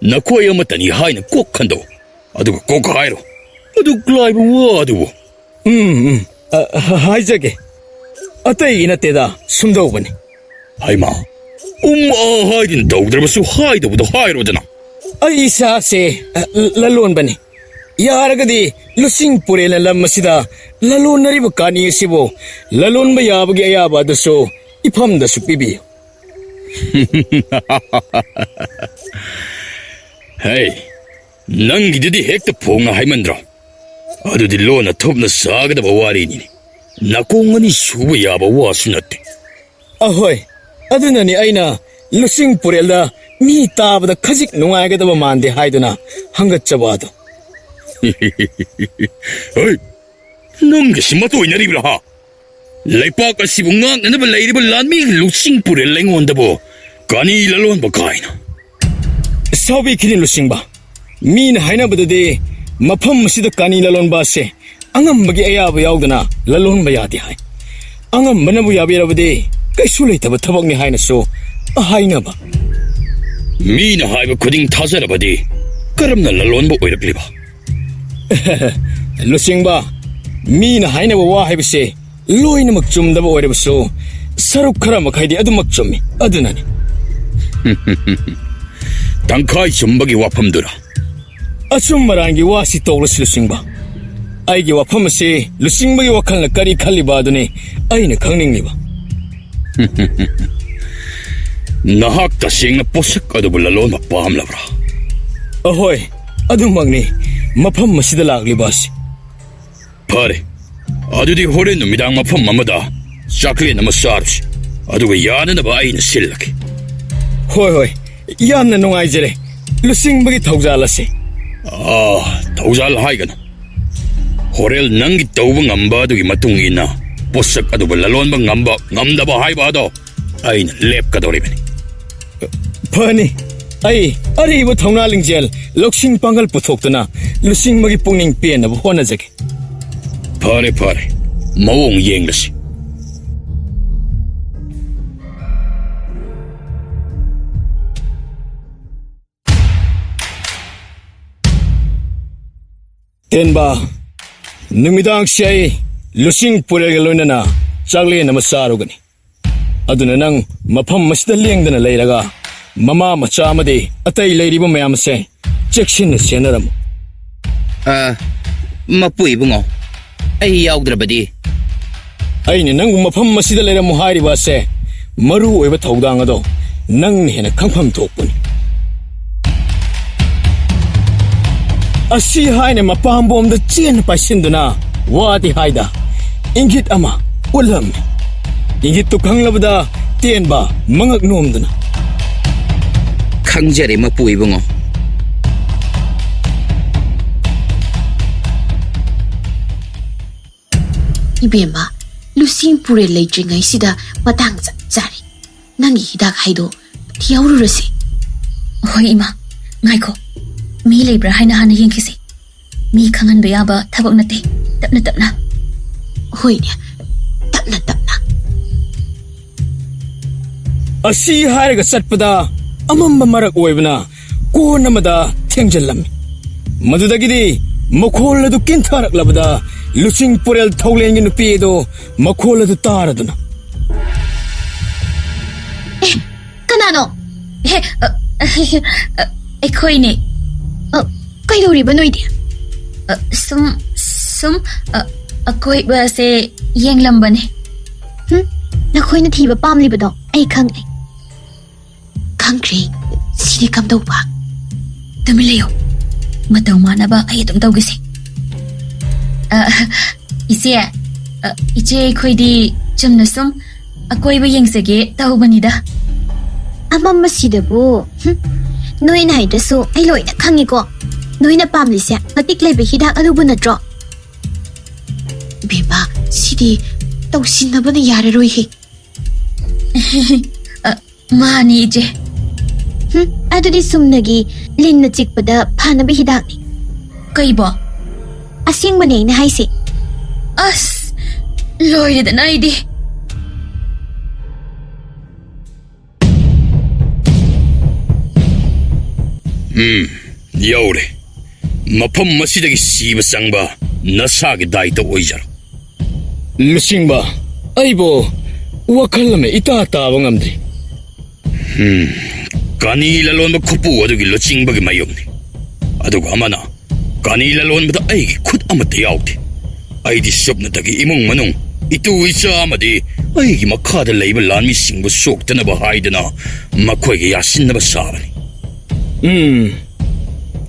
ꯅꯈꯣꯏ ꯑꯃꯠꯇꯅꯤ ꯍꯥꯏꯅ ꯀꯣꯛ ꯈꯟꯗꯣꯛꯎ꯫ ꯑꯗꯨꯒ ꯀꯣꯛ ꯍꯥꯏꯔꯣ꯫ ꯑꯗꯨꯛ ꯂꯥꯏꯕ ꯋꯥ ꯑꯗꯨꯕꯨ꯫ ꯎꯝ, ꯎꯝ꯫ ꯑ, ꯍ-, ꯍꯥꯏꯖꯒꯦ꯫ ꯑꯇꯩꯒꯤ ꯅꯠꯇꯦꯗ, ꯁꯨꯝꯗꯧꯕꯅꯤ꯫ ꯍꯩꯃꯥ, ꯎꯝ, ꯑꯥ ꯍꯥꯏꯗꯨꯅ ꯇꯧꯗ꯭ꯔꯕꯁꯨ ꯍꯥꯏꯗꯧꯕꯗꯣ ꯍꯥꯏꯔꯣꯗꯅ꯫ ꯑꯩ ꯏꯁꯥꯁꯦ, ꯑ, ꯂꯂꯣꯟꯕꯅꯤ꯫ ꯌꯥꯔꯒꯗꯤ ꯂꯨꯆꯤꯡ ꯄꯨꯔꯦꯜꯅ ꯂꯝ ꯑꯁꯤꯗ ꯂꯂꯣꯟꯅꯔꯤꯕ ꯀꯥꯅꯤ ꯑꯁꯤꯕꯨ ꯂꯂꯣꯟꯕ ꯌꯥꯕꯒꯤ ꯑꯌꯥꯕ ꯑꯗꯨꯁꯨ ꯏꯐꯝꯗꯁꯨ ꯄꯤꯕꯤꯌꯨ꯫ ꯍꯩ, ꯅꯪꯒꯤꯗꯨꯗꯤ ꯍꯦꯛꯇ ꯐꯣꯡꯅ ꯍꯥꯏꯃꯟꯗ꯭ꯔꯣ? ꯑꯗꯨꯗꯤ ꯂꯣꯟꯅ ꯊꯨꯞꯅ ꯁꯥꯒꯗꯕ ꯋꯥꯔꯤꯅꯤꯅꯦ꯫ ꯅꯥꯀꯣꯡ ꯑꯅꯤ ꯁꯨꯕ ꯌꯥꯕ ꯋꯥꯁꯨ ꯅꯠꯇꯦ꯫ ꯑꯍꯣꯏ, ꯑꯗꯨꯅꯅꯤ ꯑꯩꯅ ꯂꯨꯆꯤꯡ ꯄꯨꯔꯦꯜꯗ ꯃꯤ ꯇꯥꯕꯗ ꯈꯖꯤꯛ ꯅꯨꯡꯉꯥꯏꯒꯗꯕ ꯃꯥꯟꯗꯦ ꯍꯥꯏꯗꯨꯅ ꯍꯪꯒꯠꯆꯕ ꯑꯗꯨ꯫ ꯍꯩ, ꯅꯪꯒꯤꯁꯤ ꯃꯇꯣꯏꯅꯔꯤꯕ꯭ꯔꯥ, ꯍꯥ? ꯂꯩꯄꯥꯛ ꯑꯁꯤꯕꯨ ꯉꯥꯛꯅꯅꯕ ꯂꯩꯔꯤꯕ ꯂꯥꯟꯃꯤꯒꯤ ꯂꯨꯆꯤꯡ ꯄꯨꯔꯦꯜ ꯑꯩꯉꯣꯟꯗꯕꯨ ꯀꯥꯅꯤ ꯂꯂꯣꯟꯕ ꯀꯥꯏꯅ꯫ ꯁꯥꯎꯕꯤꯈꯤꯅꯤ ꯂꯨꯆꯤꯡꯕ꯫ ꯃꯤꯅ ꯍꯥꯏꯅꯕꯗꯗꯤ ꯃꯐꯝ ꯑꯁꯤꯗ ꯀꯥꯅꯤ ꯂꯂꯣꯟꯕ ꯑꯁꯦ ꯑꯉꯝꯕꯒꯤ ꯑꯌꯥꯕ ꯌꯥꯎꯗꯅ ꯂꯂꯣꯟꯕ ꯌꯥꯗꯦ ꯍꯥꯏ꯫ ꯑꯉꯝꯕꯅꯕꯨ ꯌꯥꯕꯤꯔꯕꯗꯤ ꯀꯩꯁꯨ ꯂꯩꯇꯕ ꯊꯕꯛꯅꯤ ꯍꯥꯏꯅꯁꯨ ꯍꯥꯏꯅꯕ꯫ ꯃꯤꯅ ꯍꯥꯏꯕ ꯈꯨꯗꯤꯡ ꯊꯥꯖꯔꯕꯗꯤ ꯀꯔꯝꯅ ꯂꯂꯣꯟꯕ ꯑꯣꯏꯔꯛꯂꯤꯕ? ꯂꯨꯆꯤꯡꯕ, ꯃꯤꯅ ꯍꯥꯏꯅꯕ ꯋꯥ ꯍꯥꯏꯕꯁꯦ ꯂꯣꯏꯅꯃꯛ ꯆꯨꯝꯗꯕ ꯑꯣꯏꯔꯕꯁꯨ, ꯁꯔꯨꯛ ꯈꯔ ꯃꯈꯩꯗꯤ ꯑꯗꯨꯃꯛ ꯆꯨꯝꯃꯤ꯫ ꯑꯗꯨꯅꯅꯤ꯫ ꯇꯪꯈꯥꯏ ꯆꯨꯝꯕꯒꯤ ꯋꯥꯐꯝꯗꯨꯔ? ꯑꯆꯨꯝ ꯑꯔꯥꯟꯒꯤ ꯋꯥꯁꯤ ꯇꯣꯛꯂꯁꯤ, ꯂꯨꯆꯤꯡꯕ꯫ ꯑꯩꯒꯤ ꯋꯥꯐꯝ ꯑꯁꯤ ꯂꯨꯆꯤꯡꯕꯒꯤ ꯋꯥꯈꯜꯅ ꯀꯔꯤ ꯈꯜꯂꯤꯕ ꯑꯗꯨꯅꯤ ꯑꯩꯅ ꯈꯪꯅꯤꯡꯂꯤꯕ꯫ ꯅꯍꯥꯛ ꯇꯁꯦꯡꯅ ꯄꯣꯠꯁꯛ ꯑꯗꯨꯕꯨ ꯂꯂꯣꯟꯕ ꯄꯥꯝꯂꯕ꯭ꯔꯥ? ꯑꯍꯣꯏ, ꯑꯗꯨꯃꯛꯅꯤ꯫ ꯃꯐꯝ ꯑꯁꯤꯗ ꯂꯥꯛꯂꯤꯕ ꯑꯁꯤ꯫ ꯐꯔꯦ, ꯑꯗꯨꯗꯤ ꯍꯣꯔꯦꯟ ꯅꯨꯃꯤꯗꯥꯡ ꯃꯐꯝ ꯑꯃꯗ ꯆꯥꯛꯂꯦꯟ ꯑꯃ ꯆꯥꯔꯨꯁꯤ꯫ ꯑꯗꯨꯒ ꯌꯥꯅꯅꯕ ꯑꯩꯅ ꯁꯤꯜꯂꯒꯦ꯫ ꯍꯣꯏ, ꯍꯣꯏ, ꯌꯥꯝꯅ ꯅꯨꯡꯉꯥꯏꯖꯔꯦ꯫ ꯂꯨꯆꯤꯡꯕꯒꯤ ꯊꯧꯖꯥꯜ ꯑꯁꯤ꯫ ꯑꯥ, ꯊꯧꯖꯥꯜ ꯍꯥꯏꯒꯅꯨ꯫ ꯍꯣꯔꯦꯟ ꯅꯪꯒꯤ ꯇꯧꯕ ꯉꯝꯕ ꯑꯗꯨꯒꯤ ꯃꯇꯨꯡ ꯏꯟꯅ ꯄꯣꯠꯁꯛ ꯑꯗꯨꯕꯨ ꯂꯂꯣꯟꯕ ꯉꯝꯕ ꯉꯝꯗꯕ ꯍꯥꯏꯕ ꯑꯗꯣ ꯑꯩꯅ ꯂꯦꯞꯀꯗꯧꯔꯤꯕꯅꯤ꯫ ꯐꯅꯤ, ꯑꯩ ꯑꯔꯤꯕ ꯊꯧꯅꯥ ꯂꯤꯡꯖꯦꯜ ꯂꯧꯁꯤꯡ ꯄꯥꯡꯒꯜ ꯄꯨꯊꯣꯛꯇꯨꯅ ꯂꯨꯆꯤꯡꯕꯒꯤ ꯄꯨꯛꯅꯤꯡ ꯄꯦꯟꯅꯕ ꯍꯣꯠꯅꯖꯒꯦ꯫ ꯐꯔꯦ, ꯐꯔꯦ, ꯃꯑꯣꯡ ꯌꯦꯡꯂꯁꯤ꯫ ꯇꯦꯟꯕ, ꯅꯨꯃꯤꯗꯥꯡꯁꯤ ꯑꯩ ꯂꯨꯆꯤꯡ ꯄꯨꯔꯦꯜꯒ ꯂꯣꯏꯅꯅ ꯆꯥꯛꯂꯦꯟ ꯑꯃ ꯆꯥꯔꯨꯒꯅꯤ꯫ ꯑꯗꯨꯅ ꯅꯪ ꯃꯐꯝ ꯑꯁꯤꯗ ꯂꯦꯡꯗꯅ ꯂꯩꯔꯒ ꯃꯃꯥ ꯃꯆꯥ ꯑꯃꯗꯤ ꯑꯇꯩ ꯂꯩꯔꯤꯕ ꯃꯌꯥꯝ ꯑꯁꯦ ꯆꯦꯛꯁꯤꯟꯅ ꯁꯦꯟꯅꯔꯝꯃꯨ꯫ ꯑ, ꯃꯄꯨ ꯏꯕꯨꯡꯉꯣ, ꯑꯩ ꯌꯥꯎꯗ꯭ꯔꯕꯗꯤ? ꯑꯩꯅ ꯅꯪꯕꯨ ꯃꯐꯝ ꯑꯁꯤꯗ ꯂꯩꯔꯝꯃꯨ ꯍꯥꯏꯔꯤꯕ ꯑꯁꯦ ꯃꯔꯨ ꯑꯣꯏꯕ ꯊꯧꯗꯥꯡ ꯑꯗꯣ ꯅꯪꯅ ꯍꯦꯟꯅ ꯈꯪꯐꯝ ꯊꯣꯛꯄꯅꯤ꯫ ꯑꯁꯤ ꯍꯥꯏꯅ ꯃꯄꯥꯝꯕꯣꯝꯗ ꯆꯦꯟꯅ ꯄꯥꯏꯁꯤꯟꯗꯨꯅ ꯋꯥꯗꯤ ꯍꯥꯏꯗ ꯏꯪꯒꯤꯠ ꯑꯃ ꯎꯠꯂꯝꯃꯤ꯫ ꯏꯪꯒꯤꯠꯇꯨ ꯈꯪꯂꯕꯗ ꯇꯦꯟꯕ ꯃꯉꯛ ꯅꯣꯝꯗꯨꯅ, "ꯈꯪꯖꯔꯦ, ꯃꯄꯨ ꯏꯕꯨꯡꯉꯣ꯫" ꯏꯕꯦꯝꯃ, ꯂꯨꯁꯤꯡ ꯄꯨꯔꯦꯜ ꯂꯩꯇ꯭ꯔꯤꯉꯩꯁꯤꯗ ꯃꯇꯥꯡ ꯆꯞ ꯆꯥꯔꯦ꯫ ꯅꯪꯒꯤ ꯍꯤꯗꯥꯛ ꯍꯥꯏꯗꯣ ꯊꯤꯍꯧꯔꯨꯔꯁꯤ꯫ ꯍꯣꯏ, ꯏꯃꯥ, ꯉꯥꯏꯈꯣ꯫ ꯃꯤ ꯂꯩꯕ꯭ꯔꯥ ꯍꯥꯏꯅ ꯍꯥꯟꯅ ꯌꯦꯡꯈꯤꯁꯤ꯫ ꯃꯤ ꯈꯪꯍꯟꯕ ꯌꯥꯕ ꯊꯕꯛ ꯅꯠꯇꯦ꯫ ꯇꯞꯅ ꯇꯞꯅ꯫ ꯍꯣꯏꯅꯦ, ꯇꯞꯅ ꯇꯞꯅ꯫ ꯑꯁꯤ ꯍꯥꯏꯔꯒ ꯆꯠꯄꯗ ꯑꯃꯝꯕ ꯃꯔꯛ ꯑꯣꯏꯕꯅ ꯀꯣꯟ ꯑꯃꯗ ꯊꯦꯡꯖꯤꯜꯂꯝꯃꯤ꯫ ꯃꯗꯨꯗꯒꯤꯗꯤ ꯃꯈꯣꯜ ꯑꯗꯨ ꯀꯤꯟꯊꯔꯛꯂꯕꯗ ꯂꯨꯆꯤꯡ ꯄꯨꯔꯦꯜ ꯊꯧꯂꯦꯟꯒꯤ ꯅꯨꯄꯤ ꯑꯗꯨ ꯃꯈꯣꯜ ꯑꯗꯨ ꯇꯥꯔꯗꯨꯅ, "ꯑꯦ, ꯀꯅꯥꯅꯣ?" "ꯑꯦ, ꯑ, ꯑ, ꯑꯩꯈꯣꯏꯅꯦ꯫" "ꯑ, ꯀꯩꯗꯧꯔꯤꯕ ꯅꯣꯏꯗꯤ?" "ꯑ, ꯁꯨꯝ, ꯁꯨꯝ, ꯑ, ꯑꯀꯣꯏꯕꯁꯦ ꯌꯦꯡꯂꯝꯕꯅꯦ꯫" "ꯍꯨꯝ, ꯅꯈꯣꯏꯅ ꯊꯤꯕ ꯄꯥꯝꯂꯤꯕꯗꯣ ꯑꯩ ꯈꯪꯉꯦ꯫" "ꯈꯪꯈ꯭ꯔꯦ, ꯁꯤꯗꯤ ꯀꯝꯗꯧꯕ?" "ꯇꯨꯃꯤꯟ ꯂꯩꯌꯨ, ꯃꯇꯧ ꯃꯥꯟꯅꯕ ꯑꯩ ꯑꯗꯨꯝ ꯇꯧꯒꯦꯁꯦ꯫" "ꯑ, ꯏꯆꯦ, ꯑ, ꯏꯆꯦ, ꯑꯩꯈꯣꯏꯗꯤ ꯆꯨꯝꯅ ꯁꯨꯝ ꯑꯀꯣꯏꯕ ꯌꯦꯡꯖꯒꯦ ꯇꯧꯕꯅꯤꯗ꯫" "ꯑꯃꯝꯕꯁꯤꯗꯕꯨ, ꯍꯨꯝ, ꯅꯣꯏꯅ ꯍꯥꯏꯗ꯭ꯔꯁꯨ ꯑꯩ ꯂꯣꯏꯅ ꯈꯪꯉꯤꯀꯣ꯫ ꯅꯣꯏꯅ ꯄꯥꯝꯂꯤꯁꯦ ꯃꯇꯤꯛ ꯂꯩꯕ ꯍꯤꯗꯥꯛ ꯑꯗꯨꯕꯨ ꯅꯠꯇ꯭ꯔꯣ?" "ꯕꯦꯝꯃ, ꯁꯤꯗꯤ ꯇꯧꯁꯤꯟꯅꯕꯅ ꯌꯥꯔꯔꯣꯏꯍꯦ꯫" "ꯑ, ꯃꯥꯅꯤ, ꯏꯆꯦ꯫" "ꯍꯨꯝ, ꯑꯗꯨꯗꯤ ꯁꯨꯝꯅꯒꯤ ꯂꯤꯟꯅ ꯆꯤꯛꯄꯗ ꯐꯅꯕ ꯍꯤꯗꯥꯛꯅꯤ꯫" "ꯀꯩꯕꯣ?" "ꯑꯁꯦꯡꯕꯅꯦ ꯑꯩꯅ ꯍꯥꯏꯁꯦ꯫" "ꯑꯁ, ꯂꯣꯏꯔꯦꯗꯅ ꯑꯩꯗꯤ꯫" "ꯎꯝ, ꯌꯧꯔꯦ꯫ ꯃꯐꯝ ꯑꯁꯤꯗꯒꯤ ꯁꯤꯕ ꯆꯪꯕ ꯅꯁꯥꯒꯤ ꯗꯥꯏꯇ ꯑꯣꯏꯖꯔꯣ꯫" "ꯂꯨꯆꯤꯡꯕ, ꯑꯩꯕꯨ ꯋꯥꯈꯜ ꯑꯃ ꯏꯇꯥ ꯇꯥꯕ ꯉꯝꯗ꯭ꯔꯤ꯫" "ꯎꯝ, ꯀꯥꯅꯤ ꯂꯂꯣꯟꯕ ꯈꯨꯄꯨ ꯑꯗꯨꯒꯤ ꯂꯨꯆꯤꯡꯕꯒꯤ ꯃꯌꯨꯝꯅꯤ꯫ ꯑꯗꯨꯒ ꯑꯃꯅ ꯀꯥꯅꯤ ꯂꯂꯣꯟꯕꯗ ꯑꯩꯒꯤ ꯈꯨꯠ ꯑꯃꯠꯇ ꯌꯥꯎꯗꯦ꯫ ꯑꯩꯗꯤ ꯁꯨꯞꯅꯇꯒꯤ ꯏꯃꯨꯡ ꯃꯅꯨꯡ, ꯏꯇꯨ ꯏꯆꯥ ꯑꯃꯗꯤ ꯑꯩꯒꯤ ꯃꯈꯥꯗ ꯂꯩꯕ ꯂꯥꯟꯃꯤꯁꯤꯡꯕꯨ ꯁꯣꯛꯇꯅꯕ ꯍꯥꯏꯗꯅ ꯃꯈꯣꯏꯒ ꯌꯥꯁꯤꯟꯅꯕ ꯁꯥꯕꯅꯤ꯫" "ꯎꯝ,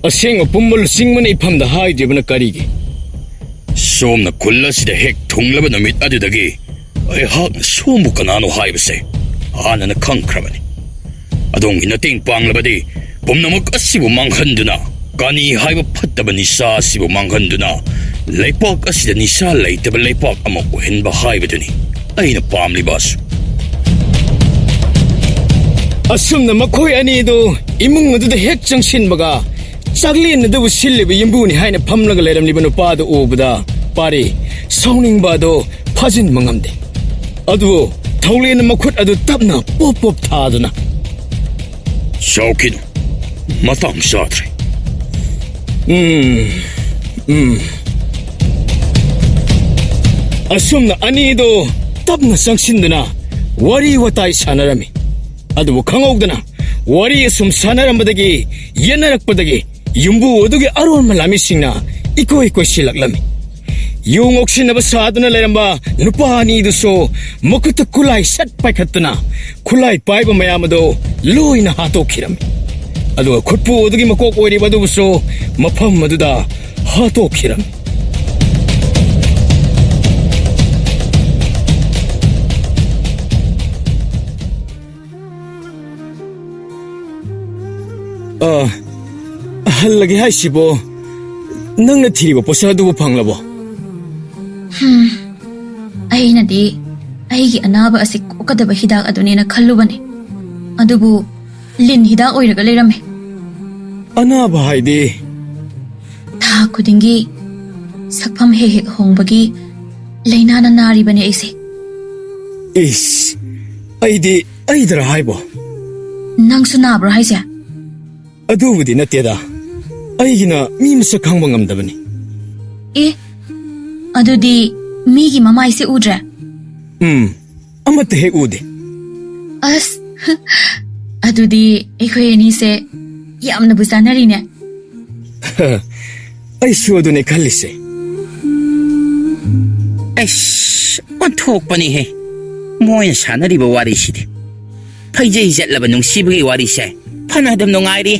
ꯑꯁꯦꯡꯕ ꯄꯨꯝꯕ ꯂꯨꯆꯤꯡꯕꯅ ꯏꯐꯝꯗ ꯍꯥꯏꯗ꯭ꯔꯤꯕꯅ ꯀꯔꯤꯒꯤ?" "ꯁꯣꯝꯅ ꯈꯨꯜ ꯑꯁꯤꯗ ꯍꯦꯛ ꯊꯨꯡꯂꯕ ꯅꯨꯃꯤꯠ ꯑꯗꯨꯗꯒꯤ ꯑꯩꯍꯥꯛꯅ ꯁꯣꯝꯕꯨ ꯀꯅꯥꯅꯣ ꯍꯥꯏꯕꯁꯦ ꯍꯥꯟꯅꯅ ꯈꯪꯈ꯭ꯔꯕꯅꯤ꯫ ꯑꯗꯣꯝꯒꯤ ꯃꯇꯦꯡ ꯄꯥꯡꯂꯕꯗꯤ ꯄꯨꯝꯅꯃꯛ ꯑꯁꯤꯕꯨ ꯃꯥꯡꯍꯟꯗꯨꯅ, ꯀꯥꯅꯤ ꯍꯥꯏꯕ ꯐꯠꯇꯕ ꯅꯤꯁꯥ ꯑꯁꯤꯕꯨ ꯃꯥꯡꯍꯟꯗꯨꯅ, ꯂꯩꯄꯥꯛ ꯑꯁꯤꯗ ꯅꯤꯁꯥ ꯂꯩꯇꯕ ꯂꯩꯄꯥꯛ ꯑꯃ ꯑꯣꯏꯍꯟꯕ ꯍꯥꯏꯕꯗꯨꯅꯤ ꯑꯩꯅ ꯄꯥꯝꯂꯤꯕꯁꯨ꯫" ꯑꯁꯨꯝꯅ ꯃꯈꯣꯏ ꯑꯅꯤꯗꯨ ꯏꯃꯨꯡ ꯑꯗꯨꯗ ꯍꯦꯛ ꯆꯪꯁꯤꯟꯕꯒ, ꯆꯥꯛꯂꯦꯟ ꯑꯗꯨꯕꯨ ꯁꯤꯜꯂꯤꯕ ꯌꯨꯝꯕꯨꯅꯤ ꯍꯥꯏꯅ ꯐꯝꯂꯒ ꯂꯩꯔꯝꯂꯤꯕ ꯅꯨꯄꯥ ꯑꯗꯨ ꯎꯕꯗ, ꯄꯥꯔꯤ ꯁꯥꯎꯅꯤꯡꯕ ꯑꯗꯨ ꯐꯥꯖꯤꯟꯕ ꯉꯝꯗꯦ꯫ ꯑꯗꯨꯕꯨ ꯊꯧꯂꯦꯟꯅ ꯃꯈꯨꯠ ꯑꯗꯨ ꯇꯞꯅ ꯄꯣꯞ ꯄꯣꯞ ꯊꯥꯗꯨꯅ, "ꯁꯥꯎꯈꯤꯅꯨ, ꯃꯇꯥꯡ ꯆꯥꯗ꯭ꯔꯦ꯫" "ꯎꯝ, ꯎꯝ꯫ ꯑꯁꯨꯝꯅ ꯑꯅꯤꯗꯣ ꯇꯞꯅ ꯆꯪꯁꯤꯟꯗꯨꯅ ꯋꯥꯔꯤ ꯋꯥꯇꯥꯏ ꯁꯥꯟꯅꯔꯝꯃꯤ꯫ ꯑꯗꯨꯕꯨ ꯈꯪꯍꯧꯗꯅ ꯋꯥꯔꯤ ꯑꯁꯨꯝ ꯁꯥꯟꯅꯔꯝꯕꯗꯒꯤ, ꯌꯦꯠꯅꯔꯛꯄꯗꯒꯤ ꯌꯨꯝꯕꯨ ꯑꯗꯨꯒꯤ ꯑꯔꯣꯟꯕ ꯂꯥꯃꯤꯁꯤꯡꯅ ꯏꯀꯣꯏ ꯀꯣꯏꯁꯤꯜꯂꯛꯂꯝꯃꯤ꯫ ꯌꯨ ꯉꯧꯁꯤꯟꯅꯕ ꯁꯥꯗꯨꯅ ꯂꯩꯔꯝꯕ ꯅꯨꯄꯥ ꯑꯅꯤꯗꯨꯁꯨ ꯃꯈꯨꯠꯇ ꯈꯨꯠꯂꯥꯏ ꯁꯠ ꯄꯥꯏꯈꯠꯇꯨꯅ ꯈꯨꯠꯂꯥꯏ ꯄꯥꯏꯕ ꯃꯌꯥꯝ ꯑꯗꯨ ꯂꯣꯏꯅ ꯍꯥꯠꯇꯣꯛꯈꯤꯔꯝꯃꯤ꯫ ꯑꯗꯨꯒ ꯈꯨꯠꯄꯨ ꯑꯗꯨꯒꯤ ꯃꯀꯣꯛ ꯑꯣꯏꯔꯤꯕ ꯑꯗꯨꯕꯨꯁꯨ ꯃꯐꯝ ꯑꯗꯨꯗ ꯍꯥꯠꯇꯣꯛꯈꯤꯔꯝꯃꯤ꯫ ꯑ, ꯍꯜꯂꯒꯦ ꯍꯥꯏꯁꯤꯕꯣ? ꯅꯪꯅ ꯊꯤꯔꯤꯕ ꯄꯣꯠꯁꯛ ꯑꯗꯨꯕꯨ ꯐꯪꯂꯕꯣ? ꯑꯩꯅꯗꯤ ꯑꯩꯒꯤ ꯑꯅꯥꯕ ꯑꯁꯤ ꯀꯣꯛꯀꯗꯕ ꯍꯤꯗꯥꯛ ꯑꯗꯨꯅꯦꯅ ꯈꯜꯂꯨꯕꯅꯤ꯫ ꯑꯗꯨꯕꯨ ꯂꯤꯟ ꯍꯤꯗꯥꯛ ꯑꯣꯏꯔꯒ ꯂꯩꯔꯝꯃꯦ꯫ ꯑꯅꯥꯕ ꯍꯥꯏꯗꯤ? ꯊꯥ ꯈꯨꯗꯤꯡꯒꯤ ꯁꯛꯐꯝ ꯍꯦꯛ ꯍꯦꯛ ꯍꯣꯡꯕꯒꯤ ꯂꯥꯏꯅꯥꯅ ꯅꯥꯔꯤꯕꯅꯦ ꯑꯩꯁꯦ꯫ ꯏꯁ, ꯑꯩꯗꯤ ꯑꯩꯗꯔ ꯍꯥꯏꯕꯣ? ꯅꯪꯁꯨ ꯅꯥꯕ꯭ꯔꯣ ꯍꯥꯏꯁꯦ? ꯑꯗꯨꯕꯨꯗꯤ ꯅꯠꯇꯦꯗ, ꯑꯩꯒꯤꯅ ꯃꯤ ꯃꯁꯛ ꯈꯪꯕ ꯉꯝꯗꯕꯅꯤ꯫ ꯑꯦ, ꯑꯗꯨꯗꯤ ꯃꯤꯒꯤ ꯃꯃꯥꯏꯁꯦ ꯎꯗ꯭ꯔꯦ? ꯎꯝ, ꯑꯃꯠꯇ ꯍꯦꯛ ꯎꯗꯦ꯫ ꯑꯁ, ꯑꯗꯨꯗꯤ ꯑꯩꯈꯣꯏ ꯑꯅꯤꯁꯦ ꯌꯥꯝꯅꯕꯨ ꯆꯥꯟꯅꯔꯤꯅꯦ꯫ ꯑꯩꯁꯨ ꯑꯗꯨꯅꯦ ꯈꯜꯂꯤꯁꯦ꯫ ꯑꯩꯁ, ꯑꯣꯟꯊꯣꯛꯄꯅꯤꯍꯦ, ꯃꯣꯏꯅ ꯁꯥꯟꯅꯔꯤꯕ ꯋꯥꯔꯤꯁꯤꯗꯤ꯫ ꯐꯩꯖꯩ ꯆꯠꯂꯕ ꯅꯨꯡꯁꯤꯕꯒꯤ ꯋꯥꯔꯤꯁꯦ ꯐꯅ ꯑꯗꯨꯝ ꯅꯨꯡꯉꯥꯏꯔꯤ꯫